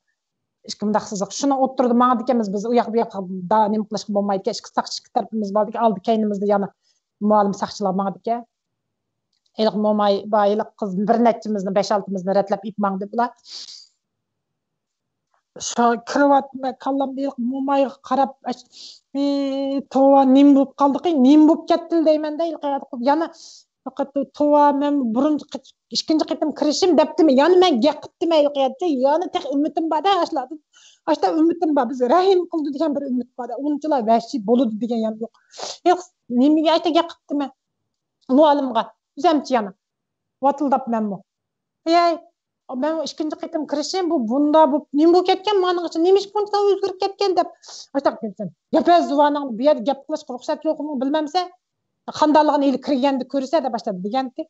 ئىككى مۇنداق سىزىق. شۇنىڭ ئوتتۇرىدا ماڭىدىكەنمىز بىز، ئۇ ياق بۇ ياققا دا-، نېمە قىلىشقا بولمايدىكەن. ئىككى ساقچى، ئىككى تەرىپىمىز باردىكەن. ئالدى كەينىمىزدە يەنە مۇئەللىم ساقچىلار ماڭىدىكەن. ھېلىقى موماي بار، ھېلىقى قىز بىر نەچچىمىزنى، بەش-ئالتىمىزنى رەتلەپ ئېلىپ ماڭدى بۇلار. شۇ كىرىۋاتىمەن، كاللامدا ھېلىقى مومايغا قاراپ، ئەش-، ئى، توۋا، نېمە بولۇپ قالدىقى، نېمە بولۇپ كەتتى دەيمەن-دە، ھېلىقى يانا، توۋا، مەن بۇرۇنقى قېت-، ئىككىنچى قېتىم كىرىشىم دەپتىمەن، يەنە مەن گەپ قىپتىمەن ھېلىقى يەردە، يەنە تېخى ئۈمىدىم بار-دە، ئاشۇلاردىن، ئاشۇنداق ئۈمىدىم بار، بىز رەھىم قىلىدۇ دېگەن بىر ئۈمىد بار-دە، ئۇنچىلا ۋەھشىي بولىدۇ دېگەن يەنە يوق. ھېلىقى نېمىگە ئاشۇنداق گەپ قىپتىمەن؟ مۇئەللىمغا، ئۆزەمچە يەنە ۋاتىلداپ مەنمۇ. ھەي، مەن ئىككىنچى قېتىم كىرىشىم، بۇ بۇندا، بۇ نېمە بولۇپ كەتكەن، مانىڭ ئىچى نېمىشقا بۇنچىلا ئۆزگىرىپ كەتكەن دەپ، ئاشۇنداق دېسەم، ياپەس زۇۋانىڭ بۇ يەردە گەپ قىلىشقا رۇخسەت يوقمۇ بىلمەمسەن؟ قانداقلىقىنى ھېلى كىرگەندە كۆرىسەن دەپ باشلاپ دېگەنتى.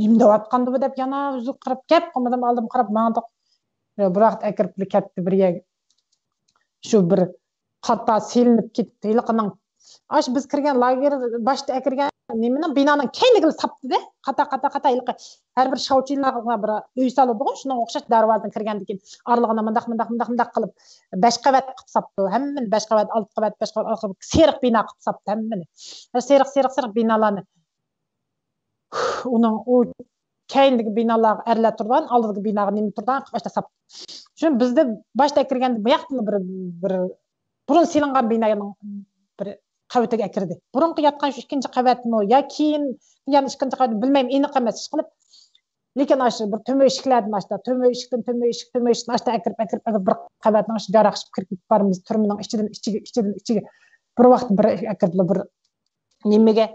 نېمە دەۋاتقاندۇ بۇ دەپ يەنە ئۆزى قاراپ گەپ قىلمىدىم، ئالدىم قاراپ ماڭدۇق. بىر ۋاقىت ئەكىرىپلا كەتتى بىر يەرگە. شۇ بىر خاتا سېلىنىپ كېتىپتۇ ھېلىقىنىڭ. ئاشۇ بىز كىرگەن لاگېر باشتا ئەكىرگەن نېمىنىڭ، بىنانىڭ كەينىگىلا ساپتىدە. قاتا، قاتا، قاتا ھېلىقى ھەر بىر شاۋچىلارغا بىر ئۆي سالىدىغۇ، شۇنىڭغا ئوخشاش دەرۋازىدىن كىرگەندىكىن ئارىلىقىنى مۇنداق، مۇنداق، مۇنداق، مۇنداق قىلىپ بەش قەۋەت قىلىپ ساپتۇ. ھەممىنى بەش قەۋەت، ئالتە قەۋەت، بەش قەۋەت، ئالتە قەۋەت سېرىق بىنا قىلىپ ساپتۇ ھەممىنى. سېرىق، سېرىق، سېرىق بىنالارنى. ئۇنىڭ ئۇ كەينىدىكى بىنالارغا ئەرلەر تۇرىدىغان، ئالدىدىكى بىناغا نېمە تۇرىدىغان قىلىپ ئاشتا ساپتۇ. شۇ بىزدە باشتا ئەكىرگەندە بۇ ياقتىن بىر، بىر بۇرۇن سېلىنغان بىنانىڭ بىر قەۋىتىگە ئەكىردى. بۇرۇنقى ياتقان شۇ ئىككىنچى قەۋەتمۇ يا كېيىن يەنە ئىككىنچى قەۋەتمۇ بىلمەيمەن، ئېنىق ئەمەس، ئىشقىلىپ. لېكىن ئاشۇ بىر تۆمۈر ئىشىكلەردىن ئاشتا، تۆمۈر ئىشىكتىن، تۆمۈر ئىشىك، تۆمۈر ئىشىكتىن ئاشتا ئەكىرىپ، ئەكىرىپ، ئەكىرىپ بىر قەۋەتنىڭ ئىچىگە جاراقشىپ كىرىپ كېتىپ بارىمىز. تۈرمىنىڭ ئىچىدىن ئىچىگە، ئىچىدىن ئىچىگە. بىر ۋاقىت بىر ئەكىردىلا بىر نېمىگە.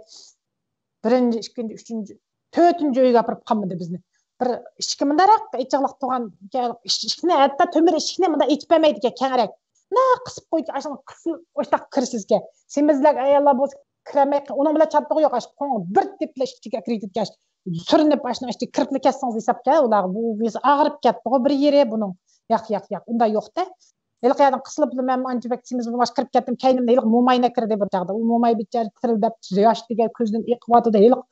بىرىنچى، ئىككىنچى، ئۈچىنچى، تۆتىنچى ئۆيگە ئاپىرىپ قامىدى بىزنى. بىر ئىشىكى مۇنداقراق ئېچىقلىق تۇرغان ئىشىكنى، ھەتتا تۆمۈر ئىشىكنى مۇنداق ئېچىپ بەرمەيدىكەن، كەڭرەك. مۇنداق قىسىپ قويدى، ئاشۇنداق قىسىپ، ئاشۇنداق كىرىسىزكەن. سېمىزلەك ئاياللار بولسا كىرەلمەي، ئۇنىڭ بىلەن چاتىقى يوق، ئاشۇ قوڭ بىر تېپىلا ئىچىگە كىرىپ كەتكەن. سۈرۈنۈپ ئاشۇنىڭ ئىچىگە كىرىپلا كەتسىڭىز ھېسابكەن، ئۇلارغا بۇ بىز ئاغرىپ كەتتىغۇ بىر يېرى بۇنىڭ. ياق، ياق، ياق، ئۇنداق يوق-دە. ھېلىقى يەردىن قىسىلىپلا مەن ئانچە بەك سېمىز بولغاچ كىرىپ كەتتىم. كەينىمدە ھېلىقى موماينا كىردى بۇ چاغدا. ئۇ موماي بىچارە تىرىلداپ ياش دېگەن كۆزىدىن ئېقىۋاتىدۇ. ھېلىقى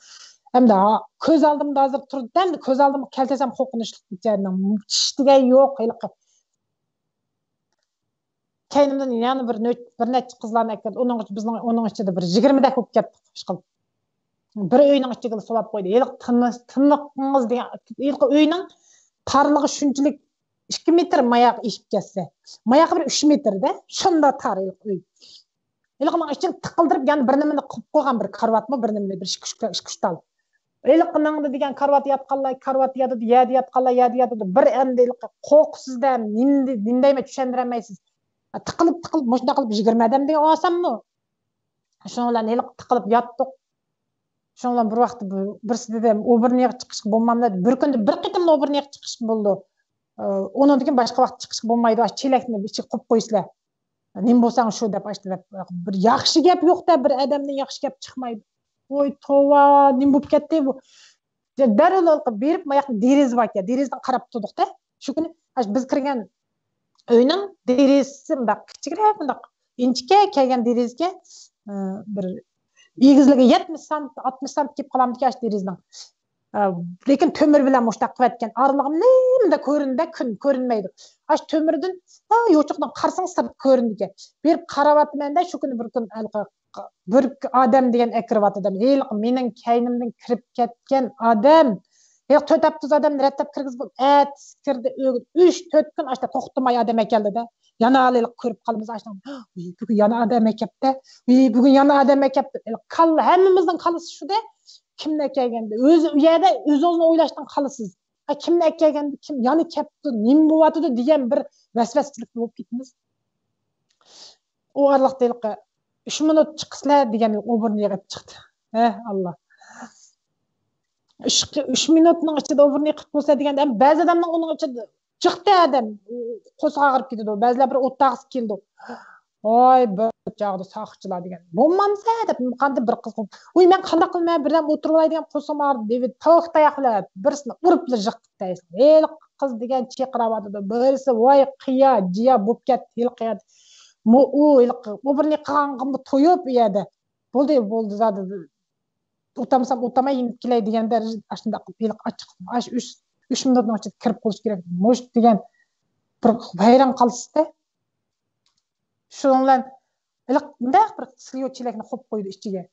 ھەمدە كۆز ئالدىمدا ھازىر تۇرىدۇ. ئەمدى كۆز ئالدىمغا كەلتۈرسەم قورقۇنچلۇق بىچارىنىڭ چىش دېگەن يوق ھېلىقى. كەينىمدىن يەنە بىر نۆ-، بىر نەچچە قىزلارنى ئەكىردى. ئۇنىڭ، بىزنىڭ ئۇنىڭ ئىچىدە بىر يىگىرمىدەك بولۇپ كەتتۇق، ئىشقىلىپ. بىر ئۆينىڭ ئىچىگىلا سولاپ قويدى. ھېلىقى تىنىق-، تىنىقىڭىز دېگەن، ھېلىقى ئۆينىڭ تارلىقى شۇنچىلىك، ئىككى مېتىر ماياققا ئېشىپ كەتسە، ماياققا بىر ئۈچ مېتىر-دە، شۇنداق تار ھېلىقى ئۆي. ھېلىقىنىڭ ئىچىگە تىقىلدۇرۇپ، يەنە بىر نېمىنى قىلىپ قويغان، بىر كارىۋاتمۇ، بىر نېمىنى، بىر ئىككى ئۈچ، ئىككى ئۈچ تال. ھېلىقىنىڭ دېگەن كارىۋاتتا ياتقانلار كارىۋاتتا ياتىدۇ، يەردە ياتقانلار يەردە ياتىدۇ. بىر ئەمدى ھېلىقى قورقۇسىز-دە، نېمە دە-، نېمە دەيمەن، چۈشەندۈرەلمەيسىز. تىقىلىپ، تىقىلىپ، مۇشۇنداق قىلىپ يىگىرمە ئادەم دېگەن ئاسانمۇ؟ شۇنىڭ بىلەن ھېلىقى تىقىلىپ ياتتۇق. شۇنىڭ بىلەن بىر ۋاقىتتا بىر-، بىرسى دېدى، ئوبورنىيغا چىقىشقا بولمامدۇ دېدى. بىر كۈندە بىر قېتىملا ئوبورنىيغا چىقىشقا بولىدۇ. ئۇ-، ئۇنىڭدىن كېيىن باشقا ۋاقىت چىقىشقا بولمايدۇ، ئاشۇ چېلەكنى ئىچىگە قويۇپ قويىسىلەر. نېمە بولساڭ شۇ دەپ، ئاشۇ دەپ. بىر ياخشى گەپ يوق-دە، بىر ئادەمدىن ياخشى گەپ چىقمايدۇ. ۋوي توۋا، نېمە بولۇپ كەتتى بۇ؟ دەررۇل بېرىپ، ماياقنى دېرىزە باركەن، دېرىزىدىن قاراپ تۇردۇق-دە. شۇ كۈنى ئاشۇ بىز كىرگەن ئۆينىڭ دېرىزىسى مۇنداق كىچىكرەك، مۇنداق ئىنچىكە كەلگەن دېرىزىگە، ئى، بىر ئېگىزلىكى يەتمىش سانت، ئاتمىش سانت كېلىپ قالامدىكى ئاشۇ دېرىزىنىڭ. ئى، لېكىن تۆمۈر بىلەن مۇشتاق قىلىۋەتكەن ئارىلىقى نېمىدە كۆرۈنىدۇ، كۈن كۆرۈنمەيدۇ. ئاشۇ تۆمۈردىن، ئا، يوچۇقتىن قارىساڭ سىرت كۆرۈنىدىكەن. بېرىپ قاراۋاتىمەن-دە، شۇ كۈنى بىر كۈن ھېلىقى بىر ئادەم دېگەن ئەكىرىۋاتىدۇ. ھېلىقى مېنىڭ كەينىمدىن كىرىپ كەتكەن ئادەم. ھېلىقى تۆت ئاپتوبۇس ئادەمنى رەتلەپ كىرگۈزۈپ، ئەتىسى كىردى، ئۆگدى. ئۈچ، تۆت كۈن ئاشتا توختىماي ئادەم ئەكەلدى-دە. يەنە ھېلىقى كۆرۈپ قالىمىز ئاشۇنى. ۋىي، بۈگۈن يەنە ئادەم ئەكەپتە. ۋىي، بۈگۈن يەنە ئادەم ئەكەپتە. ھېلىقى كاللا، ھەممىمىزنىڭ كاللىسى شۇ-دە. كىمنى ئەكەلگەندە، ئۆزى ئۇ يەردە ئۆزىڭىزنى ئويلاشتىن قالىسىز. ھە، كىمنى ئەكەلگەندە، كىم يەنە كەپتۇ، نېمە بولۇۋاتىدۇ دېگەن بىر ۋەسۋەسىچىلىكتە بولۇپ كېتىمىز. ئۇ ئارىلىقتا ھېلىقى ئۈچ مىنۇت چىقىسىلەر دېگەن ئوبورنى يىغىپ چىقتى. ھە، ئاللا. ئۈچ، ئۈچ مىنۇتنىڭ ئىچىدە ئوبورنى يىغىپ بولسا دېگەندە، بەزى ئادەمنىڭ ئۇنىڭ ئىچىدە جىق ئادەم قورسىقى ئاغرىپ كېتىدۇ. بەزىلەر بىر ئولتۇرغۇسى كېلىدۇ. ۋاي، بىر چاغدا ساقچىلار دېگەن بولمامسە دەپ، قانداق بىر قىز، ۋۇي، مەن قانداق قىلىمەن، بىردەم ئولتۇرۇۋالاي دېگەن قورسىقىم ئاغرىدى دېدى. توختاياق دەپ بىرسىنى ئۇرۇپلا جىق. ھېلىقى قىز دېگەن چىرقىراۋاتىدۇ. بىرسى، ۋاي، قىيا جىيا بولۇپ كەتتى ھېلىقى يەردە. مو-، ئۇ ھېلىقى ئوبورنى قىلغانغىمۇ تويۇپ ئۇ يەردە. بولدى، بولدى زادى. ئولتۇرمىسام ئولتۇرماي يېنىپ كېلەي دېگەندە، ئاشۇنداق قىلىپ ھېلىقى ئاچچىق، ئاشۇ ئۈچ، ئۈچ مىنۇتنىڭ ئىچىدە كىرىپ قېلىش كېرەك. مۇشت دېگەن بىر ۋەيران قالىسىز-دە. شۇنىڭ بىلەن ھېلىقى مۇنداق بىر سىليو چېلەكنى قويۇپ قويدى ئىچىگە.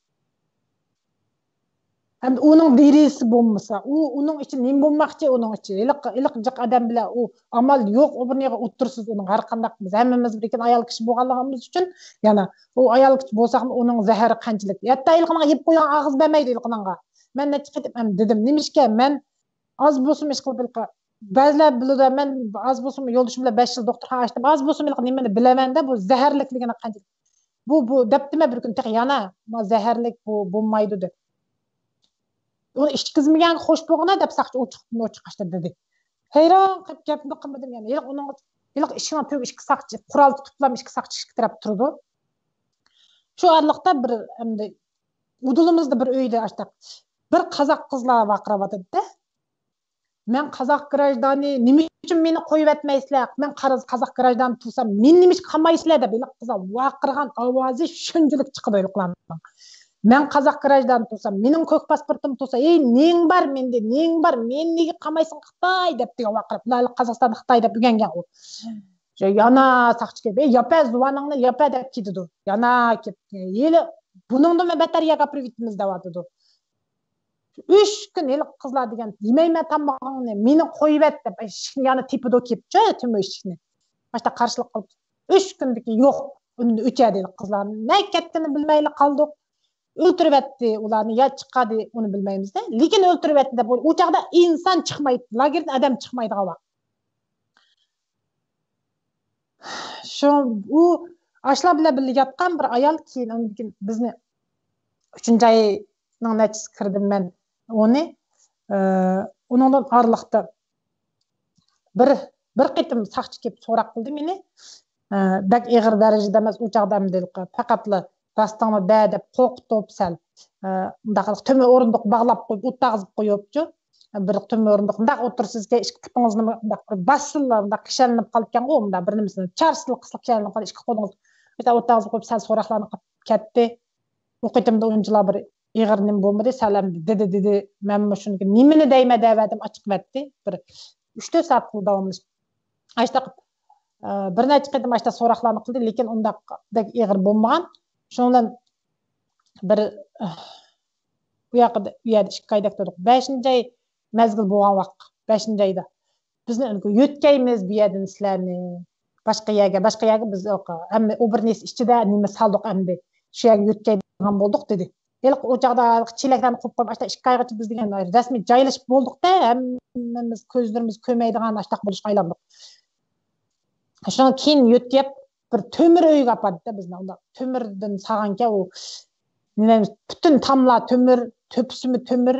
ئەمدى ئۇنىڭ دېرىزىسى بولمىسا، ئۇ، ئۇنىڭ ئىچى نېمە بولماقچى، ئۇنىڭ ئىچى؟ ھېلىقى، ھېلىقى جىق ئادەم بىلەن ئۇ ئامال يوق، ئوبورنىغا ئولتۇرىسىز ئۇنىڭ. ھەر قانداق بىز ھەممىمىز بىر ئايال كىشى بولغانلىقىمىز ئۈچۈن، يەنە ئۇ ئايال كىشى بولساقمۇ ئۇنىڭ زەھىرى قانچىلىك. ھەتتا ھېلىقىنىڭغا يەپ قويغان ئاغزى بەرمەيدۇ ھېلىقىنىڭغا. مەن نەچچە قېتىم ئەمدى دېدىم، نېمىشقا مەن ئاز بولسىمۇ ئىشقىلىپ ھېلىقى بەزىلەر بىلىدۇ، مەن ئاز بولسىمۇ يولدىشىم بىلەن بەش يىل دوختۇرخانا ئاچتىم. ئاز بولسىمۇ ھېلىقى نېمىنى بىلەمەن-دە، بۇ زەھەرلىكلىكىنى قانچىلىك. بۇ، بۇ دەپتىمەن بىر كۈنى تېخى يەنە، ما زەھەرلىك بۇ، بولمايدۇ دەپ. ئۇنى ئىچكۈزمىگەنگە خوش بولغىنا دەپ ساقچى ئوچۇق، ئوچۇق ئاشتا دېدى. ھەيران قېلىپ گەپنى قىلمىدىم يەنە. ھېلىقى ئۇنىڭغا، ھېلىقى ئىشىكنىڭ تۈۋىگە ئىككى ساقچى، قورال تۇتۇپلا ئىككى ساقچى ئىككى تەرەپ تۇرىدۇ. شۇ ئارىلىقتا بىر، ئەمدى ئۇدۇلىمىزدا بىر ئۆيدە ئاشتاق بىر قازاق قىزلار ۋارقىراۋاتىدۇ-دە. مەن قازاق گراژدانى، نېمە ئۈچۈن مېنى قويۇۋەتمەيسىلەر؟ مەن قاراز-، قازاق گراژدانى تۇرسام، مېنى نېمىشقا قامايسىلەر؟ دەپ ھېلىقى قىزلار ۋارقىرىغان ئاۋازى شۇنچىلىك چىقىدۇ ھېلىقىلارنىڭ. مەن قازاق گراژدانى تۇرسام، مېنىڭ كۆك پاسپورتۇم تۇرسا، ئەي، نېڭ بار مەندە، نېڭ بار، مېنى نېگە قامايسەن خىتاي دەپ دېگەن ۋارقىراپ. ئۇلار ھېلىقى قازاقىستاندا خىتاي دەپ ئۆگەنگەن ئۇ. شۇ يەنە ساقچى كېلىپ، ئەي، ياپە زۇۋانىڭنى ياپە دەپ كېتىدۇ. يەنە كېلىپ، ھېلى بۇنىڭدىنمۇ بەتتەر يەرگە ئاپىرىۋېتىمىز دەۋاتىدۇ. ئۈچ كۈن ھېلىقى قىزلار دېگەن، يېمەيمەن تامىقىڭنى، مېنى قويۇۋەت دەپ، ئىشىكنى يەنە تېپىدۇ كېلىپچۇ، تۆمۈر ئىشىكنى. باشتا قارشىلىق قىلىپ، ئۈچ كۈندىكى يوق، ئۈنىدە ئۆچەدى ھېلىقى قىزلار. نەگە كەتكىنىنى بىلمەيلا قالدۇق. ئۆلتۈرۈۋەتتى ئۇلارنى، يا چىقاردى، ئۇنى بىلمەيمىز-دە. لېكىن ئۆلتۈرۈۋەتتى دەپ، ئۇ چاغدا ئىنسان چىقمايتتى، لاگېردىن ئادەم چىقمايدىغان ۋاقىت. شۇ، ئۇ ئاشۇلار بىلەن بىللە ياتقان بىر ئايال، كېيىن ئۇنىڭدىن كېيىن بىزنى ئۈچىنچى ئاينىڭ نەچچىسى كىردىم مەن ئۇنى. ئۇنىڭدىن ئارىلىقتا بىر بىر قېتىم ساقچى كېلىپ سوراق قىلدى مېنى. بەك ئېغىر دەرىجىدە ئەمەس، ئۇ چاغدا ئەمدى پەقەتلا راستىڭنى دە دەپ قورقۇتۇپ سەل، مۇنداق تۆمۈر ئورۇندۇق باغلاپ قويۇپ، ئوت تاغزىپ قويۇپچۇ. بىر تۆمۈر ئورۇندۇق مۇنداق ئولتۇرسىزكەن، ئىككى پۇتىڭىزنى مۇنداق بىر باسسىلا، مۇنداق كىشەنلىنىپ قالىدىكەنغۇ، مۇنداق بىر نېمىسىنى چارسىلا قىسىلىق كىشەنلىنىپ قالىدۇ، ئىككى قولىڭىز. ئوت تاغزىپ قويۇپ سەل سوراقلارنى قىلىپ كەتتى. ئۇ قېتىمدا ئۇنچىلا بىر ئېغىر نېمە بولمىدى، سەل ئەمدى دېدى، دېدى. مەنمۇ شۇنىڭغا نېمىنى دەيمەن دەۋەردىم، ئاچىقىۋەتتى. بىر ئۈچ تۆت سائەت داۋاملىشىپ ئاشتاق، بىر نەچچە قېتىم ئاشتاق سوراقلارنى قىلدى، لېكىن ئۇنداق بەك ئېغىر بولمىغان. شۇنىڭ بىلەن بىر، ئۇ ياققا، ئۇ يەردە ئىككى ئايدەك تۇردۇق. بەشىنچى ئاي مەزگىل بولغان ۋاقىت، بەشىنچى ئايدا بىزنى يۆتكەيمىز بۇ يەردىن سىلەرنى، باشقا يەرگە، باشقا يەرگە. بىز ھەممە ئۇ بىر نېسى ئىچىدە نېمە سالدۇق ئەمدى، شۇ يەرگە يۆتكەيدىغان بولدۇق دېدى. ھېلىقى ئۇ چاغدا چېلەكلەرنى قويۇپ قويۇپ، ئاشتا ئىككى ئايغىچە بىز دېگەن رەسمىي جايلىشىپ بولدۇقتا، ھەممىمىز كۆزلىرىمىز كۆرمەيدىغان ئاشتاق بولۇشقا ئايلاندۇق. شۇنىڭ كېيىن يۆتكەپ بىر تۆمۈر ئۆيگە ئاپاردى بىزنى. ئۇنداق تۆمۈردىن سالغانكەن ئۇ، نېمە، پۈتۈن تاملار تۆمۈر، تۆپىسىمۇ تۆمۈر،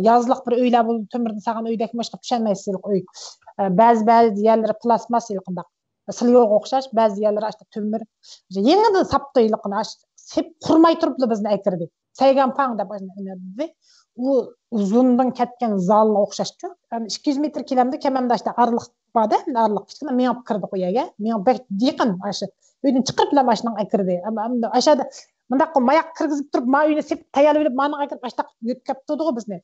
يازلىق بىر ئۆيلەر بولىدۇ، تۆمۈردىن سالغان ئۆيدەك، باشقا چۈشەنمەيسىز ھېلىقى ئۆي. بەزى بەزى يەرلىرى پلاستماس ھېلىقىنداق، سىلىيوغا ئوخشاش، بەزى يەرلىرى ئاشتا تۆمۈر. يېڭىدىن ساپتۇ ھېلىقىنى، سېپ قۇرماي تۇرۇپلا بىزنى ئەكىردى. سەيگەنپاڭ دەپ ئاشۇنداق دېدى. ئۇ ئۇزۇندىن كەتكەن زالغا ئوخشاشچۇ. ئىككى يۈز مېتىر كېلەمدۇ، كەمەمدە ئاشتا ئارىلىق بار-دە، ئارىلىق كىچىككىنە مېڭىپ كىردۇق ئۇ يەرگە. مېڭىپ بەك يېقىن، ئاشۇ ئۆيدىن چىقىرىپلا ماشىنىغا ئەكىردى. ئەمما ئاشۇ يەردە مۇنداق قىلىپ ماياق كىرگۈزۈپ تۇرۇپ، ما ئۆينى سېپ تەييارلىۋېلىپ، مانىڭ ئەكىرىپ ئاشتاق يۆتكەپ تۇردىغۇ بىزنى.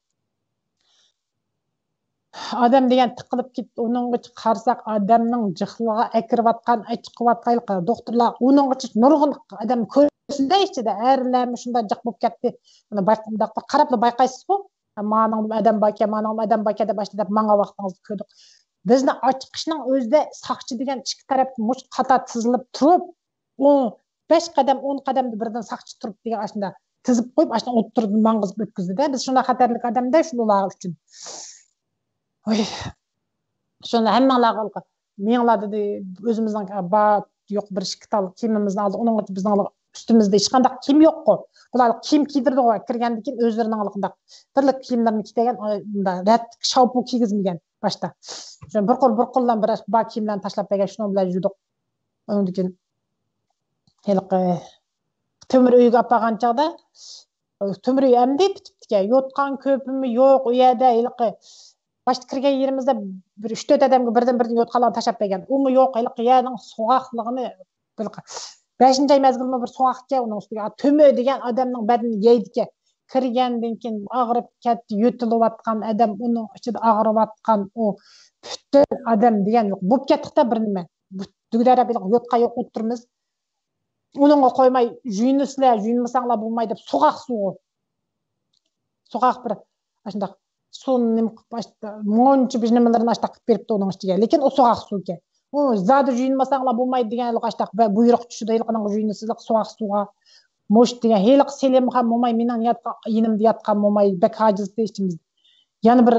ئادەم دېگەن تىقىلىپ كېتىپ، ئۇنىڭغا قارىساق، ئادەمنىڭ جىقلىغا ئەكىرىۋاتقان، ئەچىقىۋاتقان، دوختۇرلار ئۇنىڭغىچە نۇرغۇن ئادەم كۆرسىدە ئىچىدە، ئەرلەرمۇ شۇنداق جىق بولۇپ كەتتى. مانا باي-، مۇنداق قاراپلا بايقايسىزغۇ. مانىڭ ئادەم باركەن، مانىڭ ئادەم باركەن دەپ، ئاشۇنداق دەپ ماڭغان ۋاقتىڭىزنى كۆردۇق. بىزنى ئاچىقىشنىڭ ئۆزىدە ساقچى دېگەن ئىككى تەرەپ مۇشۇ قاتار تىزىلىپ تۇرۇپ، ئۇ بەش قەدەم، ئون قەدەمدە بىردىن ساقچى تۇرۇپ دېگەن ئاشۇنداق تىزىپ قويۇپ، ئاشۇنداق ئوتتۇرىدىن ماڭغۇزۇپ ئۆتكۈزدى-دە. بىز شۇنداق خەتەرلىك ئادەمدە شۇلار ئۈچۈن. ۋاي. شۇنى ھەممىڭلارغا مېڭىڭلار دېدى. ئۆزىمىزنىڭ بار يوق بىر ئىككى تال كىيىمىمىزنى ئالدى. ئۇنىڭ بىزنىڭ ئۈستىمىزدە ھېچقانداق كىيىم يوققۇ. بۇلار كىيىم كىيدۈرىدىغۇ، كىرگەندىن كېيىن ئۆزلىرىنىڭ بىرلىك كىيىملىرىنى كىيگەن، رەت شاۋپۇ كىيگۈزمىگەن باشتا. شۇ بۇرقۇل بۇرقۇللان بىر بار كىيىملەرنى تاشلاپ بەرگەن، شۇنىڭ بىلەن يۈردۇق. ئۇنىڭدىن كېيىن ھېلىقى تۆمۈر ئۆيگە ئاپارغان چاغدا، تۆمۈر ئۆي ئەمدى پۈتۈپتىكەن. يوتقان كۆپىمۇ يوق ئۇ يەردە. ھېلىقى باشتا كىرگەن يېرىمىزدە بىر ئۈچ تۆت ئادەمگە بىردىن بىردىن يوتقانلارنى تاشلاپ بەرگەن. ئۇمۇ يوق. ھېلىقى يەرنىڭ سوغۇقلۇقىنى بىر، بەشىنچى ئاي مەزگىلمۇ بىر سوغۇقكەن، ئۇنىڭ ئۈستىگە تۆمۈر دېگەن ئادەمنىڭ بەدىنى يەيدىكەن. كىرگەندىن كېيىن ئاغرىپ كەتتى، يۆتىلىۋاتقان ئادەم، ئۇنىڭ ئىچىدە ئاغرىۋاتقان ئۇ پۈتۈن ئادەم دېگەن يوق. بولۇپ كەتتۇقتا بىر نېمە. دۈگدەرەپ يوتقان يوق ئولتۇرىمىز. ئۇنىڭغا قويماي، يۇيۇنىسىلەر، يۇيۇنمىساڭلار بولماي دەپ سوغۇق سۇغۇ. سوغۇق بىر ئاشۇنداق سۇنى نېمە قىلىپ، مۇنچە بىر نېمىلىرىنى ئاشۇنداق قىلىپ بېرىپتۇ ئۇنىڭ ئىچىگە. لېكىن ئۇ سوغۇق سۇكەن. ئۇ زادى يۇيۇنمىساڭلار بولمايدۇ دېگەن ئاشۇنداق بۇيرۇق چۈشىدۇ. ھېلىقىنىڭغا يۇيۇنىسىلەر سوغۇق سۇغا. مۇشۇ دېگەن ھېلىقى سېلىمخان موماي، مېنىڭ ياتقان، يېنىمدا ياتقان موماي بەك ئاجىزدى ئىچىمىزدە. يەنە بىر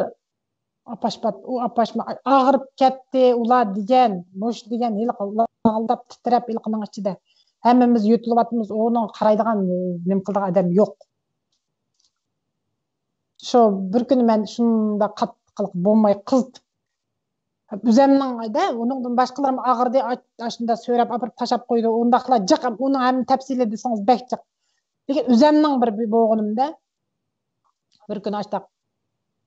ئاپاش بار، ئۇ ئاپاشمۇ ئاغرىپ كەتتى، ئۇلار دېگەن، مۇشۇ دېگەن، ھېلىقى ئالداپ تىترەپ ھېلىقىنىڭ ئىچىدە. ھەممىمىز يۆتىلىۋاتىمىز، ئۇنىڭغا قارايدىغان، نېمە قىلىدىغان ئادەم يوق. شۇ بىر كۈنى مەن شۇنداق قاتتىق بولماي قىزىتىپ، ئۆزەمنىڭ دە، ئۇنىڭدىن باشقىلىرىمۇ ئاغرىدى، ئاش-، ئاشۇنداق سۆرەپ ئاپىرىپ تاشلاپ قويدى. ئۇنداقلا جىق، ئۇنىڭ ھەممە تەپسىلى دېسىڭىز بەك جىق. لېكىن ئۆزەمنىڭ بىر، بىر بولغىنىمدا، بىر كۈنى ئاشتاق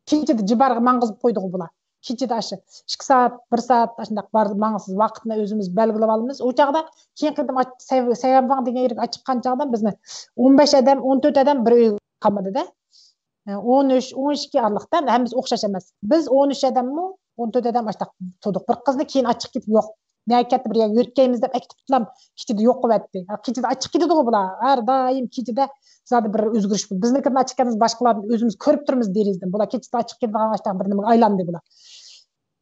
كېچىدە جىبارغا ماڭغۇزۇپ قويدىغۇ بۇلار. كېچىدە ئاشۇ ئىككى سائەت، بىر سائەت ئاشۇنداق بار ماڭىسىز، ۋاقىتنى ئۆزىمىز بەلگىلەپ ئالىمىز. ئۇ چاغدا كېيىنكى قېتىم سەيۋەنباڭ دېگەن يەرگە چىققان چاغدا بىزنى ئون بەش ئادەم، ئون تۆت ئادەم بىر ئۆيگە قامىدىدە. ئون ئۈچ، ئون ئىككى ئارىلىقتا، ھەممىسى ئوخشاش ئەمەس. بىز ئون ئۈچ ئادەممۇ، ئون تۆت ئادەم ئاشتاق تۇردۇق. بىر قىزنى كېيىن ئاچىقىپ كېتىپ يوق. نەگە كەتتى بىر يەرگە يۆتكەيمىز دەپ ئەكېتىپتىلا كېچىدە يوق قىلىۋەتتى. كېچىدە ئاچىقىپ كېتىدىغۇ بۇلار. ھەر دائىم كېچىدە زادى بىر ئۆزگىرىش بولىدۇ. بىزنىڭكىدىن ئاچىقىپ كەتمىسە باشقىلاردىن ئۆزىمىز كۆرۈپ تۇرىمىز دېرىزىدىن. بۇلار كېچىدە ئاچىقىپ كېتىدىغان ئاشتاق بىر نېمىگە ئايلاندى بۇلار.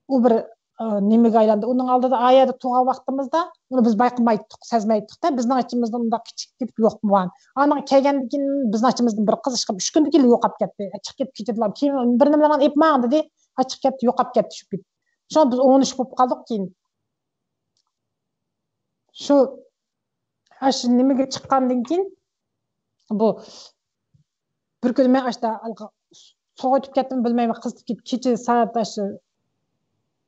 ئۇ بىر، ئە، نېمىگە ئايلاندى. ئۇنىڭ ئالدىدا ئا يەردە تۇرغان ۋاقتىمىزدا ئۇنى بىز بايقىمايتتۇق، سەزمەيتتۇق-دە. بىزنىڭ ئىچىمىزدە ئۇنداق كېچىكىپ كېتىپ يوق بولغان. ئاندىن كەلگەندىن كېيىن بىزنىڭ ئىچىمىزدىن بىر قىز ئىشقىلىپ ئۈچ كۈندىن كېيىن يوقاپ كەتتى. چىقىپ كېتىپ كېتىدىغان. كېيىن بىر نېمىلەرنى ئېلىپ ماڭ دېدى. چىقىپ كەتتى، يوقاپ كەتتى شۇ كۈن. شۇڭا بىز ئون ئۈچ بولۇپ قالدۇق كېيىن. شۇ، ئاشۇ نېمىگە چىققاندىن كېيىن بۇ بىر كۈنى مەن ئاشتا سوغۇتۇپ كەتتىم، بىلمەيمەن، قىزىتىپ كېتىپ، كېچە سائەت ئاشۇ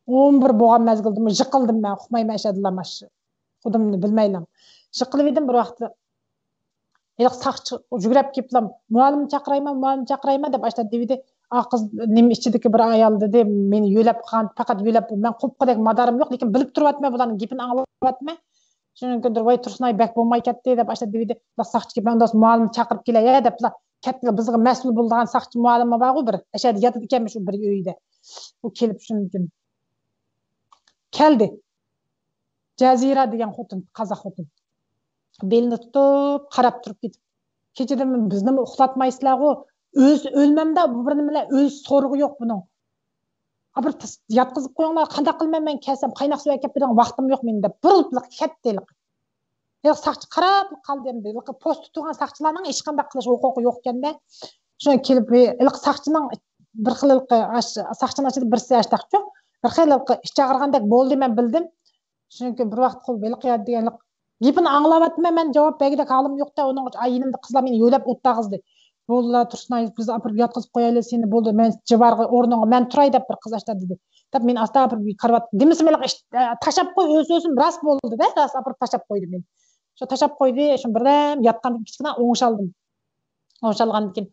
ئون بىر بولغان مەزگىلدىمۇ يىقىلدىم مەن، ئۇقمايمەن ئەشەدىلا ماش. خۇدۇمنى بىلمەيلا يىقىلىۋىدىم بىر ۋاقىتتا. ھېلىقى ساقچى يۈگۈرۈپ كېلىپلا، مۇئەللىم چاقىرايمەن، مۇئەللىم چاقىرايمەن دەپ ئاشتا دېۋىدى. ئا قىز نېمە ئىچىدىكى بىر ئايال دېدى، مېنى يۆلەپ قالغان، پەقەت يۆلەپ، مەن قوپقۇدەك مادارىم يوق، لېكىن بىلىپ تۇرۇۋاتىمەن، بۇلارنىڭ گېپىنى ئاڭلاۋاتىمەن. شۇنىڭ ئۈچۈن ۋاي تۇرسۇنئاي بەك بولماي كەتتى دەپ ئاشتا دېۋىدى. ساقچى كېلىپ، مەن مۇئەللىم چاقىرىپ كېلەي دەپلا كەتتى. بىزگە مەسئۇل بولىدىغان ساقچى مۇئەللىم بارغۇ بىر، ئەشەدە ياتىدىكەنمىش ئۇ بىر ئۆيدە. ئۇ كېلىپ شۇنىڭ ئۈچۈن كەلدى. جەزىرە دېگەن خوتۇن، قازاق خوتۇن. بېلىنى تۇتۇپ، قاراپ تۇرۇپ كېتىپ، كېچىدە بىزنىمۇ ئۇخلاتمايسىلەرغۇ؟ ئۆلسە ئۆلمەمدە، بۇ بىر نېمىلەر، ئۆلسە سورىقى يوق بۇنىڭ. ئا، بىر تىس-، ياتقۇزۇپ قويۇڭلار، قانداق قىلىمەن مەن كەلسەم، قايناق سۇ ئەكەپ بېرىدىغان ۋاقتىم يوق مېنىڭ دەپ، بۇرۇلۇپلا كەتتى ھېلىقى. ھېلىقى ساقچى قاراپلا قالدى ئەمدى. ھېلىقى پوستتا تۇرغان ساقچىلارنىڭ ھېچقانداق قىلىش ھوقۇقى يوق ئىكەندە. شۇنى كېلىپ، ھېلىقى ساقچىنىڭ بىر خىل ھېلىقى ئاش-، ساقچىنىڭ ئىچىدە بىرسى ئاشتاقچۇ، بىر خىل ھېلىقى ئىچ ئاغرىغاندەك بولدى، مەن بىلدىم. شۇنىڭ ئۈچۈن بىر ۋاقىت قول ھېلىقى دېگەن گېپىنى ئاڭلاۋاتىمەن، مەن جاۋاب بەرگۈدەك ھالىم يوق-تە، ئۇنىڭ ئاي يېنىمدا قىزلار مېنى يۆلەپ ئولتۇرغۇزدى. بولدىلا، تۇرسۇنئاي، بىز ئاپىرىپ ياتقۇزۇپ قويايلى سېنى، بولدى، مەن جىۋارغا ئورنۇڭغا مەن تۇراي دەپ بىر قىز ئاشتا دېدى. دەپ مېنى ئاستا ئاپىرىپ كارىۋات، دېمىسە مېنى ئىش-، تاشلاپ قوي، ئۆز-ئۆزۈم راست بولدى-دە، راست ئاپىرىپ تاشلاپ قويدى مېنى. شۇ تاشلاپ قويدى، شۇ بىردەم ياتقاندىن كىچىككىنە ئوڭشالدىم. ئوڭشالغاندىن كېيىن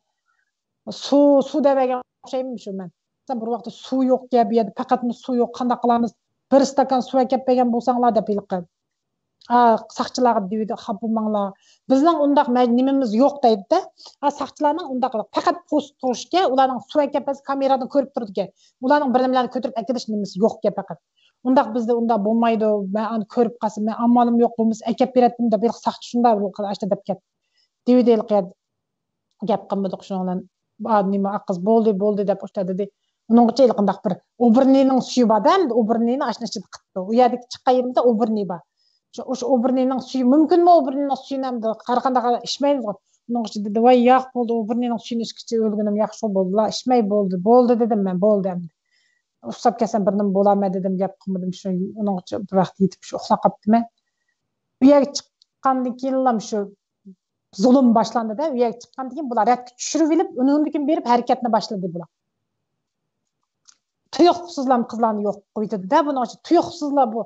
سۇ، سۇ دەۋەرگەن ئوخشايمەن شۇ مەن. بىر ۋاقىتتا سۇ يوق، يا بۇ يەردە پەقەتمۇ سۇ يوق، قانداق قىلامىز؟ بىر ئىستاكان سۇ ئەكەپ بەرگەن بولساڭلار دەپ ھېلىقى. ئا، ساقچىلارغا دېۋىدى، خاپا بولماڭلار. بىزنىڭ ئۇنداق مە-، نېمىمىز يوق دەيدىدە. ئا، ساقچىلارنىڭ ئۇنداق پەقەت پوست تۇرۇشكەن، ئۇلارنىڭ سۇ ئەكەپ بەرسە كامېرادىن كۆرۈپ تۇرىدىكەن. ئۇلارنىڭ بىر نېمىلەرنى كۆتۈرۈپ ئەكېلىش نېمىسى يوقكەن پەقەت. ئۇنداق بىزدە ئۇنداق بولمايدۇ. مەن ئانا كۆرۈپ قالسا، مەن ئامالىم يوق، بولمىسا ئەكەپ بېرەتتىم دەپ ھېلىقى ساقچى شۇنداق بىر ئاشتا دەپ كەتتى. دېۋىدى ھېلىقى يەردە. گەپ قىلمىدۇق شۇنىڭ بىلەن. ئا، نېمە، ئاققىز، بولدى، بولدى دەپ ئۇشتا دېدى. ئۇنىڭغىچە ھېلىقىنداق بىر ئوبۇرنىنىڭ سۈيى بار-دە، ئەمدى ئوبۇرنىنى ئاشۇنىڭ ئىچىدە قىپتۇ. ئۇ يەردىكى چىققان يېرىمدە ئوبۇرنى بار. شۇ، شۇ ئوبۇرنىنىڭ سۈيى مۇمكىنمۇ؟ ئوبۇرنىنىڭ سۈيىنى ئەمدى قارىغاندا ئىچمەيمىزغۇ. ئۇنىڭغىچە دېدى، ۋاي ياق، بولدى، ئوبۇرنىنىڭ سۈيىنى ئىچكىچە ئۆلگىنىم ياخشى بولدىلا، ئىچمەي بولدى، بولدى دېدىم مەن، بولدى ئەمدى. ئۇسساپ كەلسەم بىر نېمە بولامەن دېدىم، گەپ قىلمىدىم. شۇ ئۇنىڭغىچە بىر ۋاقىت يېتىپ شۇ ئۇخلاپ قاپتىمەن. ئۇ يەرگە چىققاندىن كېيىنلا شۇ زۇلۇم باشلاندى-دە، ئۇ يەرگە چىققاندىن كېيىن بۇلار رەتكە چۈشۈرۈۋېلىپ، ئۇنىڭدىن كېيىن بېرىپ ھەرىكەتنى باشلىدى بۇلار. تۇيۇقسىزلا قىزلارنى يوق قىلىۋېتىدۇ-دە، بۇنىڭ ئۈچۈن تۇيۇقسىزلا بۇ،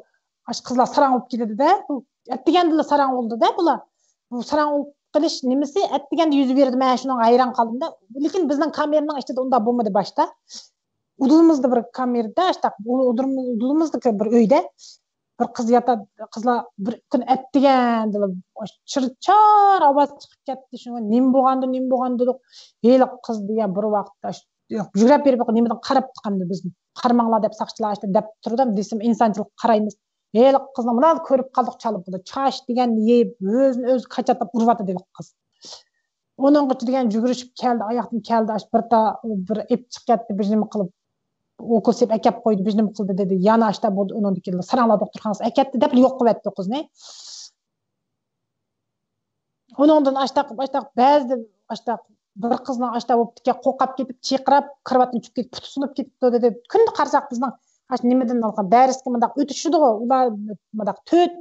ئاشۇ قىزلار ساراڭ بولۇپ كېتىدۇ-دە، بۇ ئەتىگەندىلا ساراڭ بولىدۇ-دە بۇلار. بۇ ساراڭ بولۇپ قېلىش نېمىسى ئەتىگەندە يۈز بېرىدۇ، مەن شۇنىڭغا ھەيران قالدىم-دە. لېكىن بىزنىڭ كامېرنىڭ ئىچىدە ئۇنداق بولمىدى باشتا. ئۇدۇلىمىزدا بىر كامېردا، ئاشتاق، ئۇدۇلىمىزدىكى بىر ئۆيدە بىر قىز ياتاتتى، قىزلار بىر كۈن ئەتىگەندىلا چىر-چار ئاۋاز چىقىپ كەتتى. شۇڭا نېمە بولغاندۇ، نېمە بولغاندۇ دېدۇق. ھېلىقى قىز دېگەن بىر ۋاقىتتا يۈگۈرۈپ بېرىپ نېمىدىن قاراپ چىقامدۇ بىزنى. قارىماڭلار دەپ ساقچىلار ئاشتا دەپ تۇرىدۇ دېسەم، ئىنسانچىلىققا قارايمىز. ھېلىقى قىزنى مانا كۆرۈپ قالدۇق، چالىپ بولدى. چاچ دېگەننى يەپ، ئۆزىنى ئۆزى كاچاتلاپ ئۇرۇۋاتىدۇ ھېلىقى قىز. ئۇنىڭغىچە دېگەن يۈگۈرۈشۈپ كەلدى، ئاياقتىن كەلدى، ئاش بىر تا-، بىر ئېپ چىقىپ كەتتى، بىر نېمە قىلىپ، ئوكۇل سېلىپ ئەكەپ قويدى، بىر نېمە قىلدى دېدى. يەنە ئاشتا بولدى، ئۇنىڭدىن كېيىن ساراڭلار دوختۇرخانىسىغا ئەكەتتى دەپ يوق قىلىۋەتتى قىزنى. ئۇنىڭدىن ئاشتاق، ئاشتاق بەزىدە ئاشتاق بىر قىزنىڭ ئاشتا بوپتىكەن، قورقۇپ كېتىپ، چىرقىراپ، كارىۋاتتىن چۈشۈپ كېتىپ، پۇتى سۇنۇپ كېتىپتۇ دېدى. كۈندە قارىساق بىزنىڭ ئاشۇ نېمىدىن ئالغان دەرسكە مۇنداق ئۆتۈشىدىغۇ، ئۇلار مۇنداق تۆت،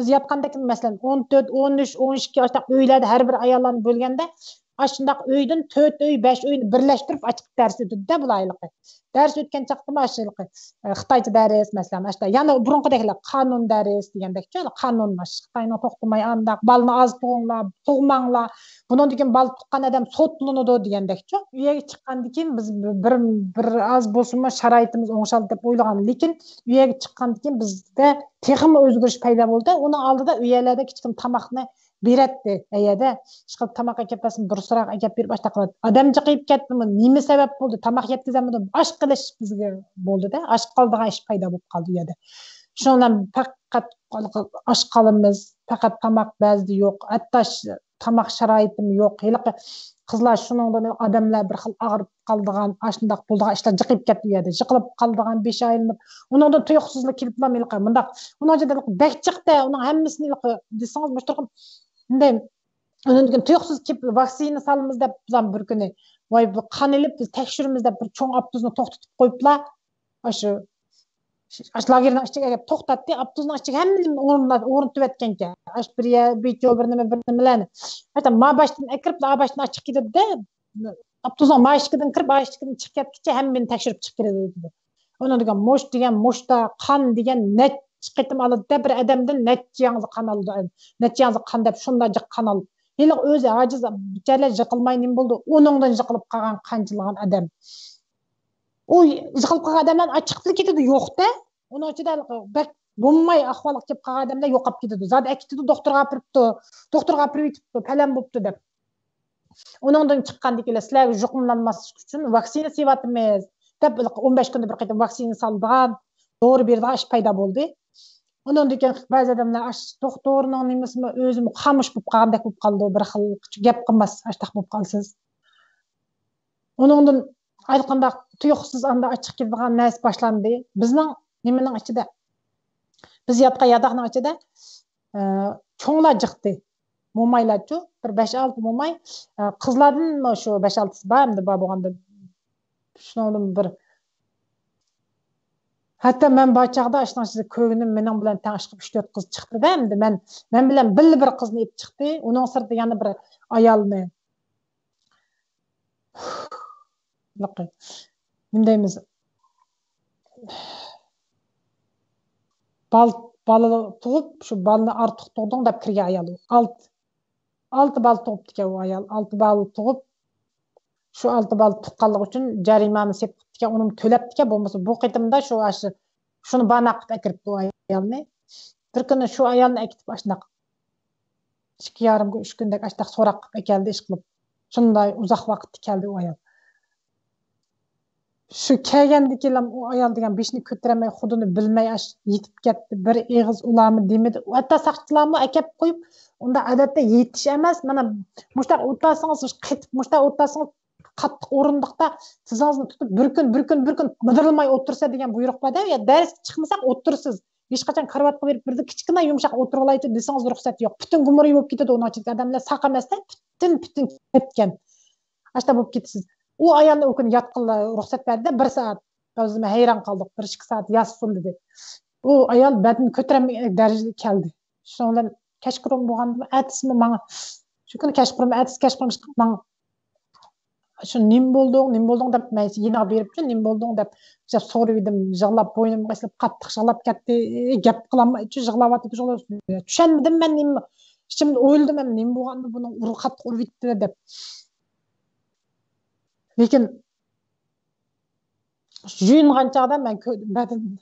بىز ياتقاندەك، مەسىلەن، ئون تۆت، ئون ئۈچ، ئون ئىككى ئاشۇنداق ئۆيلەردە ھەر بىر ئاياللارنى بۆلگەندە، ئاشۇنداق ئۆيدىن تۆت ئۆي، بەش ئۆينى بىرلەشتۈرۈپ ئاچىقىپ دەرس ئۆتىدۇ-دە بۇلار ھېلىقى. دەرس ئۆتكەن چاغدا ئاشۇ ھېلىقى، ئە، خىتايچە دەرس، مەسىلەن، ئاشۇنداق يەنە بۇرۇنقىدەكلا قانۇن دەرس دېگەندەكچۇ، قانۇن، خىتاينىڭ توختىماي ئانداق، بالىنى ئاز تۇغۇڭلار، تۇغماڭلار، بۇنىڭدىن كېيىن بالا تۇغقان ئادەم سوتلىنىدۇ دېگەندەكچۇ. ئۇ يەرگە چىققاندىن كېيىن بىز بىر، بىر ئاز بولسىمۇ شارائىتىمىز ئوڭشالدى دەپ ئويلىغان. لېكىن ئۇ يەرگە چىققاندىن كېيىن بىزدە تېخىمۇ ئۆزگىرىش پەيدا بولدى. ئۇنىڭ ئالدىدا ئۇ يەرلەردە كىچىككىنە تاماقنى بېرەتتى ئەيەدە. ئىشقىلىپ تاماق ئەكەپ بەرسىمۇ، بىر سوراق ئەكەپ بېرىپ ئاشتاق قىلاتتى. ئادەم جىقىيىپ كەتتىمۇ، نېمە سەۋەب بولدى؟ تاماق يەتكۈزەلمىدىم. ئاچ قېلىش بىزگە بولدى-دە. ئاچ قالىدىغان ئىش پەيدا بولۇپ قالدى ئۇ يەردە. شۇنىڭ بىلەن پەقەت ئاچ قالىمىز، پەقەت تاماق بەزىدە يوق. ھەتتا ش-، تاماق شارائىتىمۇ يوق. ھېلىقى قىزلار شۇنىڭدىن ئادەملەر بىر خىل ئاغرىپ قالىدىغان، ئاشۇنداق بولىدىغان ئىشلار جىقىيىپ كەتتى ئۇ يەردە. جىقىلىپ قالىدىغان، بېشى ئايلىنىپ، ئۇنىڭدىن تۇيۇقسىزلا كېلىپلا ھېلىقى مۇنداق. ئۇنىڭ ئىچىدە بەك جىقتە، ئۇنىڭ ھەممىسىنى ھېلىقى دېسىڭىز، مۇشۇ تۇرقۇم مۇنداق ئۇنىڭدىن كېيىن تۇيۇقسىز كېلىپ ۋاكسىنا سالىمىز دەپ بىلەن بىر كۈنى، ۋاي، بۇ قان ئېلىپ بىز تەكشۈرىمىز دەپ بىر چوڭ ئاپتوبۇسنى توختىتىپ قويۇپلا، ئاشۇ، ئاشۇ لاگېرنىڭ ئىچىگە ئەكەپ توختاتتى. ئاپتوبۇسنىڭ ئىچىگە ھەممە نېمە ئورۇنلا-، ئورنىتىۋەتكەنكەن. ئاشۇ بىر يە-، بىچو بىر نېمە، بىر نېمىلەرنى. ھەتتا ما باشتىن ئەكىرىپلا، ئا باشتىن ئاچىقىپ كېتىدۇ-دە. ئاپتوبۇسنىڭ ماشىنىدىن كىرىپ، ماشىنىدىن چىقىپ كەتكىچە ھەممىنى تەكشۈرۈپ چىقىپ كېلىدۇ. ئۇنىڭ دېگەن مۇش دېگەن مۇشتا، قان دېگەن نەچچە قېتىم ئالىدۇ، بىر ئادەمدىن نەچچە ياڭزا قان ئالىدۇ، نەچچە ياڭزا قان دەپ شۇنداق جىق قان ئالىدۇ. ھېلىقى ئۆزى ئاجىز بىچارە يىقىلماي نېمە بولىدۇ؟ ئۇنىڭدىن يىقىلىپ قالغان قانچىلىغان ئادەم. ئۇ يىقىلىپ قالغان ئادەملەر چىقىپلا كېتىدۇ، يوق-دە. ئۇنىڭ ئىچىدە بەك بولماي ئەھۋالغا كېلىپ قالغان ئادەملەر يوقاپ كېتىدۇ. زادى ئەكېتىدۇ، دوختۇرغا ئاپىرىپتۇ، دوختۇرغا ئاپىرىۋېتىپتۇ، پەلەن بوپتۇ دەپ. ئۇنىڭدىن چىققاندىكىنلەر سىلەرگە يۇقۇملانماسلىق ئۈچۈن ۋاكسىنا سېلىۋاتىمىز دەپ، ئون بەش كۈندە بىر قېتىم ۋاكسىنا سالىدىغان، دورا بېرىدىغان ئىش پەيدا بولدى. ئۇنىڭدىن كېيىن بەزى ئادەملەر ئاش دوختۇرنىڭ نېمىسىمۇ، ئۆزىمۇ خامۇش بولۇپ قالغاندەك بولۇپ قالىدۇ، بىر خىل گەپ قىلماس، ئاشتاق بولۇپ قالىسىز. ئۇنىڭدىن ھېچقانداق تۇيۇقسىز ئاندا ئاچچىق كېتىدىغان نەرسە باشلاندى. بىزنىڭ نېمىنىڭ ئىچىدە، بىز ياتقان ياتاقنىڭ ئىچىدە، ئە، چوڭلار جىقتى. مومايلارچۇ، بىر بەش-ئالتە موماي، ئە، قىزلاردىنمۇ شۇ بەش-ئالتىسى بار، ئەمدى بار بولغاندا شۇنىڭدىن بىر، ھەتتا مەن بار چاغدا ئاشۇنىڭ ئىچىدە كۆرگىنىم مېنىڭ بىلەن تەڭ ئىشقىپ ئۈچ-تۆت قىز چىقتى-دە، ئەمدى مەن، مەن بىلەن بىللە بىر قىزنى ئېلىپ چىقتى. ئۇنىڭ سىرتىدا يەنە بىر ئايالنى، نېمە دەيمىز، بال-، بالا تۇغۇپ، شۇ بالىنى ئارتۇق تۇغدۇڭ دەپ كىرگەن ئايال ئۇ. ئالتە، ئالتە بالا تۇغۇپتىكەن ئۇ ئايال. ئالتە بالا تۇغۇپ، شۇ ئالتە بالا تۇغقانلىقى ئۈچۈن جەرىمانە سېلىپ قىپتىكەن، ئۇنىمۇ تۆلەپتىكەن. بولمىسا بۇ قېتىمدا شۇ، ئاشۇ، شۇنى بانا قىلىپ ئەكىرىپتۇ ئۇ ئايالنى. بىر كۈنى شۇ ئايالنى ئەكېتىپ ئاشۇنداق ئىككى يارىم كۈن، ئۈچ كۈندەك ئاشۇنداق سوراق قىلىپ ئەكەلدى، ئىشقىلىپ. شۇنداق ئۇزاق ۋاقىتتا كەلدى ئۇ ئايال. شۇ كەلگەندىكىنلا ئۇ ئايال دېگەن بېشىنى كۆتۈرەلمەي، خۇدىنى بىلمەي ئاش يېتىپ كەتتى. بىر ئېغىز ئۇلارمۇ دېمىدى. ھەتتا ساقچىلارمۇ ئەكەپ قويۇپ، ئۇنداق ئادەتتە يېتىش ئەمەس. مانا مۇشتاق ئولتۇرسىڭىز، قېتىپ مۇشتاق ئولتۇرسىڭىز، قاتتىق ئورۇندۇقتا تىزىڭىزنى تۇتۇپ، بىر كۈن، بىر كۈن، بىر كۈن مىدىرلىماي ئولتۇرسا دېگەن بۇيرۇق بار-دە. يا دەرسكە چىقمىساق ئولتۇرىسىز. ھېچقاچان كارىۋاتقا بېرىپ، بىردە كىچىككىنە يۇمشاق ئولتۇرغىلايچۇ دېسىڭىز رۇخسەت يوق. پۈتۈن گۇمۇرى بولۇپ كېتىدۇ ئۇنىڭ ئىچىدىكى ئادەملەر، ساق ئەمەستە، پۈتۈن، پۈتۈن كەتكەن. ئاشتا بولۇپ كېتىسىز. ئۇ ئايالنى ئۇ كۈنى ياتقىلى رۇخسەت بەردى، بىر سائەت. بىز ھەيران قالدۇق، بىر ئىككى سائەت ياتسۇن دېدى. ئۇ ئايال بەدىنى كۆتۈرەلمەيدىغان دەرىجىگە كەلدى. شۇنىڭ بىلەن كەچقۇرۇن بولغاندىمۇ، ئەتىسىمۇ ماڭا، شۇ كۈنى كەچقۇرۇنمۇ، ئەتىسى كەچقۇرۇن ماڭا شۇ نېمە بولدۇڭ، نېمە بولدۇڭ دەپ مەن يېنىغا بېرىپ، شۇ نېمە بولدۇڭ دەپ يىغلاپ، بوينۇمغا ئېسىلىپ، قاتتىق يىغلاپ كەتتى. گەپ قىلالمايچۇ، يىغلاۋاتىدۇ، يىغلاپ. چۈشەنمىدىم مەن نېمە، ئىچىمدە ئويلىدىم، مەن نېمە بولغاندۇ، بۇنىڭ ئۇرۇق قاتتىق ئۇرۇۋېتىپتۇ دەپ. لېكىن يۇيۇنغان چاغدا مەن كۆردۈم بەدىنىنى.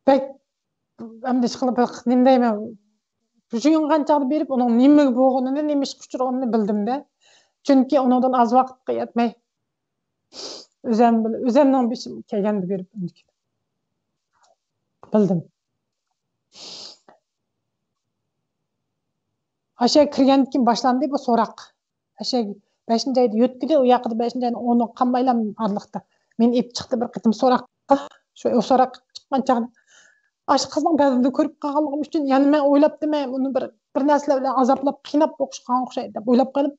بەك، ئەمدى ئىشقىلىپ، نېمە دەيمەن، يۇيۇنغان چاغدا بېرىپ، ئۇنىڭ نېمە بولغىنىنى، نېمە ئىشقا ئۇچرىغىنىنى بىلدىم-دە. چۈنكى ئۇنىڭدىن ئاز ۋاقىتقا يەتمەي، ئۆزەم بىل-، ئۆزەمنىڭ بېشىم كەلگەندە بېرىپ بىلدىم. ئاشۇ كىرگەندىن كېيىن باشلاندى بۇ سوراق. ئاشۇ بەشىنچى ئايدا يۆتكىدى، ئۇ ياقىدا بەشىنچى ئاينىڭ ئونى قالمايلا ئارىلىقتا مېنى ئېلىپ چىقتى بىر قېتىم سوراققا. شۇ سوراققا چىققان چاغدا ئاشۇ قىزنىڭ بەدىنىنى كۆرۈپ قالغانلىقىم ئۈچۈن يەنە مەن ئويلاپتىمەن، ئۇنى بىر، بىر نەرسىلەر بىلەن ئازابلاپ، قىيناپ بوقۇشقا ئوخشايدۇ دەپ ئويلاپ قېلىپ،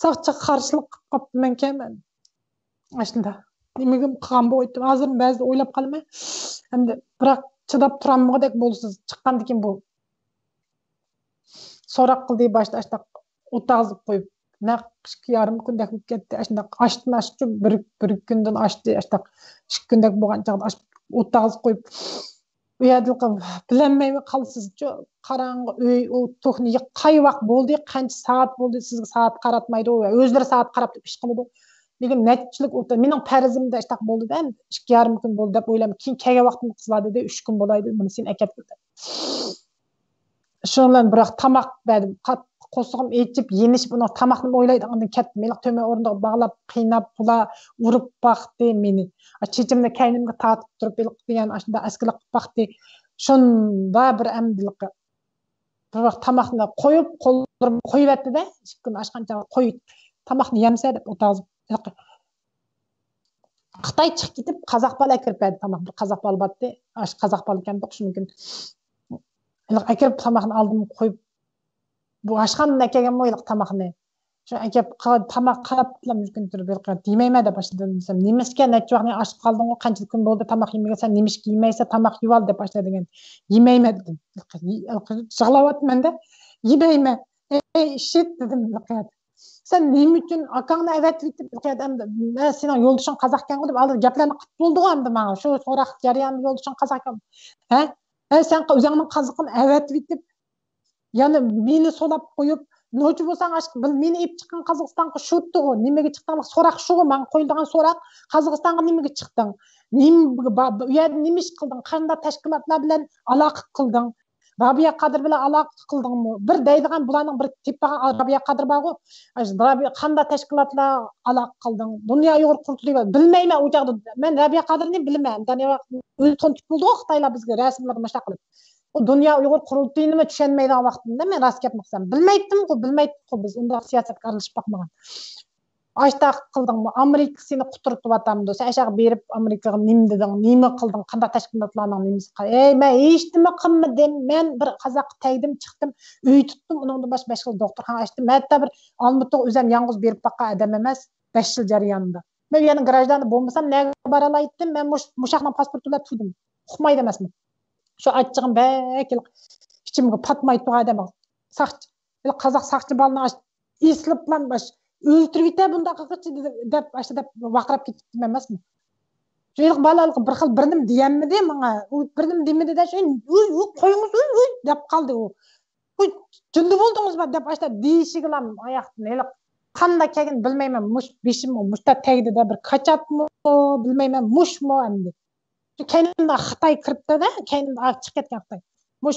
ساقچىغا قارشىلىق قىلىپ قاپتىمەنكەن مەن. ئاشۇنداق نېمىگە قىلغان بولۇۋېتىپتىمەن. ھازىر بەزىدە ئويلاپ قالىمەن. ئەمدى بىراق چىداپ تۇرالمىغۇدەك بولىسىز. چىققاندىن كېيىن بۇ سوراق قىلدى، باشتا ئاشۇنداق ئولتۇرغۇزۇپ قويۇپ، نەق ئىككى يارىم كۈندەك بولۇپ كەتتى. ئاشۇنداق ئاشتىن ئاشتى، بىر، بىر كۈندىن ئاشتى، ئاشۇنداق ئىككى كۈندەك بولغان چاغدا ئاشۇنداق ئولتۇرغۇزۇپ قويۇپ، ئۇ يەردە بىلەلمەي قالىسىزچۇ. قاراڭغۇ ئۆي، ئۇ توكنى يېقىپ قاي ۋاق بولدى، قانچە سائەت بولدى، سىزگە سائەت قاراتمايدۇ، ئۆزلىرى سائەت قاراپ تۇرۇپ ئىش قىلىدۇ. لېكىن نەچچىلىك ئولتۇر-، مېنىڭ پەرىزىمدە ئىشتاق بولدى-دە، ئىككى يارىم كۈن بولدى دەپ ئويلايمەن. كېيىن كەلگەن ۋاقتىمدا قىزلار دېدى، ئۈچ كۈن بولايدۇ، بۇنى سېنى ئەكەتكىلى دەپ. شۇنىڭ بىلەن بىراق تاماق بەردىم. قات-، قورسىقىم ئېچىپ، يېنىشىپ، ئۇنىڭ تاماقنىمۇ ئويلايدىغاندىن كەتتىم. ھېلىقى تۆمۈر ئورۇندۇققا باغلاپ، قىيناپ، بۇلار ئۇرۇپ باقتى مېنى. چېچىمنى كەينىمگە تارتىپ تۇرۇپ، ھېلىقى دېگەن ئاشۇنداق ئەسكىلىك قىلىپ باقتى. شۇنداق بىر ئەمدىلىقى. بىر ۋاق تاماقنى قويۇپ، قوللىرىمنى قويۇۋەتتى-دە، ئىككى كۈن ئاشقان چاغدا قوي، تاماقنى يەمسە دەپ ئولتۇرغۇزۇپ، خىتاي چىقىپ كېتىپ، قازاق بالا ئەكىرىپ بەردى تاماق. بىر قازاق بالا بارتتى. ئاشۇ قازاق بالا ئىكەن، ئوخشىشى مۇمكىن. ھېلىقى ئەكىرىپ تاماقنى ئالدىمغا قويۇپ، بۇ ئاشخانىدىن ئەكەلگەنمۇ ھېلىقى تاماقنى. شۇ ئەكەپ قا-، تاماق قاراپلا مۇشۇ كۈن تۇرۇپ ھېلىقى يېمەيمەن دەپ باشلىدىم دېسەم، نېمىشقا نەچچە ۋاقىتنى ئاچ قالدىڭغۇ، قانچە كۈن بولدى تاماق يېمىگەن، سەن نېمىشقا يېمەيسەن، تاماق يېۋال دەپ باشلىدى دېگەن. يېمەيمەن دېدىم. يىغلاۋاتىمەن-دە. يېمەيمەن. ئەي شىت دېدىم. سەن نېمە ئۈچۈن ئاكاڭنى ئەۋەتىۋېتىپ، ئەمدى مەن سېنىڭ يولدىشىڭ قازاقكەنغۇ دەپ ئالدىدا گەپلەرنى قىلىپ بولدىغۇ ئەمدى ماڭا. شۇ سوراق جەريانىدا يولدىشىڭ قازاقكەن. ھە؟ ھە، سەن ئۆزۈڭنىڭ قازىقىنى ئەۋەتىۋېتىپ، يەنە مېنى سولاپ قويۇپ، نوچى بولساڭ ئاشقا بىل مېنى ئېلىپ چىققان قازاقىستانغا شۇتتىغۇ. نېمىگە چىقتىڭ؟ سوراق شۇغۇ، ماڭا قويۇلىدىغان سوراق، قازاقىستانغا نېمىگە چىقتىڭ؟ نېمە، با- با- ئۇ يەردە نېمە ئىش قىلدىڭ؟ قانداق تەشكىلاتلار بىلەن ئالاقە قىلدىڭ؟ رابىيە قادىر بىلەن ئالاقە قىلدىڭمۇ؟ بىر دەيدىغان بۇلارنىڭ بىر تېپىپ بارغان رابىيە قادىر بارغۇ. ئاشۇ رابىيە، قانداق تەشكىلاتلار ئالاقە قىلدىڭ؟ دۇنيا ئۇيغۇر قۇرۇلتىيى بار. بىلمەيمەن ئۇ چاغدا. مەن رابىيە قادىرنى بىلىمەن. دۇنيا ئۆزى تونۇتۇپ بولدىغۇ خىتايلار بىزگە رەسىملەردە مۇشۇنداق قىلىپ. ئۇ دۇنيا ئۇيغۇر قۇرۇلتىيىنىمۇ چۈشەنمەيدىغان ۋاقتىمدا مەن راست گەپنى قىلسام. بىلمەيتتىمغۇ، بىلمەيتتۇققۇ بىز ئۇنداق سىياسەتكە ئارىلىشىپ باقمىغان. ئاشتاق قىلدىڭمۇ؟ ئامېرىكا سېنى قۇترىتىۋاتامدۇ؟ سەن ئاشاغا بېرىپ ئامېرىكىغا نېمە دېدىڭ؟ نېمە قىلدىڭ؟ قانداق تەشكىلاتلارنىڭ نېمىسى قىل-، ئەي، مەن ھېچنېمە قىلمىدىم. مەن بىر قازاققا تەگدىم، چىقتىم، ئۆي تۇتتۇم، ئۇنىڭدىن باشقا بەش خىل دوختۇرخانا ئاچتىم. ھەتتا بىر ئالمۇتىغا ئۆزۈم يالغۇز بېرىپ باققان ئادەم ئەمەس، بەش يىل جەريانىدا. مەن يەنە گراژداندا بولمىسام، نەگە بارالايتتىم؟ مەن مۇش-، مۇشاقنىڭ پاسپورتى بىلەن تۇردۇم. ئۇقمايدۇ ئەمەسمۇ؟ شۇ ئاچچىقىم بەك ئىچىمگە پاتماي تۇرغان ئادەم. ساقچى، قازاق ساقچى بالىنى ئېسىلىپلا باش ئۆلتۈرۈۋېتە بۇنداق قىلغۇچى دەپ، ئاشۇ دەپ ۋارقىراپ كېتىپتىمەن ئەمەسمۇ؟ شۇ بالا بىر خىل بىر نېمە دېيەلمىدى ماڭا. ئۇ بىر نېمە دېمىدى-دە، شۇ، «ئۇي، ئۇي، قويۇڭىز، ئۇي، ئۇي» دەپ قالدى ئۇ. «ئۇي، جىندە بولدىڭىزمۇ؟» دەپ ئاشۇ دېيىشىگىلا ئاياقتىن ھېلىقى قانداق كەلگىنىنى بىلمەيمەن. مۇش بېشىمغا مۇشتا تەگدى-دە، بىر كاچاتمۇ بىلمەيمەن، مۇشمۇ ئەمدى. كەينىمدە خىتاي كىرىپتۇ-دە، كەينىمدە چىقىپ كەتكەن خىتاي. مۇش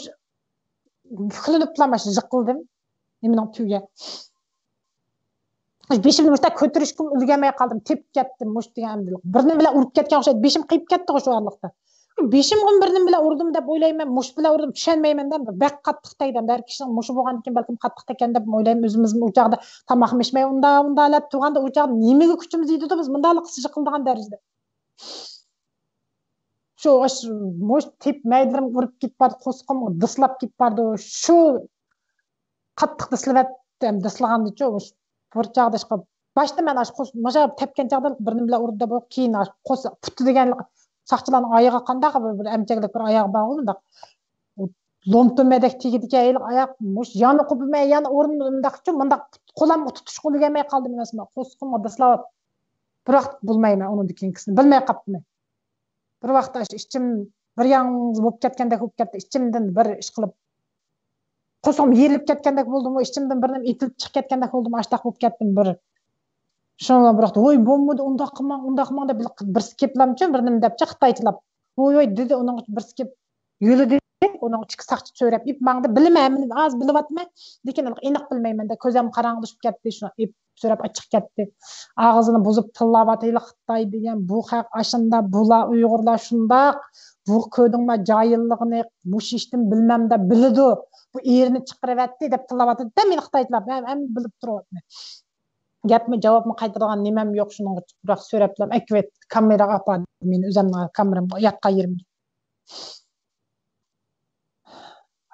ئۇكىلىنىپلا ماش جىقىلدىم. نېمىنىڭ تۈۋىگە. بېشىمنى مۇشتا كۆتۈرۈشكىمۇ ئۈلگۈرمەي قالدىم. تېپىپ كەتتىم مۇش دېگەن ئەمدى. بىر نېمە بىلەن ئۇرۇپ كەتكەن ئوخشايدۇ. بېشىم قېيىپ كەتتىغۇ شۇ ئارىلىقتا. بېشىمغىمۇ بىر نېمە بىلەن ئۇردۇم دەپ ئويلايمەن، مۇش بىلەن ئۇردۇم، چۈشەنمەيمەن-دە. بەك قاتتىق تەگدى. ھەر كىشىنىڭ مۇشۇ بولغاندىكىن بەلكىم قاتتىق تەگكەن دەپ ئويلايمەن. ئۆزىمىزمۇ ئۇ چاغدا تاماقمۇ ئىچمەي ئۇنداق، ئۇنداق دەپ تۇرغاندا، ئۇ چاغدا نېمىگە كۈچىمىز يېتىدۇ بىز مۇنداقلا سىجىقىلدىغان دەرىجىدە؟ شۇ مۇش تېپىپ مەيدىلىرىم ئۇرۇپ كېتىپ بارىدۇ، قورسىقىم دىسلاپ كېتىپ بارىدۇ. شۇ قاتتىق دىسلىۋەتتىم، دىسلىغاندىچۇ بىر چاغدا ئىشقىلىپ. باشتا مەن ئاشۇ قورس-، مۇشۇ تەپكەن چاغدا بىر نېمە بىلەن ئۇردى دەپ، كېيىن ئاشۇ قورساق پۇتى دېگەن ساقچىلارنىڭ ئايىغى قانداق بىر، بىر ئەمچەكلىك بىر ئاياغى بارغۇ مۇنداق. لومتىمەدەك تېگىدىكەن ھېلىقى ئاياق، مۇش يانى قوپۇمەن، يانى ئورنىدا مۇنداقچۇ، مۇنداق قولامغا تۇتۇشقا ئۈلگۈرمەي قالدىم ئەمەسمۇ، قورسىقىمغا دىسلاپ. بىراق بولمايمەن ئۇنىڭدىن كېيىنكىسىنى، بىلمەي قاپتىمەن. بىر ۋاقىتتا ئاشۇ ئىچىم بىر ياڭزا بولۇپ كەتكەندەك بولۇپ كەتتى، ئىچىمدىن بىر ئىش قىلىپ، قورسىقىم يېرىلىپ كەتكەندەك بولدىمۇ، ئىچىمدىن بىر نېمە ئېتىلىپ چىقىپ كەتكەندەك بولدىمۇ، ئاشتاق بولۇپ كەتتىم بىر. شۇنىڭ بىر ۋاقىت، ۋوي، بولمىدى، ئۇنداق قىلماڭ، ئۇنداق قىلماڭ دەپ بىرسى كېپىلامچۇ، بىر نېمە دەپچۇ خىتايچىلاپ. ۋوي، ۋوي دېدى، ئۇنىڭ بىرسى كېپ يۆلىدى، ئۇنىڭ ئىچىگە ساقچى سۆرەپ ئېپ ماڭدى. بىلىمەن، ھەممىنى ئاز بىلىۋاتىمەن، لېكىن ئېنىق بىلمەيمەن-دە، كۆزۈم قاراڭغۇلىشىپ كەتتى، شۇ ئېپ سۆرەپ ئاچچىق كەتتى. ئاغزىنى بۇزۇپ تىللاۋاتىدۇ، خىتاي دېگەن بۇ خەق ئاشۇنداق، بۇلار ئۇيغۇرلار شۇنداق، بۇ كۆردۈڭما جاھىللىقىنى، مۇشۇ ئىشتىن بىلمەمدە بىلىدۇ، بۇ ئېرىنى چىقىرىۋەتتى دەپ تىللاۋاتىدۇ-دە، مېنى خىتايچىلار، ھەم، ھەم بىلىپ تۇرۇۋاتىمەن. گەپمۇ جاۋابمۇ قايتۇرىدىغان نېمەم يوق، شۇنىڭغا بىراق سۆرەپلەم ئەكىۋەت، كامېراغا ئاپاردى مېنى ئۆزەمنىڭ كامېرامغا ياتقان يېرىمگە.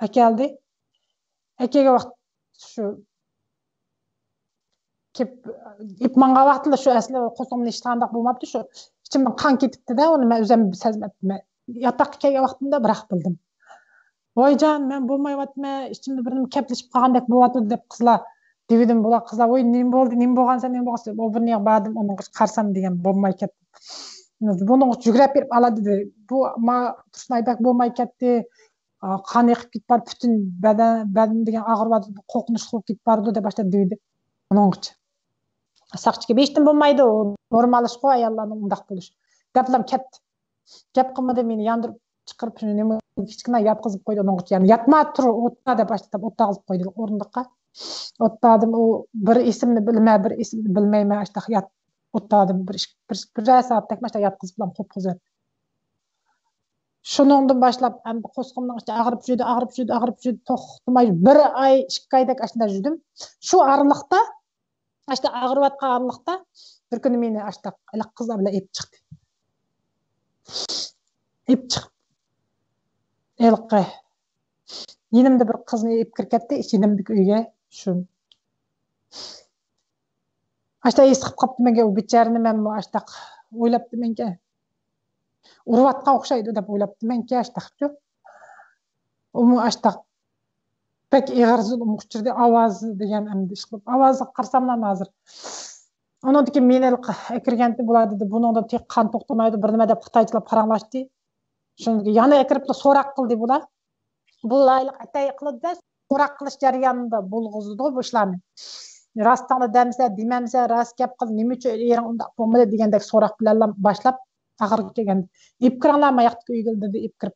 ئەكەلدى. ئەكەلگەن ۋاقىت شۇ كېپ-، ئېپ ماڭغان ۋاقتىلا شۇ ئەسلى قورسىقىمدا ھېچقانداق بولماپتۇ، شۇ ئىچىمدىن قان كېتىپتۇ-دە، ئۇنى مەن ئۆزەم سەزمەپتىمەن. ياتاققا كەلگەن ۋاقتىمدا بىراق بىلدىم. ۋايجان، مەن بولمايۋاتىمەن، ئىچىمدە بىر نېمە كەپلىشىپ قالغاندەك بولۇۋاتىدۇ دەپ قىزلار دېۋىدىم. بۇلار قىزلار، ۋوي، نېمە بولدى، نېمە بولغانسەن، نېمە بولغانسەن؟ ئۇ بىر نېمىگە باردىم، ئۇنىڭغا قارىسام دېگەن بولماي كەتتى. بۇنىڭغا يۈگرەپ بېرىپ ئالا دېدى. بۇ ما تۇرسۇنئايبەك بولماي كەتتى. قان ئېقىپ كېتىپ بارىدۇ، پۈتۈن بەدەن، بەدىنى دېگەن ئاغرىۋاتىدۇ، قورقۇنچلۇق بولۇپ كېتىپ بارىدۇ دەپ باشلاپ دېۋىدى. ئۇنىڭغىچە ساقچىگە ھېچنېمە بولمايدۇ، نورمال ئىشقۇ ئاياللارنىڭ ئۇنداق بولۇشى دەپلا كەتتى. گەپ قىلمىدى، مېنى ياندۇرۇپ چىقىرىپ، نېمە، كىچىككىنە ياتقۇزۇپ قويدى. ئۇنىڭغىچە يەنە ياتما تۇر، ئولتۇر دەپ باشلاپ ئولتۇرغۇزۇپ قويدى ئورۇندۇققا. ئولتۇردۇم، ئۇ بىر ئېسىمنى بىلمە، بىر ئېسىمنى بىلمەيمەن، ئاشتاق يات-، ئولتۇردۇم، بىر، بىر، بىرەر سائەتتەك ماشتا ياتقۇزۇپلا قوپقۇزۇپ. شۇنىڭدىن باشلاپ ئەمدى قورسىقىمنىڭ ئىچى ئاغرىپ يۈردى، ئاغرىپ يۈردى، ئاغرىپ يۈردى، توختىماي بىر ئاي، ئىككى ئايدەك ئاشۇنداق يۈردۈم. شۇ ئارىلىقتا، ئاشتا ئاغرىۋاتقان ئارىلىقتا بىر كۈنى مېنى ئاشتا ھېلىقى قىزلار بىلەن ئېلىپ چىقتى. ئېلىپ چىقىپ، ھېلىقى يېنىمدا بىر قىزنى ئېلىپ كىرىپ كەتتى، يېنىمدىكى ئۆيگە. شۇ ئاشتا ھېس قىلىپ قاپتىمەنكەن، ئۇ بىچارىنى مەنمۇ ئاشتاق ئويلاپتىمەنكەن. ئۇرۇۋاتقان ئوخشايدۇ دەپ ئويلاپتىمەنكەن ئاشتاقچۇ. ئۇمۇ ئاشتاق بەك ئېغىر زۇلۇمغا ئۇچرىدى. ئاۋازى دېگەن ئەمدى ئىشقىلىپ، ئاۋازىغا قارىساملا ھازىر. ئۇنىڭدىن كېيىن مېنى ئەكىرگەنتى، بۇلار دېدى، بۇنىڭدا تېخى قان توختىمايدۇ، بىر نېمە دەپ خىتايچىلار پاراڭلاشتى. شۇنىڭدىن كېيىن يەنە ئەكىرىپ سوراق قىلدى بۇلار. بۇلار ئەتەي قىلىدۇ-دە، سوراق قىلىش جەريانىدا بولغۇزىدۇ بۇ ئىشلارنى. راستىڭنى دەمسە، دېمەمسە، راست گەپ قىل، نېمە ئۈچۈن ئېرىڭ ئۇنداق بولمىدى دېگەندەك سوراق بىلەنلا باشلاپ، ئاخىرىغا كەلگەندە، ئېلىپ كىرىڭلار ماياقتىكى ئۆيگە دېدى، ئېلىپ كىرىپ.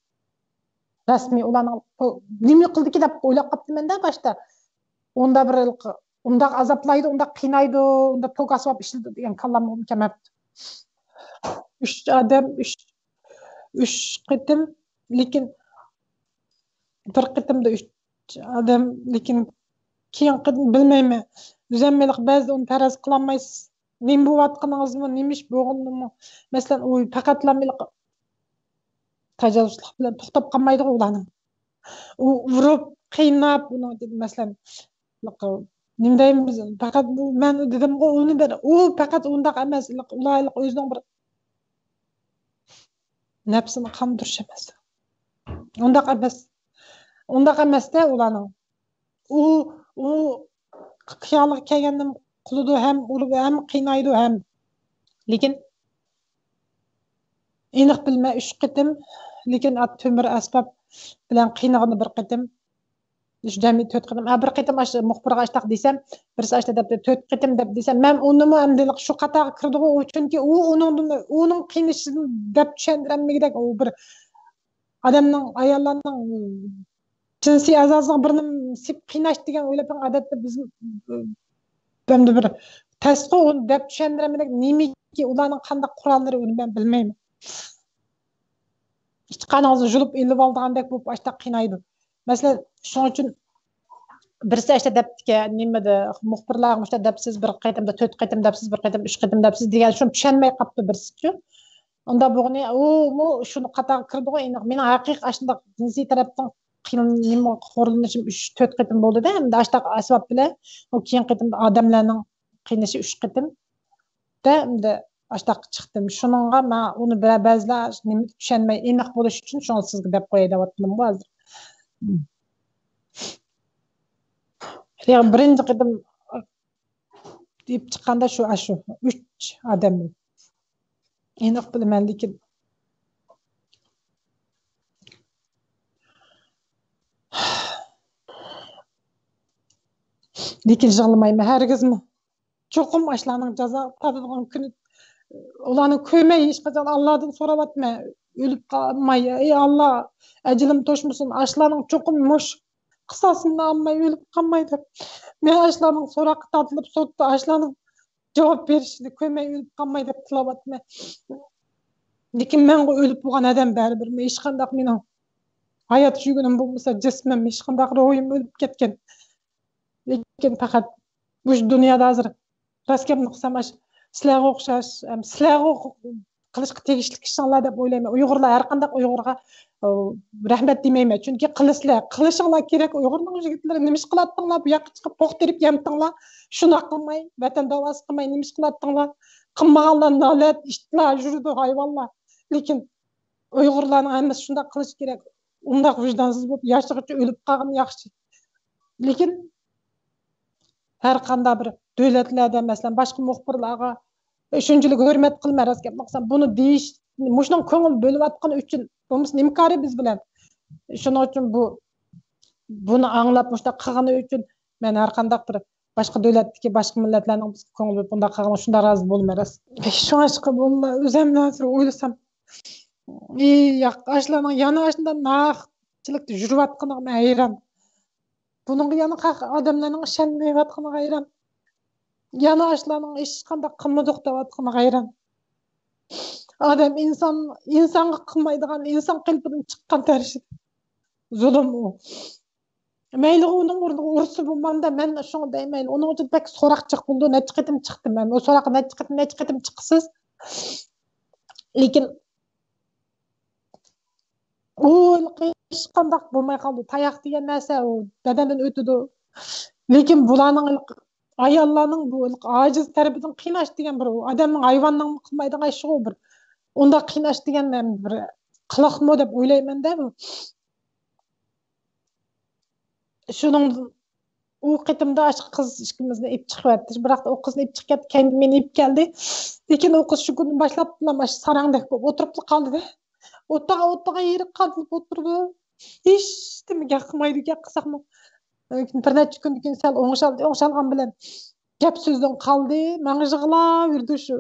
رەسمىي ئۇلارنىڭ بۇ نېمە قىلدىكى دەپ ئويلاپ قاپتىمەن-دە باشتا. ئۇندا بىر ئۇنداق ئازابلايدۇ، ئۇنداق قىينايدۇ، ئۇنداق توك ئاسۋاب ئىشلىتىدۇ دېگەن كاللامغىمۇ كەلمەپتۇ. ئۈچ ئادەم، ئۈچ، ئۈچ قېتىم، لېكىن بىر قېتىمدا ئۈچ ئادەم، لېكىن كېيىن قېتىم بىلمەيمەن. ئۆزەممىلىق بەزىدە ئۇنى پەرەز قىلالمايسىز. نېمە بولۇۋاتقىنىڭىزمۇ، نېمە ئىش بولغىنىمۇ. مەسىلەن، ئۇ پەقەتلا تاجاۋۇزچىلىق بىلەن توختاپ قالمايدىغۇ ئۇلارنىڭ. ئۇ ئۇرۇپ، قىيناپ، ئۇنىڭ، مەسىلەن، نېمە دەيمىز، پەقەت بۇ، مەن دېدىمغۇ، ئۇنى بىر، ئۇ پەقەت ئۇنداق ئەمەس، ئۇلار ئۆزىنىڭ بىر نەپسىنى قاندۇرۇش ئەمەس. ئۇنداق ئەمەس. ئۇنداق ئەمەس-دە ئۇلارنىڭ. ئۇ، ئۇ خىيالىغا كەلگەننى قىلىدۇ، ھەم ئۇرىدۇ، ھەم قىينايدۇ، ھەم. لېكىن ئېنىق بىلمە، ئۈچ قېتىم، لېكىن ئات تۆمۈر ئەسۋاب بىلەن قىينىغىنى بىر قېتىم. شۇ جەمئىي تۆت قېتىم. ھە، بىر قېتىم ئاشۇ مۇخبىرغا ئاشتاق دېسەم، بىرسى ئاشتا دەپتۇ، تۆت قېتىم دەپ دېسەم، مەن ئۇنىمۇ ئەمدى شۇ قاتارغا كىرىدىغۇ، ئۇ چۈنكى ئۇ ئۇنىڭدىن، ئۇنىڭ قىينىشىدىن دەپ چۈشەندۈرەلمىگۈدەك، ئۇ بىر ئادەمنىڭ، ئاياللارنىڭ جىنسىي ئەزاسىغا بىرنى سېلىپ قىيناش دېگەن ئويلاپ، ئادەتتە بىز ئەمدى بىر تەسقۇ ئۇنى دەپ چۈشەندۈرەلمىگۈدەك، نېمىكى ئۇلارنىڭ قانداق قوراللىرى، ئۇنى مەن بىلمەيمەن. ئىچقانىڭىزنى يۇلۇپ ئېلىۋالىدىغاندەك بولۇپ ئاشتاق قىينايدۇ. مەسىلەن، شۇنىڭ ئۈچۈن بىرسى ئاشتا دەپتىكەن، نېمىدە، مۇخبىرلارغا مۇشتا دەپسىز، بىر قېتىمدا تۆت قېتىم دەپسىز، بىر قېتىم ئۈچ قېتىم دەپسىز دېگەن، شۇنى چۈشەنمەي قاپتۇ بىرسىچۇ. ئۇندا بۇغنى ئۇمۇ شۇنى قاتارغا كىرىدىغۇ، ئېنىق. مېنىڭ ھەقىقىي ئاشۇنداق جىنسىي تەرەپتىن قىينىلىشىم ئۈچ، تۆت قېتىم بولدى-دە، ئەمدى ئاشتاق ئەسۋاب بىلەن ئۇ كېيىن قېتىمدا ئادەملەرنىڭ قىينىشى ئۈچ قېتىم. دە ئەمدى ئاشتاق چىقتىم. شۇنىڭغا مەن ئۇنى بە-، بەزىلەر نېمە چۈشەنمەي، ئېنىق بولۇش ئۈچۈن شۇڭا سىزگە دەپ قوياي دەۋاتقىنىمغۇ ھازىر. يا بىرىنچى قېتىم دېيىپ چىققاندا شۇ، ئاشۇ ئۈچ ئادەم. ئېنىق بىلىمەن، لېكىن لېكىن يىغلىمايمەن ھەرگىزمۇ. چوقۇم ئاشۇلارنىڭ جازا تارتىدىغان كۈنى، ئۇلارنى كۆرمەي ھېچقاچان ئاللادىن سوراۋاتىمەن. ئۆلۈپ قالماي، ئەي ئاللا، ئەجىلىم توشمىسۇن. ئاشۇلارنىڭ چوقۇم مۇش قىساسىمنى ئالماي ئۆلۈپ قالماي دەپ. مەن ئاشۇلارنىڭ سوراققا تارتىلىپ سوتتا ئاشۇلارنىڭ جاۋاب بېرىشىنى كۆرمەي ئۆلۈپ قالماي دەپ تىلەۋاتىمەن. لېكىن مەنغۇ ئۆلۈپ بولغان ئادەم بەرىبىر. ھېچقانداق مېنىڭ ھايات يۈگۈنۈم بولمىسا، جىسمىم، ھېچقانداق روھىم ئۆلۈپ كەتكەن. لېكىن پەقەت مۇشۇ دۇنيادا ھازىر راست گەپنى قىلسام، ئاشۇ سىلەرگە ئوخشاش، ئەم، سىلەرگە قىلىشقا تېگىشلىك ئىشىڭلار دەپ ئويلايمەن. ئۇيغۇرلار، ھەر قانداق ئۇيغۇرغا، ئە، رەھمەت دېمەيمەن. چۈنكى قىلىسىلەر، قىلىشىڭلار كېرەك. ئۇيغۇرنىڭ يىگىتلىرى نېمە ئىش قىلاتتىڭلار؟ بۇ ياققا چىقىپ پوق تېرىپ يەمتىڭلار. شۇنداق قىلماي، ۋەتەن داۋاسى قىلماي نېمە ئىش قىلاتتىڭلار؟ قىلمىغانلار نالەت، ئىتلار يۈرىدۇ، ھايۋانلار. لېكىن ئۇيغۇرلارنىڭ ھەممىسى شۇنداق قىلىشى كېرەك. ئۇنداق ۋىجدانسىز بولۇپ ياشىغىچە ئۆلۈپ قالغىنى ياخشى. لېكىن ھەر قانداق بىر دۆلەتلەردە، مەسىلەن، باشقا مۇخبىرلارغا شۇنچىلىك ھۆرمەت قىلىمەن، راست گەپنى قىلسام، بۇنى دېيىش، مۇشۇنىڭ كۆڭۈل بۆلۈۋاتقىنى ئۈچۈن، بولمىسا نېمە كارى بىز بىلەن؟ شۇنىڭ ئۈچۈن بۇ، بۇنى ئاڭلاپ، مۇشۇنداق قىلغىنى ئۈچۈن مەن ھەر قانداق بىر باشقا دۆلەتتىكى باشقا مىللەتلەرنىڭ بىزگە كۆڭۈل بۆلۈپ بۇنداق قىلغىنىغا شۇنداق رازى بولىمەن، راست. شۇڭلاشقا بۇ ئۆزۈمنى ھازىر ئويلىسام، ئى، ياق، ئاشۇلارنىڭ يەنە ئاشۇنداق ناھەقچىلىكتە يۈرۈۋاتقىنىغا مەن ھەيران. بۇنىڭغا يەنە خەق-، ئادەملەرنىڭ ئىشەنمەيۋاتقىنىغا ھەيران. يەنە ئاشۇلارنىڭ ھېچقانداق قىلمىدۇق دەۋاتقىنىغا ھەيران. ئادەم ئىنسان، ئىنسانغا قىلمايدىغان، ئىنسان قېلىپىدىن چىققان تەرىشى زۇلۇم ئۇ. مەيلى، ئۇنىڭ ئورنىغا ئۇرسا بولمامدا، مەن شۇڭا دەيمەن. ئۇنىڭ ئۈچۈن بەك سوراق جىق بولىدۇ. نەچچە قېتىم چىقتىم مەن. ئۇ سوراققا نەچچە قېتىم، نەچچە قېتىم چىقىسىز. لېكىن ئۇ ھېلىقى ھېچقانداق بولماي قالدى. تاياق دېگەن نەرسە ئۇ بەدەندىن ئۆتىدۇ. لېكىن بۇلارنىڭ ھېلىقى ئاياللارنىڭ بۇ ھېلىقى ئاجىز تەرىپىدىن قىيناش دېگەن بىر ئۇ ئادەمنىڭ، ھايۋاننىڭ قىلمايدىغان ئىشىغۇ بىر. ئۇنداق قىيناش دېگەن بىر قىلىقمۇ دەپ ئويلايمەن-دە بۇ. شۇنىڭ، ئۇ قېتىمدا ئاشۇ قىز ئىككىمىزنى ئېلىپ چىقىۋەتتى. بىراق ئۇ قىزنى ئېلىپ چىقىپ كەتتى، كەينىدىن مېنى ئېلىپ كەلدى. لېكىن ئۇ قىز شۇ كۈندىن باشلاپلا مانا شۇ ساراڭدەك بولۇپ ئولتۇرۇپلا قالدى. ئوتتۇرىغا، ئوتتۇرىغا ھېرىپ قادىلىپ ئولتۇرىدۇ. ھېچ نېمە گەپ قىلمايدۇ، گەپ قىلساقمۇ. بىر نەچچە كۈندىن كېيىن سەل ئوڭشالدى، ئوڭشالغان بىلەن گەپ سۆزدىن قالدى، ماڭا يىغلاۋېرىدۇ شۇ.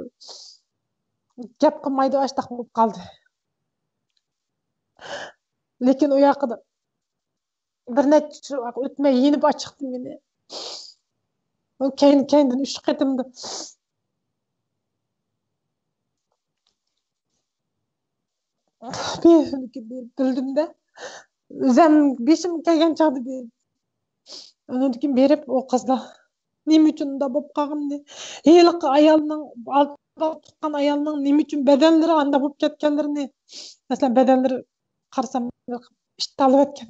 گەپ قىلمايدۇ، ئاشتاق بولۇپ قالدى. لېكىن ئۇ ياقىدا بىر نەچچە ئۆتمەي يېنىپ ئاچىقتى مېنى. ئۇ كەينى-، كەينىدىن ئۈچ قېتىمدا بىلدىم-دە. ئۆزۈم بېشىم كەلگەن چاغدا بىلدىم. ئۇنىڭدىن كېيىن بېرىپ ئۇ قىزلار نېمە ئۈچۈن ئۇنداق بولۇپ قالغىنىنى، ھېلىقى ئايالنىڭ، ئالدىدا تۇغقان ئايالنىڭ نېمە ئۈچۈن بەدەنلىرى ئانداق بولۇپ كەتكەنلىرىنى، مەسىلەن، بەدەنلىرى قارىسام، ئىت تالىۋەتكەن.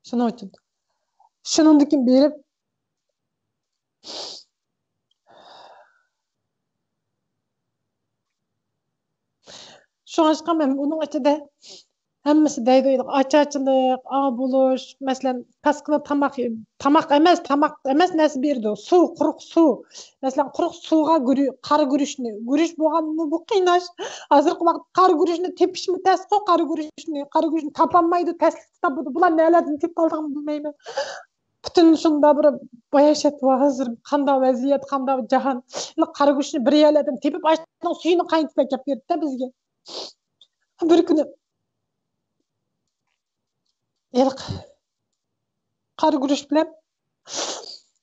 شۇنىڭ ئۈچۈن. شۇنىڭدىن كېيىن بېرىپ، شۇڭلاشقا مەن ئۇنىڭ ئىچىدە ھەممىسى دەيدۇ، ئاچارچىلىق، ئا بولۇش، مەسىلەن، پاسكىنا تاماق، تاماق ئەمەس، تاماق ئەمەس نەرسە بېرىدۇ، سۇ، قۇرۇق سۇ. مەسىلەن، قۇرۇق سۇغا گۈرۈ-، قارا گۈرۈچنى، گۈرۈچ بولغانمۇ بۇ قىيناش. ھازىرقى ۋاقىت قارا گۈرۈچنى تېپىشمۇ تەسقۇ، قارا گۈرۈچنى، قارا گۈرۈچنى تاپالمايدۇ، تەسلىكتە تاپىدۇ. بۇلار نەلەردىن تېپىپ ئالىدىغانمۇ بىلمەيمەن. پۈتۈن شۇنداق بىر باياشات بار ھازىر. قانداق ۋەزىيەت، قانداق جاھان. قارا گۈرۈچنى بىر يەرلەردىن تېپىپ، ئاشۇنىڭ سۈيىنى قاينىتىپ ئەكەپ بېرىپتۇ بىزگە. بىر كۈنى ھېلىقى قارا گۈرۈچ بىلەن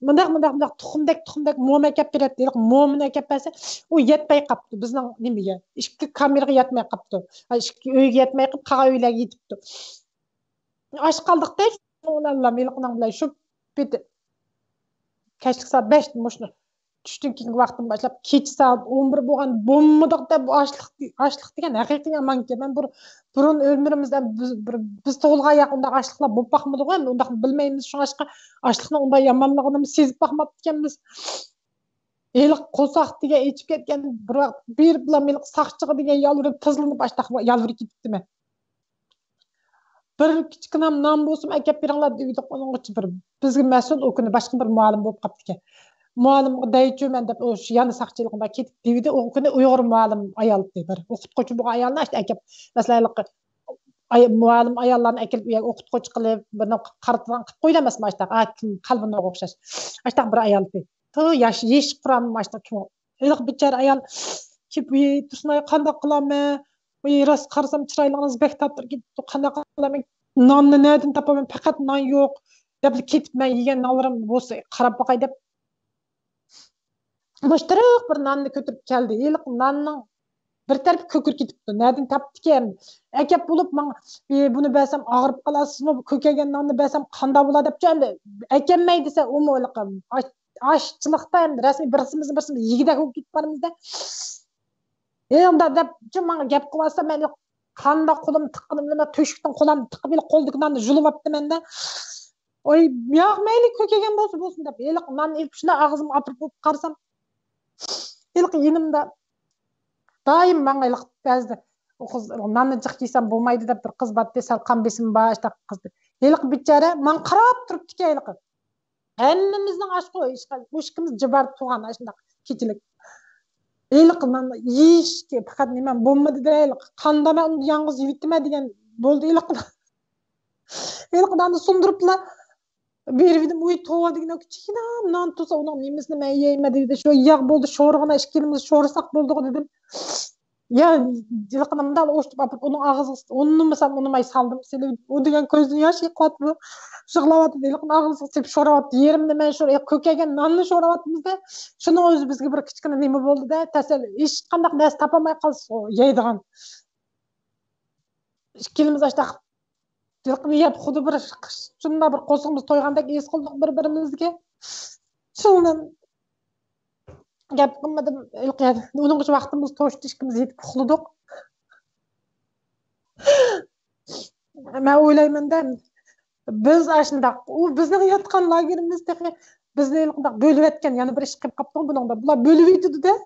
مۇنداق، مۇنداق، مۇنداق تۇخۇمدەك، تۇخۇمدەك موما ئەكەپ بېرەتتى. ھېلىقى مومىنى ئەكەپ بەرسە، ئۇ يەتمەي قاپتۇ بىزنىڭ نېمىگە، ئىككى كامېرغا يەتمەي قاپتۇ. ئىككى ئۆيگە يەتمەي قاپ، قالغان ئۆيلەرگە يېتىپتۇ. ئاچ قالدۇق-دە، ئۇلارلا ھېلىقىنىڭ بىلەن شۇ پېتى كەچلىك سائەت بەشتىن مۇشۇ چۈشتىن كېيىنكى ۋاقىتتىن باشلاپ، كېچە سائەت ئون بىر بولغان بولمىدۇق دەپ، ئاشلىق، ئاشلىق دېگەن ھەقىقىي يامانكەن. مەن بۇر-، بۇرۇن ئۆمرىمىزدە بىز، بىر، بىز تۇغۇلغان ياق ئۇنداق ئاشلىقلار بولۇپ باقمىدۇق، ئەمدى ئۇنداقنى بىلمەيمىز. شۇڭلاشقا ئاشلىقنىڭ ئۇنداق يامانلىقىنىمۇ سېزىپ باقماپتىكەنمىز. ھېلىقى قورساق دېگەن ئېچىپ كەتكەن، بىر ۋاقىت بېرىپلا ھېلىقى ساقچىغا دېگەن يالۋۇرۇپ، تىزلىنىپ، ئاشتاق يالۋۇرۇپ كېتىپتىمەن. بىر كىچىككىنە نان بولسىمۇ ئەكەپ بېرىڭلار دېۋىدۇق ئۇنىڭغىچە بىر. بىزگە مەسئۇل ئۇ كۈنى باشقا بىر مۇئەللىم بولۇپ قاپتىكەن. مۇئەللىمغا دەيچۇ مەن دەپ، ئۇ شۇ يەنە ساقچىلىقىدا كېتىپ دېۋىدى. ئۇ كۈنى ئۇيغۇر مۇئەللىم ئايالتى بىر. ئوقۇتقۇچى بولغان ئايالنى ئاشتا ئەكەپ، مەسىلەن، ھېلىقى ئاي-، مۇئەللىم ئاياللارنى ئەكېلىپ ئۇ يەرگە ئوقۇتقۇچى قىلىپ، بىرنى قارىتىدىغان قىلىپ قويىدۇ ئەمەسمۇ ئاشتا. ئا، كىم، قەلبىنورغا ئوخشاش. ئاشتاق بىر ئايالتى. تو ياش، يېشى قۇراممۇ ئاشتا كىم ئۇ؟ ھېلىقى بىچارە ئايال كېلىپ، ۋىي، تۇرسۇنئاي، قانداق قىلامەن؟ ۋىي، راست قارىسام، چىرايلىقىڭىز بەك تاتىرىپ كېتىپتۇ، قانداق قىلامەن؟ ناننى نەدىن تاپىمەن؟ پەقەت نان يوق، دەپلا كېتىپ، مەن يېگەن نانلىرىم بولسا قاراپ باقاي دەپ، مۇشتەرەك بىر ناننى كۆتۈرۈپ كەلدى. ھېلىقى ناننىڭ بىر تەرىپى كۆكىرىپ كېتىپتۇ. نەدىن تاپتىكەن؟ ئەكەپ بولۇپ، ماڭا، ئى، بۇنى بەرسەم ئاغرىپ قالارسىزمۇ؟ بۇ كۆكەيگەن ناننى بەرسەم قانداق بولار دەپچۇ، ئەمدى ئەكەلمەي دېسە، ئۇمۇ ھېلىقى ئاچ-، ئاشچىلىقتا ئەمدى رەسمىي بىرسىمىزنى بىرسىمىز يېگۈدەك بولۇپ كېتىپ بارىمىز-دە. ئېلىڭدا دەپ، شۇ ماڭا گەپ قىلىۋاتسا، مەن قانداق قولۇمنى تىققىنىمنى بىلمەي، تۆشۈكتىن قولامنى تىقىپ، ھېلىقى قولدىكى ناننى يۇلۇۋاپتىمەن-دە. ئوي، ياق، مەيلى، كۆكەيگەن بولسا بولسۇن دەپ، ھېلىقى ناننى ئېلىپ، شۇنداق ئاغزىمغا ئاپىرىپ قارىسام، ھېلىقى يېنىمدا دائىم ماڭا ھېلىقى بەزىدە ئۇ قىز، ناننى جىق يېسەم بولمايدۇ دەپ بىر قىز بارتتى، سەل قان بېسىمى بار، ئاشۇنداق قىز. ھېلىقى بىچارە ماڭا قاراپ تۇرۇپتىكەن ھېلىقى. ھەممىمىزنىڭ ئاشۇ، مۇشۇ ئىككىمىز جىبار تۇغان ئاشۇنداق كېچىلىك. ھېلىقى نان يېيىشكە پەقەت نېمەم بولمىدى-دە، ھېلىقى قاندا مەن ئۇنى يالغۇز يەۋېتىمەن دېگەن بولدى ھېلىقى. ھېلىقى ناننى سۇندۇرۇپلا بېرىۋىدىم. ۋۇي، توۋا دېگىنە، كىچىككىنە نان تۇرسا، ئۇنىڭ نېمىسىنى مەن يەيمەن دېدى. شۇ ياغ بولدى، شورىغىنا ئىككىمىز شورىساق بولدىغۇ دېدىم. يا، ھېلىقىنى مۇنداق ئوشتۇپ ئاپىرىپ، ئۇنىڭ ئاغزىغا ئۇنىمىسام، ئۇنىماي سالدىم. سېلىپ، ئۇ دېگەن كۆزدىن ياش ئېقىۋاتىدۇ. يىغلاۋاتىدۇ. ھېلىقىنى ئاغزىغا سېلىپ شوراۋاتىدۇ. يېرىمنى مەن شور-، كۆكەيگەن ناننى شوراۋاتىمىز-دە. شۇنىڭ ئۆزى بىزگە بىر كىچىككىنە نېمە بولدى-دە، تەسەللى. ھېچقانداق نەرسە تاپالماي قالسا، يەيدىغان. ئىككىمىز ئاشتاق ھېلىقىنى يەپ، خۇددى بىر شۇنداق بىر قورسىقىمىز تويغاندەك ھېس قىلدۇق بىر-بىرىمىزگە. شۇنىڭ گەپ قىلمىدىم. ھېلىقى ئۇنىڭغىچە ۋاقتىمىز توشتى، ئىككىمىز يېتىپ ئۇخلىدۇق. مەن ئويلايمەن-دە، بىز ئاشۇنداق، ئۇ بىزنىڭ ياتقان لاگېرىمىز تېخى بىزنى ھېلىقىنداق بۆلۈۋەتكەن، يەنە بىر ئىش قىلىپ قاپتۇ بۇنىڭدا. بۇلار بۆلۈۋېتىدۇ-دە.